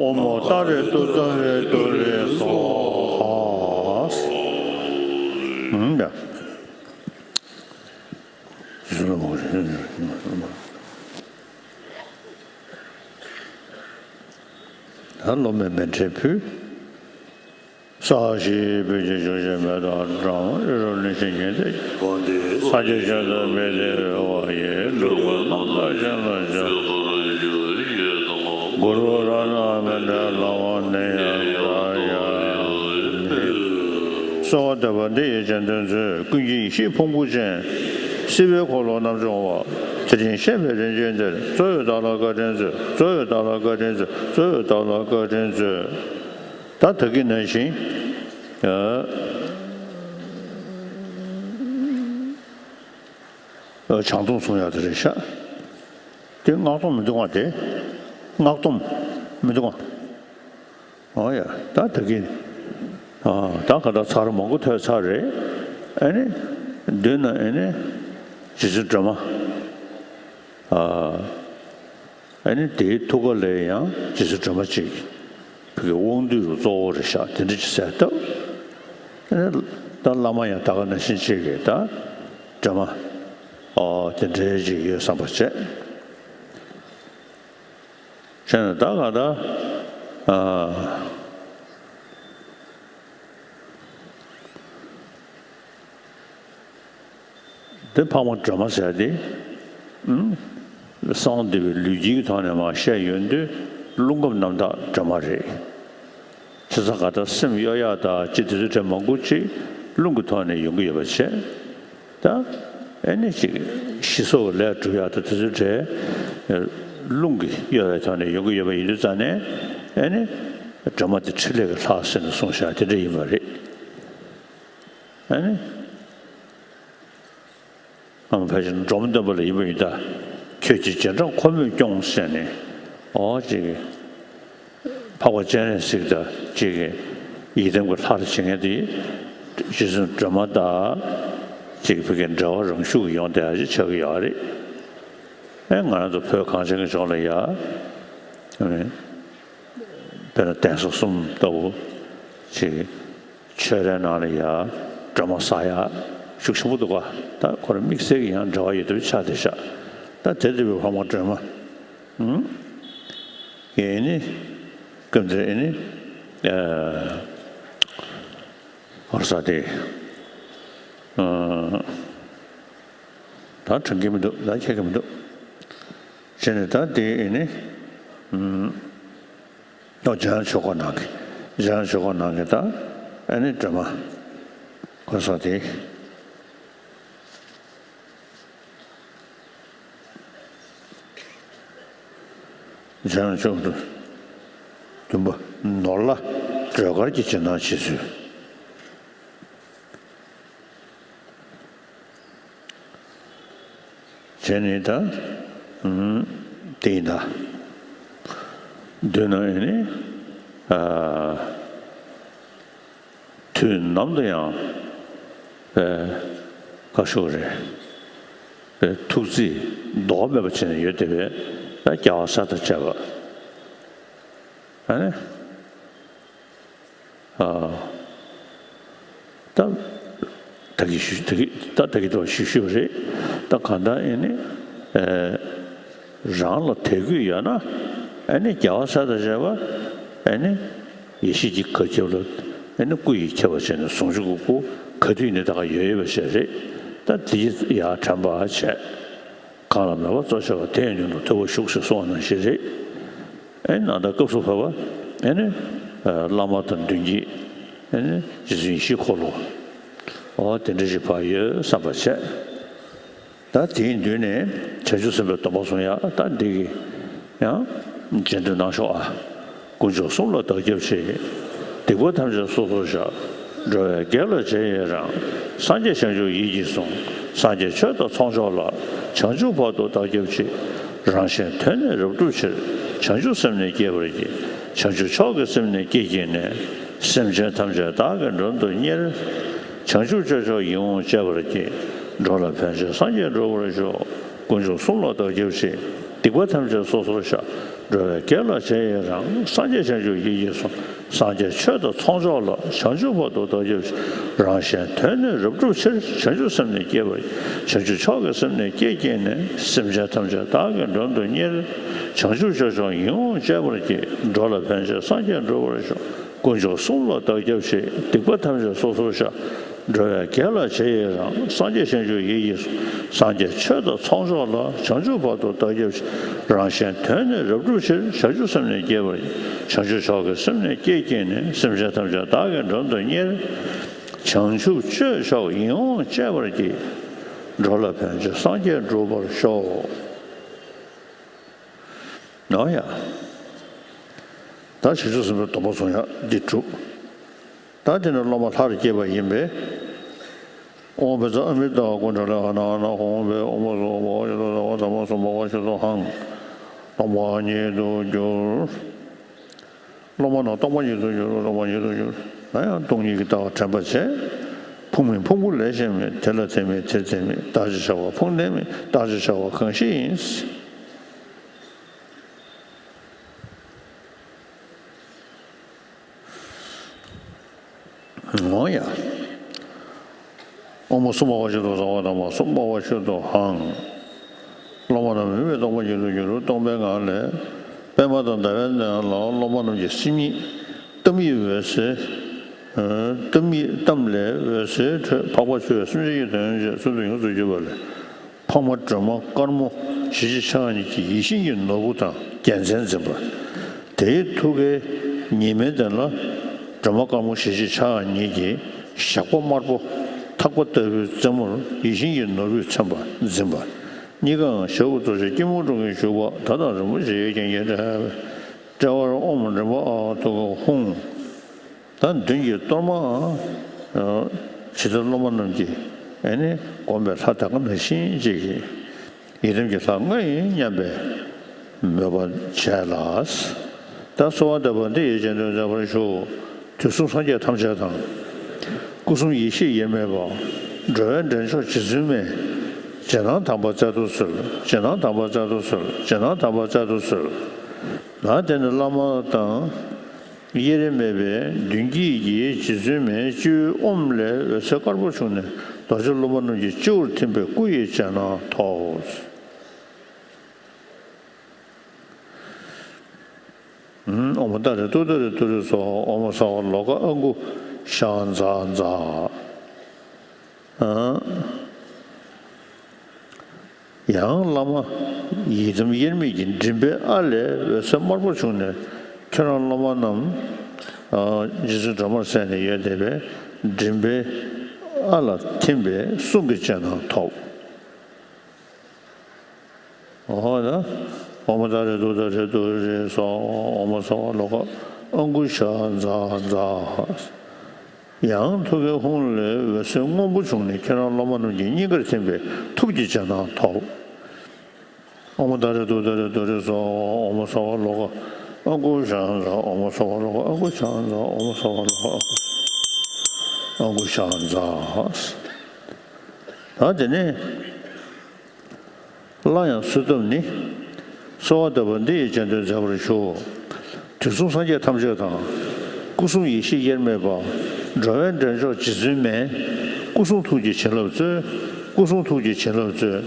ཨོཾ་ཏཱ་རེ་ཏུཏྟཱ་རེ་ཏུ་རེ་སྭཱ་ཧཱ། ཨུམ་ཡ། ད་སློབ་མས་མཎྜལ་ཕུལ། སྭཱ་ཧཱ་ཞེས་བོད་ཀྱི་ཞལ་བཞེས་མེ་ཏོག་བཀྲམ། ཨེ་རུ་ལི་ཤི་ཉི་ཟེར་གྱིས། ལྷ་ཆོས་སྤྱན་དང་མི་ལྡན་འོད་ཡིས། འགྲོ་ཀུན་རྣམ་དག་ཞིང་དུ་སྦྱངས། གུ་རུ་རཏྣ་མཎྜལ་ལགས་པ་ནི་ཡང་དག་ཡང་མིན། གསོལ་བ་འདེབས་པ་འདི་ཡི་རྗེས་ཟློས་མཛོད། ཀུན་མཁྱེན་ཡེ་ཤེས་ཕུང་པོ་ཅན། སྲིད་པའི་འཁོར་ལོ་རྣམ་སྦྱོང་བ། དེ་རིང་གཤེགས་པའི་རིན་ཆེན་གཏེར། གཙོ་བོས་བདག་ལ་བཀའ་དྲིན་སྩོལ། གཙོ་བོས་བདག་ལ་བཀའ་དྲིན་སྩོལ། གཙོ་བོས་བདག་ལ་བཀའ་དྲིན་སྩོལ། ད་ད་གིན་ནང་བཞིན། ཨ། བྱང་སྡོམ་སྲུང་ཡག་དེ་རེད་ཤག་དེ་སྔགས་སྡོམ་མི་འདུག་ག་དེ། སྔགས་སྡོམ། མི་འདུག་ག་ཨོ་ཡ། ད་ད་གིན། ཨ། ད་ག་ད་ཚར་མང་པོ་ཐོས་ཚར་རེད། ཨ་ནི། མདུན་ན་ཨ་ནི། རྗེ་བཙུན་སྒྲོལ་མ། ཨ། ཨ་ནི་དེའི་ཐུགས་ཀ་ལ་ཡང་རྗེ་བཙུན་སྒྲོལ་མ་གཅིག་ཕ་གི་དབང་འདུས་རུ་གཙོ་བོ་རེད་ཤག་དེ་འདྲ་ཅིག་གསལ་བཏབ། ཨ་ནི་ད་བླ་མ་ཡང་ད་ག་ནང་བཞིན་གཅིག་གིས་ད་སྒྲོལ་མ། ཨོ་དེ་འདྲའི་ཅིག་ཡོད་བསམ་པ་བྱས། བྱས་ན་ད་ག་ད། ཨ། དེ་འཕགས་མ་སྒྲོལ་མ་ཟེར་དེ། ཨུམ། གསང་བ་འདུས་པའི་ལུས་དཀྱིལ་གྱི་ཐོག་ནས་མར་བཤད་ཡོང་དུས་རླུང་ཁམས་རྣམ་དག་སྒྲོལ་མ་རེད། བྱས་ཙང་ག་ད་སེམས་གཡོ་ཡག་དང་ཅི་དེ་ཚོ་གྲས་མང་པོ་ཅིག་རླུང་གི་ཐོག་ནས་ཡོང་གི་ཡོད་པ་བྱས། ད་ཨེ་ནི་ཅིག་ཞི་སོགས་ལས་སྒྲུབ་ཡག་དང་དེ་ཚོའི་གྲས་རླུང་གི་གཡོ་བའི་ཐོག་ནས་ཡོང་གི་ཡོད་པ་ཡིན་དུས་ཙང་ནས། ཨེ་ནི་སྒྲོལ་མ་དེ་ཕྲིན་ལས་ཀྱི་ལྷ་ཟེར་ནས་གསུངས་བཞག་དེ་འདྲ་ཡིན་པ་རེད། ཨེ་ནི། ཨ་མ་ཕལ་ཆེར་འབྲོམ་སྟོན་པ་ལ་ཡིན་པ་ཡིན་ད། ཁྱོད་ཀྱི་རྗེས་འབྲང་ཁོ་མོས་སྐྱོངས་ཟེར་ནས། ཨོ་ཅིག་འཕགས་པ་སྤྱན་རས་གཟིགས་དང་གཅིག་གི་ཡི་དམ་གྱི་ལྷར་བྱེད་མཁན་དེ། རྗེ་བཙུན་སྒྲོལ་མ་དང་གཅིག་ཕ་གི་འབྲེལ་བ་རང་ཤུགས་ཀྱིས་ཡོང་བསྡད་ཡག་ཅིག་ཆགས་ཀྱི་ཡོད་རེད། ཨེ་ང་རང་ཚོ་བོད་གངས་ཅན་གྱི་ལྗོངས་ལ་ཡ། དཔེར་ན་གདན་ས་གསུམ་ལྟ་བུ་ཅིག་ཆོས་རའི་ནང་ལ་ཡ་སྒྲོལ་མ་བསགས་ཡག་ཤུགས་ཆེན་པོ་འདུག་ག་ད་ཁོ་རང་དམིགས་བསལ་གྱི་ཡང་འབྲེལ་བ་ཡོད་པ་ཆགས་བསྡད་ཤག་ད་དེ་འདྲ་བའི་འཕགས་མ་སྒྲོལ་མ། ཨུམ། ཨེ་ནི། སྐབས་འདིར་ཨེ་ནི། ཨ། བར་ས་དེ། ཨ། ད་དྲན་གྱི་མི་འདུག་ད་ཁྱེད་ཀྱི་མི་འདུག་བྱས་ནས་ད་དེ་ཨེ་ནི། ཨུམ། ཨོ་འཇམ་དབྱངས་ཆོས་འཁོར་ནང་གི། འཇམ་དབྱངས་ཆོས་འཁོར་ནང་གི་ད་ཨེ་ནི་སྒྲོལ་མ། ཁོ་སོགས་དེ། འཇམ་དབྱངས་ཆོས་འཁོར་བདུན་པ། ནོར་ལྷ་སྒྲོལ་དཀར་གྱི་རྗེས་གནང་བྱེད་ཚུལ། བྱས་ནས་ད། ཨུམ། དེ་ཡིན་ད། མདུན་ན་ཨེ་ནི། ཨ། དུས་ནམ་དུ་ཡང་། ཨེ། ག་ཞུ་རེད། ཨེ། ཐུགས་རྩིས་ལྡོག་མེད་པ་བྱས་ནས་ཡོད་བསྡད་པའི་ད་རྒྱལ་བ་ས་དང་བཅས་པ། ཨ་ནི། ཨ། ད་ད་གི་ཞུ་ད་གི་ད་ད་གི་ད་ཞུ་ཞུ་རེད། ད་གང་ལྟར་ཨེ་ནི། ཨེ། རང་ལ་དད་གུས་ཡོད་ན། ཨེ་ནི་རྒྱལ་བ་ས་དང་བཅས་པ། ཨེ་ནི། ཡེ་ཤེས་ཀྱི་གར་ཁྱབ་ལ། ཨེ་ནི་སྐུ་ཡི་ཁྱབ་པ་བྱས་ནས་ཟུང་འཇུག་གི་སྐུ་ག་དུས་ནས་ད་ག་ཡོད་ཡོད་པ་ཞིག་རེད། ད་དེ་ཡར་དྲན་པ་བྱས། གང་ལ་མོས་པ་གཙོ་ཆེ་བ་དེ་ཡི་མདུན་དུ་ཐུ་བ་བཞུགས་ཟེར་གསུངས་པ་ནང་བཞིན་རེད། ཨེ་ནི་ད་ལྟ་སྐབས་སུ་བབ་པ། ཨེ་ནི། ཨ། བླ་མ་དང་མདུན་བསྐྱེད། ཨེ་ནི་རྗེ་བཙུན་ཡེ་ཤེས་འཁོར་ལོ། ཨོ་དེ་འདྲ་ཞིག་ཕར་ཡོད་བསམ་པ་བྱས། ད་དེའི་མདུན་ནས་བྱང་ཆུབ་སེམས་དཔའི་སྡོམ་པ་གསུང་ཡག་ད་འདི་གི་ཡང་རྗེས་ཟློས་གནང་ཤོག་ཨ། དཀོན་མཆོག་གསུམ་ལ་བདག་སྐྱབས་མཆི། སྡིག་པ་ཐམས་ཅད་སོ་སོར་བཤགས། འགྲོ་བའི་དགེ་ལ་རྗེས་ཡི་རང་། སངས་རྒྱས་བྱང་ཆུབ་ཡིད་ཀྱིས་བཟུང་། སངས་རྒྱས་ཆོས་དང་ཚོགས་མཆོག་ལ། བྱང་ཆུབ་བར་དུ་བདག་སྐྱབས་མཆི། རང་གཞན་དོན་ནི་རབ་བསྒྲུབ་ཕྱིར། བྱང་ཆུབ་སེམས་ནི་བསྐྱེད་པར་བགྱི། བྱང་ཆུབ་མཆོག་གི་སེམས་ནི་བསྐྱེད་བགྱིས་ནས། སེམས་ཅན་ཐམས་ཅད་བདག་གིས་མགྲོན་དུ་གཉེར། བྱང་ཆུབ་སྤྱོད་མཆོག་ཡིད་འོང་སྤྱད་པར་བགྱི། འགྲོ་ལ་ཕན་ཕྱིར་སངས་རྒྱས་འགྲུབ་པར་ཤོག། དཀོན་མཆོག་གསུམ་ལ་བདག་སྐྱབས་མཆི། སྡིག་པ་ཐམས་ཅད་སོ་སོར་བཤགས། འགྲོ་བའི་དགེ་ལ་རྗེས་ཡི་རང་། སངས་རྒྱས་བྱང་ཆུབ་ཡིད་ཀྱིས་བཟུང་། སངས་རྒྱས་ཆོས་དང་ཚོགས་མཆོག་ལ། བྱང་ཆུབ་བར་དུ་བདག་སྐྱབས་མཆི། རང་གཞན་དོན་ནི་རབ་བསྒྲུབ་ཕྱིར། བྱང་ཆུབ་སེམས་ནི་བསྐྱེད་པར། བྱང་ཆུབ་མཆོག་གི་སེམས་ནི་བསྐྱེད་བགྱིས་ནས། སེམས་ཅན་ཐམས་ཅད་བདག་གིས་མགྲོན་དུ་གཉེར། བྱང་ཆུབ་སྤྱོད་མཆོག་ཡིད་འོང་སྤྱད་པར་བགྱི། འགྲོ་ལ་ཕན་ཕྱིར་སངས་རྒྱས་འགྲུབ་པར་ཤོག། དཀོན་མཆོག་གསུམ་ལ་བདག་སྐྱབས་མཆི། སྡིག་པ་ཐམས་ཅད་སོ་སོར་བཤགས། འགྲོ་བའི་དགེ་ལ་རྗེས་ཡི་རང་། སངས་རྒྱས་བྱང་ཆུབ་ཡིད་ཀྱིས་བཟུང་། སངས་རྒྱས་ཆོས་དང་ཚོགས་མཆོག་ལ། བྱང་ཆུབ་བར་དུ་བདག་སྐྱབས་མཆི། རང་གཞན་དོན་ནི་རབ་བསྒྲུབ་ཕྱིར། བྱང་ཆུབ་སེམས་ནི་བསྐྱེད་པར་བགྱི། བྱང་ཆུབ་མཆོག་གི་སེམས་ནི་བསྐྱེད་བགྱིས་ནས། སེམས་ཅན་ཐམས་ཅད་བདག་གིས་མགྲོན་དུ་གཉེར། བྱང་ཆུབ་སྤྱོད་མཆོག་ཡིད་འོང་སྤྱད་པར་བགྱི། འགྲོ་ལ་ཕན་ཕྱིར་སངས་རྒྱས་འགྲུབ་པར་ཤོག། ཨོ་ཡ། ད་བྱང་ཆུབ་སེམས་དཔའི་སྡོམ་པ་གསུང་ཡག་འདི་གྲུབ། ད་དེ་ནས་སློབ་མ་ལྷར་སྐྱེས་པ་ཡིན་པས། ཨོཾ་བཛྲ་ཨ་མི་ཏ་ཀུན་ཌ་ལི་ཧ་ན་ཨ་ན་ཧཱུྃ་ཕཊ། ཨོཾ་བྷཱུ་སྭ་ཧཱ་ཨཱ་ཡ་ཏ་ཛ་བ་དྷརྨ་སྭ་བྷཱ་ཝ་ཤ་ཏོ་ཧཾ། སྟོང་པ་ཉིད་དུ་གྱུར། སློབ་མ་རྣམས་སྟོང་པ་ཉིད་དུ་འགྱུར། སྟོང་པ་ཉིད་དུ་འགྱུར། ན་ཡང་སྟོང་ཉིད་ཀྱི་ལྟ་བ་དྲན་པར་བྱེད། ཕུང་མིན་ཕུང་པོ་ལས་གཞན་མེད། དེ་ལ་དེ་མེད་དེར་དེ་མེད། བདག་ཅེས་བྱ་བ་ཕུང་ལྡན་མིན། བདག་ཅེས་བྱ་བ་གང་ཞིག་ཡིན། འོང་ཡ། ཨོཾ་སུ་པཱ་ཧཱ་ཤུདྡྷོ་སརྦ་དྷརྨ། སུ་པཱ་ཧཱ་ཤུདྡྷོ་ཧཾ། སློབ་མ་རྣམས་མུན་པས་སྟོང་པ་ཉིད་དུ་འགྱུར། སྟོང་པའི་ངང་ལས་པདྨ་དང་ཟླ་བའི་ནང་ལ་སློབ་མ་རྣམས་ཀྱི་སེམས་ཉིད་གཏམ་ཡི་འོད་ཟེར། གཏམ་ཡི་གཏམ་ལས་འོད་ཟེར་འཕྲོས། འཕགས་པ་མཆོད་པའི་སེམས་ཅན་གྱི་དོན་བྱེད་ཚུལ་དུ་ཡོངས་སུ་གྱུར་པ་ལས། འཕགས་མ་སྒྲོལ་མ་དཀར་མོ་ཞལ་གཅིག་ཕྱག་གཉིས་ཀྱིས་ཡིད་བཞིན་གྱི་ནོར་བུ་དང་རྒྱལ་མཚན་འཛིན་པ། དེའི་ཐུགས་ཀའི་ཉི་མའི་གདན་ལ་སྒྲོལ་མ་དཀར་མོ་ཞལ་གཅིག་ཕྱག་གཉིས་ཀྱིས་ཞགས་པ་དམར་པོ་ཐག་པ་ལྟ་བུའི་རྩེ་མོར་ཡིད་བཞིན་གྱི་ནོར་བུས་མཚན་པ་འཛིན་པ། གཉིས་ཀའང་ཞབས་ཀྱི་རྡོ་རྗེ་སྐྱིལ་མོ་ཀྲུང་གིས་བཞུགས་པ། ད་དང་རིན་པོ་ཆེའི་རྒྱན་གྱིས་སྤྲས་པའི་དཔྲལ་བར་ཨོཾ་མགྲིན་པ་ཨཱཿ་ཐུགས་ཀའི་ཧཱུྃ། ད་མདུན་གྱི་གཏོར་མ་ཇི་ལྟར་སློབ་མ་རྣམས་ཀྱིས་ཨེ་ནི་བསྒོམས་པའི་ལྷ་དེ་ག་ནང་བཞིན་ཅིག་གིས་ཡི་དམ་གྱི་ལྷ་ལྔ་ཡིན་སྙམ་པའི་མོས་པ་བྱས་ལ། ད་གསོལ་བ་འདེབས་པ་འདི་ཡི་རྗེས་ཟློས་མཛད་པར་ཞུ། དུས་གསུམ་སངས་རྒྱས་ཐམས་ཅད་དང་། སྐུ་གསུམ་ཡེ་ཤེས་དབྱེར་མེད་པ། འགྲོ་བའི་འདྲེན་མཆོག་རྗེ་བཙུན་མའི། རྗེས་གནང་དམ་པ་སྩལ་དུ་གསོལ། རྗེས་གནང་དམ་པ་སྩལ་དུ་གསོལ། རྗེས་གནང་དམ་པ་སྩལ་དུ་གསོལ། ན་དེ་ནི་བླ་མ་དང་། དབྱེར་མེད་པའི་མདུན་བསྐྱེད་ཀྱི་རྗེ་བཙུན་མའི་སྤྱི་བོའི་ཨོཾ་ལས་འོད་ཟེར་དཀར་པོ་བྱུང་ནས་རྡོ་རྗེ་སློབ་མ་རྣམས་ཀྱི་སྤྱི་བོར་ཐིམ་པས་སྐུ་ཡི་རྗེས་གནང་ཐོབ། ཨོཾ་ཏཱ་རེ་ཏུཏྟཱ་རེ་ཏུ་རེ་སྭཱ་ཧཱ། ཨོཾ་སརྦ་ལོ་ཀ་ཨ་ཀུ་ཤ་ཛ་ཛ། ཡང་བླ་མ་ཡི་དམ་དབྱེར་མེད་ཀྱི་མགྲིན་པའི་ཨ་ལས་འོད་ཟེར་དམར་པོ་བྱུང་ནས་ཁྱེད་རང་སློབ་མ་རྣམས་རྗེ་བཙུན་སྒྲོལ་མར་གསལ་ནས་ཡོད་བསྡད་པའི་མགྲིན་པའི་ཨ་ལ་ཐིམ་པས་གསུང་གི་རྗེས་གནང་ཐོབ། འོ་ན། ཨོཾ་ཏཱ་རེ་ཏུཏྟཱ་རེ་ཏུ་རེ་སྭཱ་ཧཱ། ཨོཾ་སརྦ་ལོ་ཀ་ཨ་ཀུ་ཤ་ཛ་ཛ། ཡང་ཐུགས་ཀའི་ཧཱུྃ་ལས་འོད་ཟེར་སྔོན་པོ་བྱུང་ནས་ཁྱེད་རང་སློབ་མ་རྣམས་ཀྱི་སྙིང་གར་ཐིམ་པས་ཐུགས་ཀྱི་རྗེས་གནང་ཐོབ། ཨོཾ་ཏཱ་རེ་ཏུཏྟཱ་རེ་ཏུ་རེ་སྭཱ་ཧཱ། ཨོཾ་སརྦ་ལོ་ཀ་ཨ་ཀུ་ཤ་ཛ། ཨོཾ་སརྦ་ལོ་ཀ་ཨ་ཀུ་ཤ་ཛ། ཨོཾ་སརྦ་ལོ་ཀ་ཨ་ཀུ་ཤ་ཛ། ད་དེ་ནས། སླར་ཡང་གསོལ་འདེབས་ནི། གསོལ་བ་འདེབས་པ་འདི་ཡི་རྗེས་ཟློས་མཛད་པར་ཞུ། དུས་གསུམ་སངས་རྒྱས་ཐམས་ཅད་དང་། སྐུ་གསུམ་ཡེ་ཤེས་དབྱེར་མེད་པ། འགྲོ་བའི་འདྲེན་མཆོག་རྗེ་བཙུན་མའི། སྐུ་གསུང་ཐུགས་ཀྱི་བྱིན་རླབས་སྩོལ། སྐུ་གསུང་ཐུགས་ཀྱི་བྱིན་རླབས་སྩོལ།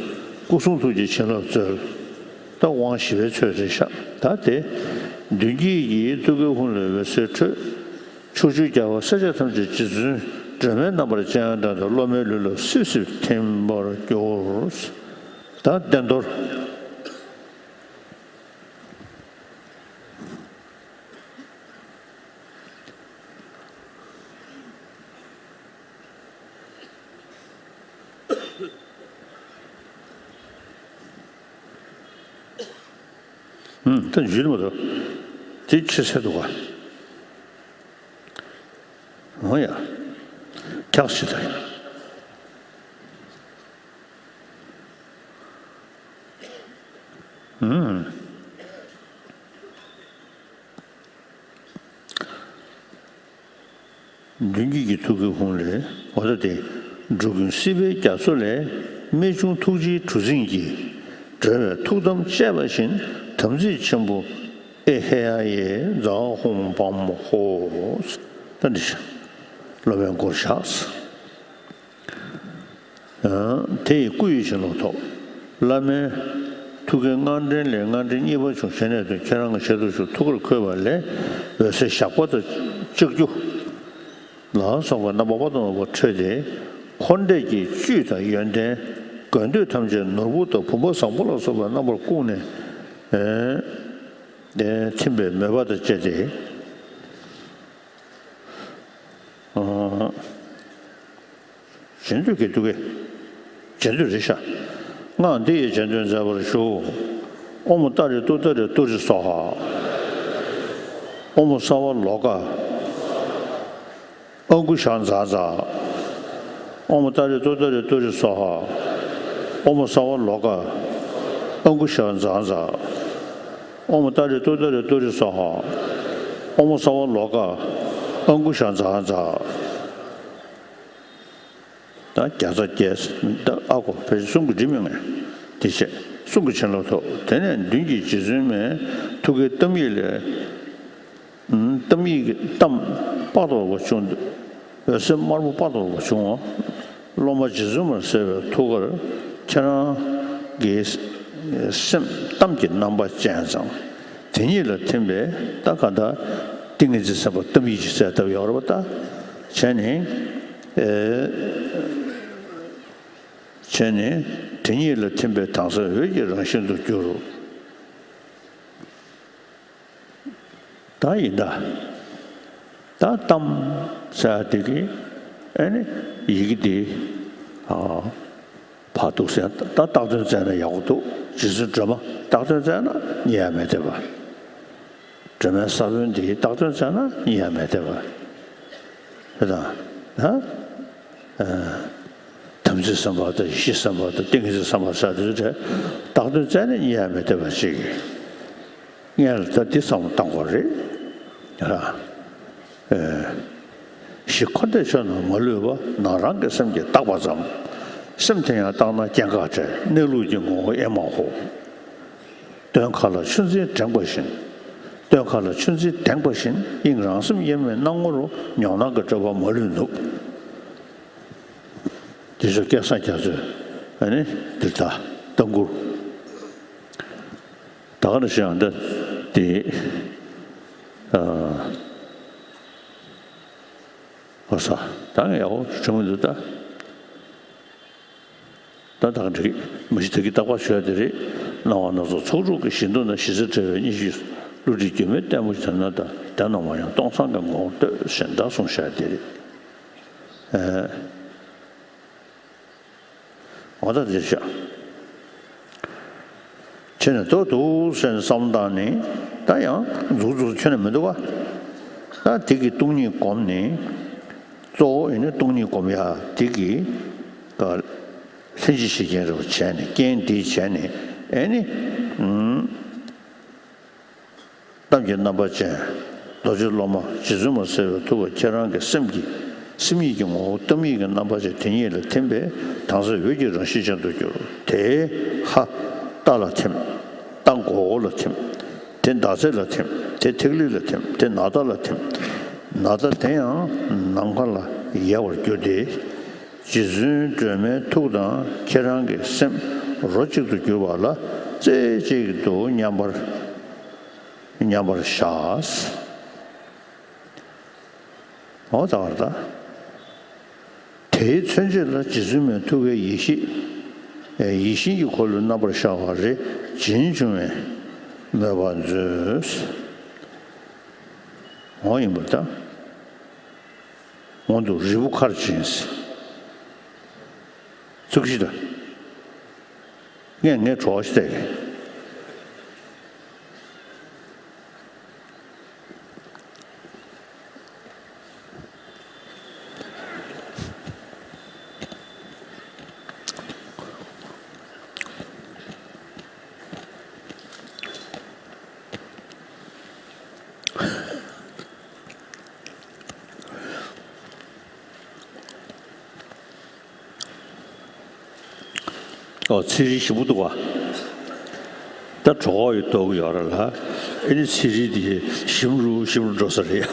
སྐུ་གསུང་ཐུགས་ཀྱི་བྱིན་རླབས་སྩོལ། ད་དབང་བཞི་པའི་ཚོད་རེད་ཤག་ད་དེ། མདུན་བསྐྱེད་ཀྱི་ཐུགས་ཀའི་ཧཱུྃ་ལས་འོད་ཟེར་འཕྲོས། ཕྱོགས་བཅུའི་རྒྱལ་བ་སྲས་བཅས་ཐམས་ཅད་རྗེ་བཙུན་སྒྲོལ་མའི་རྣམ་པར་སྤྱན་དྲངས་ཏེ་སློབ་མའི་ལུས་ལ་སིབ་སིབ་ཐིམ་པར་གྱུར། ད་བསྟན་རྡོར། ཨུམ། ད་འཇུས་མ་འདུག་དེ་ཕྱི་གསལ་འདུག་ག་འོ་ཡ། འཁྱག་ཞིག་ད་ཡིན། ཨུམ། མདུན་བསྐྱེད་ཀྱི་ཐུགས་ཀའི་ཧཱུྃ་ལས། འོ་ད་དེ། འགྲོ་ཀུན་སྲིད་པའི་རྒྱ་མཚོ་ལས། རྨད་བྱུང་ཐུགས་རྗེའི་གྲུ་གཟིངས་ཀྱིས། སྒྲོལ་བའི་ཐུགས་དམ་བཅས་པ་བཞིན། དམ་ཚིག་ཆེན་པོ་ཨེ་ཧེ་ཡ་ཡེ་ཛཿ་ཧཱུྃ་བཾ་ཧོཿ་ད་འདི་བྱས། སློབ་མའི་མགོར་བཞག་དེ་ཡི་སྐུ་ཡི་བྱིན་རླབས་ཐོབ། བླ་མའི་ཐུགས་ཀའི་སྔགས་ཕྲེང་ལས་སྔགས་ཕྲེང་གཉིས་པ་བྱུང་། ཞལ་ནས་ཐོན། ཁྱེད་རང་གི་ཞལ་དུ་ཞུགས། ཐུགས་ཀར་འཁོད་པ་ལས་འོད་ཟེར་ཞགས་པ་དང་ལྕགས་ཀྱུ་ལ་སོགས་པ་རྣམ་པ་དང་མ་དང་མ་འཕྲོས་ཏེ། འཁོར་འདས་ཀྱི་བཅུད་དང་ཡོན་ཏན་དགོས་འདོད་ཐམས་ཅད་ནོར་བུ་དང་བུམ་པ་བཟང་པོ་ལ་སོགས་པའི་རྣམ་པར་བཀུག་ནས་ཐིམ་པའི་མོས་པ་དང་བཅས་ཏེ། རྗེས་ཟློས་ཀྱི་ཐུགས་ཀའི་རྗེས་ཟློས་རེད་ཤག་སྔགས་འདི་ཡི་རྗེས་ཟློས་མཛད་པར་ཞུ། ཨོཾ་ཏཱ་རེ་ཏུཏྟཱ་རེ་ཏུ་རེ་སྭཱ་ཧཱ། ཨོཾ་སརྦ་ལོ་ཀ་ཨ་ཀུ་ཤ་ཛ་ཛ། ཨོཾ་ཏཱ་རེ་ཏུཏྟཱ་རེ་ཏུ་རེ་སྭཱ་ཧཱ། ཨོཾ་སརྦ་ལོ་ཀ་ཨ་ཀུ་ཤ་ཛ་ཛ། ཨོཾ་ཏཱ་རེ་ཏུཏྟཱ་རེ་ཏུ་རེ་སྭཱ་ཧཱ། ཨོ་མོ་ས་བ་ལོ་ཀ། ཨ་ཀུ་ཤ་ཛ་ཛ། ད་བརྒྱ་རྩ་བརྒྱད། ད་ཨ་ཁོ་ཕལ་ཆེར་གསུང་གི་འགྲིག་མེད་ངས། དེ་བྱས་གསུང་གི་བྱིན་རླབས་ཐོབ། དེ་ནས་མདུན་གྱི་རྗེ་བཙུན་མའི་ཐུགས་ཀའི་གཏམ་ཡིག་ལས། གཏམ་ཡིག་གི་གཏམ་དཔག་ཏུ་མེད་པ་བྱུང་། འོད་ཟེར་དམར་པོ་དཔག་ཏུ་མེད་པ་བྱུང་བ། སློབ་མ་རྗེ་བཙུན་མར་གསལ་བའི་ཐུགས་ཀར་ཁྱེད་རང་གི་སེམས་གཏམ་གྱི་རྣམ་པ་ཅན་ཙམ། དེ་ཉིད་ལ་ཐིམ་པས་ད་ག་ད་ཏིང་ངེ་འཛིན་སེམས་དཔའ་གཏམ་ཡིག་ཅིག་གསལ་བཏབ་ཡོད་རེད་པ། ད་བྱས་ནས་ཨེ། བྱས་ནས་དེ་ཉིད་ལ་ཐིམ་པས་དྭངས་གསལ་འོད་ཀྱི་རང་བཞིན་དུ་གྱུར། ད་ཡིན་ད། ད་གཏམ་ཟེར་ཡ་དེ་གི་ཨེ་ནི་ཡི་གེ་དེ་ཨ་ཕར་འདུག་ཟེར། ད་བཏགས་དོན་བཙལ་ན་ཡག་པོ་འདུག་རྗེ་བཙུན་སྒྲོལ་མ་བཏགས་དོན་བཙལ་ན་རྙེད་ཡ་མེད་བསྡད་པ། སྒྲོལ་མའི་ས་བོན་འདི་བཏགས་དོན་བཙལ་ན་རྙེད་ཡ་མེད་བསྡད་པ། དེ་དང་ད་ཨ་དམ་ཚིག་བསམ་པ་དང་ཡེ་ཤེས་བསམ་པ་དང་ཏིང་ངེ་འཛིན་བསམ་པ་ཟེར་དེ་ཚོ་བཏགས་དོན་བཙལ་ན་རྙེད་ཡ་མེད་བསྡད་པ་ཞིག་གི། སྔོན་ལ་ད་འདི་བསམ་བློ་བཏང་དགོས་རེད། ཨ། ཨེ། གཞི་འཁོར་འདས་ཕྱོགས་རྣམས་མ་ལུས་པ། ནམ་རང་གི་སེམས་ཀྱིས་བཏགས་པ་ཙམ། སེམས་དེ་ཡང་བཏགས་ན་སྐྱེ་འགག་བྲལ། གནས་ལུགས་ཀྱི་ངོ་བོ་ཨེ་མ་ཧོ། སྟོན་ཁ་ལ་ཆུ་འཛིན་འགྲེང་བ་བཞིན། སྟོན་ཁ་ལ་ཆུ་འཛིན་འགྲེང་བ་བཞིན། དབྱིངས་རང་སེམས་དབྱེར་མེད་སྣང་ངོ་རུ། ཉོན་མོངས་ཀྱི་དྲི་བ་མ་ལུས་ནུབ། དེ་ཚོ་སྐལ་བཟང་རྒྱ་མཚོས་ཨ་ནི་འདིར་ད་ལྟ་མགུར། ད་ག་ནང་བཞིན་ཨ་འདི་དེ་ཨ་ཨོ་ས་ད་ངས་ཡག་པོ་དྲན་མི་འདུག་ད་ད་ད་ག་འགྲིག་མ་གཞི་ད་གི་རྟག་པར་ཞུ་ཡ་དེ་རེད། སྣང་བ་སྣ་ཚོགས་ཚོགས་དྲུག་གི་བཞི་མདོ་ན་གཞི་རྩ་བྲལ་བའི་གཉིས་ཀྱི་བསླུ་བྲིད་སྒྱུ་མའི་ལྟད་མོ་ཞིག་དེ་ན་ད་དེ་ན་མ་ཡང་སྟོང་སང་གི་ངོ་བོར་ལྟོས་ཞེས་ད་གསུངས་བཞག་དེ་རེད། ཨ། འོ་ད་འདིར་བཞག་ཁྱོད་ནི་ལྟོས་འདུག་ཟེར་ནས་བསམ་བློ་བཏང་ནས་ད་ཡང་འཛུགས་འཛུགས་ཁྱོད་ནི་མི་འདུག་ག་ད་དེ་གི་སྟོང་ཉིད་སྒོམ་ནས་གཙོ་བོ་ཡིན་ན་སྟོང་ཉིད་སྒོམ་ཡ་དེ་གི་ལྷན་ཅིག་བྱེད་རྐྱེན་རེ་བ་བྱས་ནས་རྐྱེན་འདི་བྱས་ནས་ཨེ་ནི་ཨུམ། གཏམ་གྱི་རྣམ་པ་ཅན། རྡོ་རྗེ་སློབ་མ་རྗེ་བཙུན་མར་གསལ་བའི་ཐུགས་ཀར་ཁྱེད་རང་གི་སེམས་ཀྱི་སེམས་ཉིད་ཀྱི་ངོ་བོ་གཏམ་ཡིག་གི་རྣམ་པ་ཅན་དེ་ཉིད་ལ་ཐིམ་པས་དྭངས་གསལ་འོད་ཀྱི་རང་བཞིན་ཅན་དུ་གྱུར། དེ་ཧ་ལྟ་ལ་ཐིམ། ལྟ་མགོ་བོ་ལ་ཐིམ། དེ་ཟླ་ཚེས་ལ་ཐིམ། དེ་ཐིག་ལེ་ལ་ཐིམ། དེ་ནཱ་ད་ལ་ཐིམ། ནཱ་ད་དེ་ཡང་ནམ་མཁའ་ལ་ཡལ་བར་གྱུར་ཏེ། རྗེ་བཙུན་སྒྲོལ་མའི་ཐུགས་དང་ཁྱེད་རང་གི་སེམས་རོ་གཅིག་ཏུ་གྱུར་པ་ལ་རྩེ་གཅིག་ཏུ་མཉམ་པར་མཉམ་པར་བཞག་འོ་ད་བར་ད། དེའི་མཚོན་བྱེད་ལ་རྗེ་བཙུན་མའི་ཐུགས་ཀའི་ཡེ་ཤེས། ཡེ་ཤེས་ཀྱི་འཁོར་ལོའི་རྣམ་པར་ཤར་བ་རེ་བྱིན་བྱུང་བའི་མོས་པ་མཛོད། འོ་ཡིན་པར་ད། སྔོན་དུ་རིལ་བུ་ཁར་བྱིན། ཚིག་གཞི་དང་། ངས་ངའི་བྲོ་བ་ཞིག་བལྟས་ཀྱི། ཨོ་ཚེ་རིལ་ཞིམ་པོ་འདུག་ག་ད་གྲོད་ཁོག་ཡོད་ལྟོགས་ཀྱི་ཡོད་རེད་ལ། ཨེ་ནི་ཚེ་རིལ་འདི་ཞིམ་རུ་ཞིམ་རུ་འགྲོ་ས་རེད།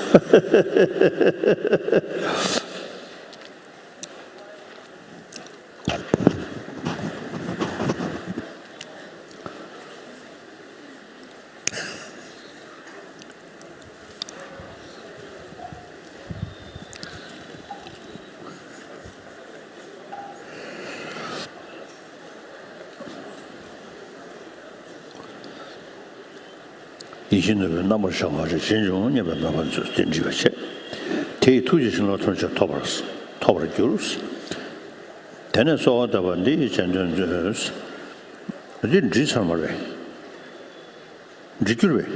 ཡིད་བཞིན་ནོར་བུའི་རྣམ་པར་ཤར་བ་རེ་བྱིན་བྱུང་མཉམ་པའི་མོས་པ་མཛོད། དེ་འདྲི་བ་བྱས། དེ་ཡི་ཐུགས་རྗེ་བྱིན་རླབས་ཐམས་ཅད་ཐོབ་པར་ཐོབ་པར་གྱུར། དེ་ནས་གསོལ་བ་བཏབ་པ་འདི་ཡི་རྗེས་ཟློས་མཛོད། འདི་འདྲི་ཚར་མ་རེད། འདྲི་རྒྱུ་རེད།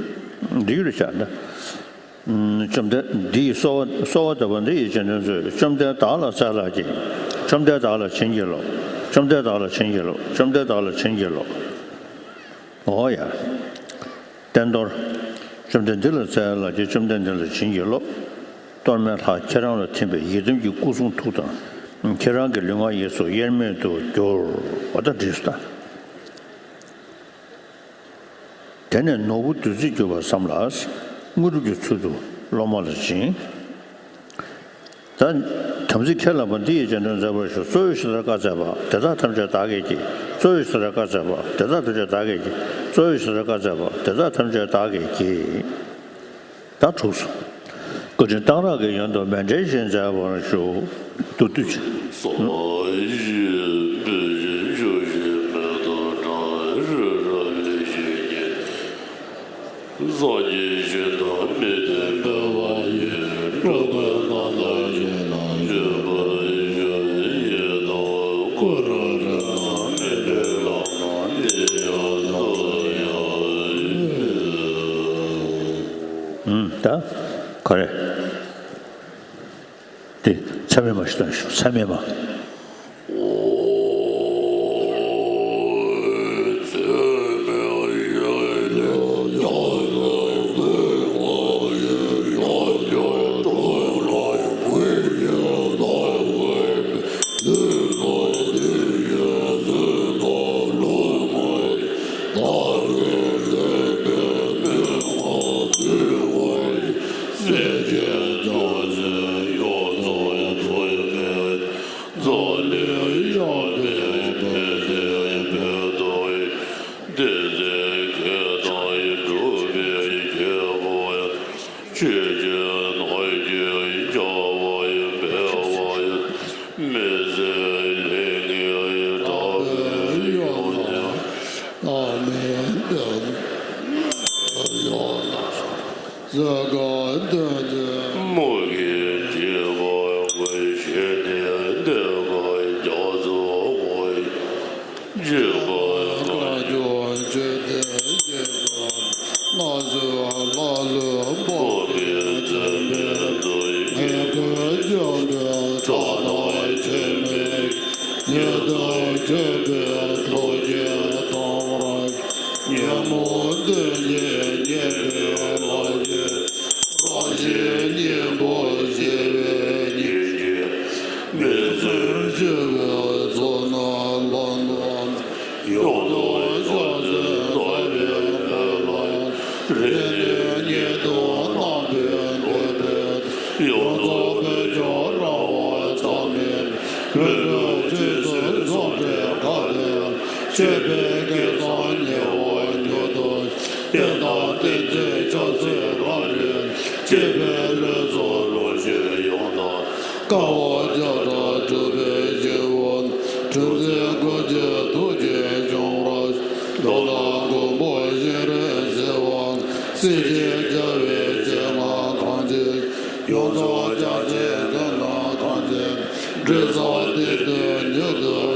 འདྲི་རྒྱུ་རེད་ཤག་ད། བཅོམ་ལྡན་འདི་ཡི་གསོལ་བ་གསོལ་བ་བཏབ་པ་འདི་ཡི་རྗེས་ཟློས་མཛོད། བཅོམ་ལྡན་བདག་ལ་སྩལ་ལགས་ཀྱིས། བཅོམ་ལྡན་བདག་ལ་བྱིན་གྱིས་རློབས། བཅོམ་ལྡན་བདག་ལ་བྱིན་གྱིས་རློབས། བཅོམ་ལྡན་བདག་ལ་བྱིན་གྱིས་རློབས། འོ་ཡ། བསྟན་རྡོར། བཅོམ་ལྡན་འདི་ལ་སྩལ་ལགས་ཀྱིས། བཅོམ་ལྡན་འདས་ལ་བྱིན་གྱིས་རློབས། གཏོར་མའི་ལྷ་ཁྱེད་རང་ལ་ཐིམ་པས་ཡི་དམ་གྱི་སྐུ་གསུང་ཐུགས་དང་། ཁྱེད་རང་གི་ལུས་ངག་ཡིད་གསུམ་དབྱེར་མེད་དུ་གྱུར་པ་དང་འགྲིགས་སོ། ད་དེ་ནས་ནོར་བུ་བདུད་རྩིར་གྱུར་པ་བསམས་ལ། དངོས་གྲུབ་ཀྱི་ཚུལ་དུ་སློབ་མ་ལ་བྱིན། ད། དམ་ཚིག་ཁས་བླངས་པ་འདི་ཡི་རྗེས་ཟློས་མཛད་པར་ཞུ། གཙོ་བོས་ཇི་ལྟར་བཀའ་སྩལ་པ། དེ་དག་ཐམས་ཅད་བདག་གིས་བགྱི། གཙོ་བོས་ཇི་ལྟར་བཀའ་སྩལ་པ། དེ་དག་ཐམས་ཅད་བདག་གིས་བགྱི། གཙོ་བོས་ཇི་ལྟར་བཀའ་སྩལ་པ། དེ་དག་ཐམས་ཅད་བདག་གིས་བགྱི། ད་གྲུབ་སོ། སྐུ་ཕྲེང་གཏང་རག་གི་ཡོན་དུ་མཎྜལ་བཞེས་མཛད་པར་ཞུ། བདུད་བཏུལ་ཕྱིར། སངས་རྒྱས་ཤིན་ཏུ་མི་བདེན་པའི་དབང་ཡིན། འགྲོ་ཀུན་སྣང་དག་བཞིན་དུ་བྱོན་པར་ཞུ། ཡི་དམ་གུ་རུ་རབ་དང་མི་འབྲལ་བླ་མ་འདི་ཡང་དུ་ཡང་། ད་ག་རེ། དེ་མཚམས་མེད་མ་ཞིག་བཏང་ཞིག་མཚམས་མེད་མ། མུ་གེའི་འཇིགས་པ་ཀུན་ཞི་སྟེ། བདེ་བ་རྒྱ་མཚོ་ལྔ་ཡི། འཇིགས་པ་ཀུན་སྦྱོང་བྱེད་པའི་རྒྱལ་པོ། སྣང་སྲིད་ལྷ་ཀླུ་འབོད་པའི་མཚོན་པའི་མཛོད། ཉེར་ལྔ་འཇོམས་པའི་ཕྲག་དོག་ཆེན་པོའི། ཉེར་བདུན་མཆོད་པའི་ཐུགས་ཀྱི་གཏོར་མ། ཉོན་མོངས་གདོན་བགེགས་ཉེས་པའི་ལྷ་ཆོས། རང་བཞིན་གཉེན་པོ་ཞི་བའི་ཉེས་བྱས། མི་བརྫུན་ཞི་བའི་ཚོགས་རྣམས་ལ། ཡོངས་རྫོགས་ཕྱག་འཚལ་ལྟ་བའི་ཕུད་ལ། རིང་ནས་ཉེར་བདུན་བསྣམས་པའི་མདུད་པས། ཡོངས་རྫོགས་བོད་ལྗོངས་རང་དབང་ཚང་མིན། བོད་ལུགས་ཆོས་སྲིད་ཟུང་འབྲེལ་ཁ་བྲལ། ཆོས་འཕེལ་སྐལ་བཟང་ཉེ་བར་མྱུར་དུ། བསྟན་དང་བསྟན་འཛིན་ཕྱག་འཚལ་གངས་རིའི། སྐྱེ་འཕེལ་ལོ་ཙཱ་ལོངས་སྤྱོད་ཡོངས་དག། བསྐལ་པ་བརྒྱ་ཕྲག་གྲུབ་པའི་སྐྱེ་བོ། གྲུབ་ཆེན་སྐུ་ཕྲེང་ཐུགས་རྗེ་འབྱུང་བར། མདོ་དང་མགོན་པོ་སྤྱན་རས་གཟིགས་དབང་། སྲས་ཆེན་རྒྱལ་བའི་སྤྱན་སྔར་གང་མཆིས། ཡོངས་རྫོགས་སྐྱབས་ཆེན་དེ་རྣམས་གང་མཛད། འབྲེལ་ཟབ་བསྟན་དོན་མྱུར་དུ་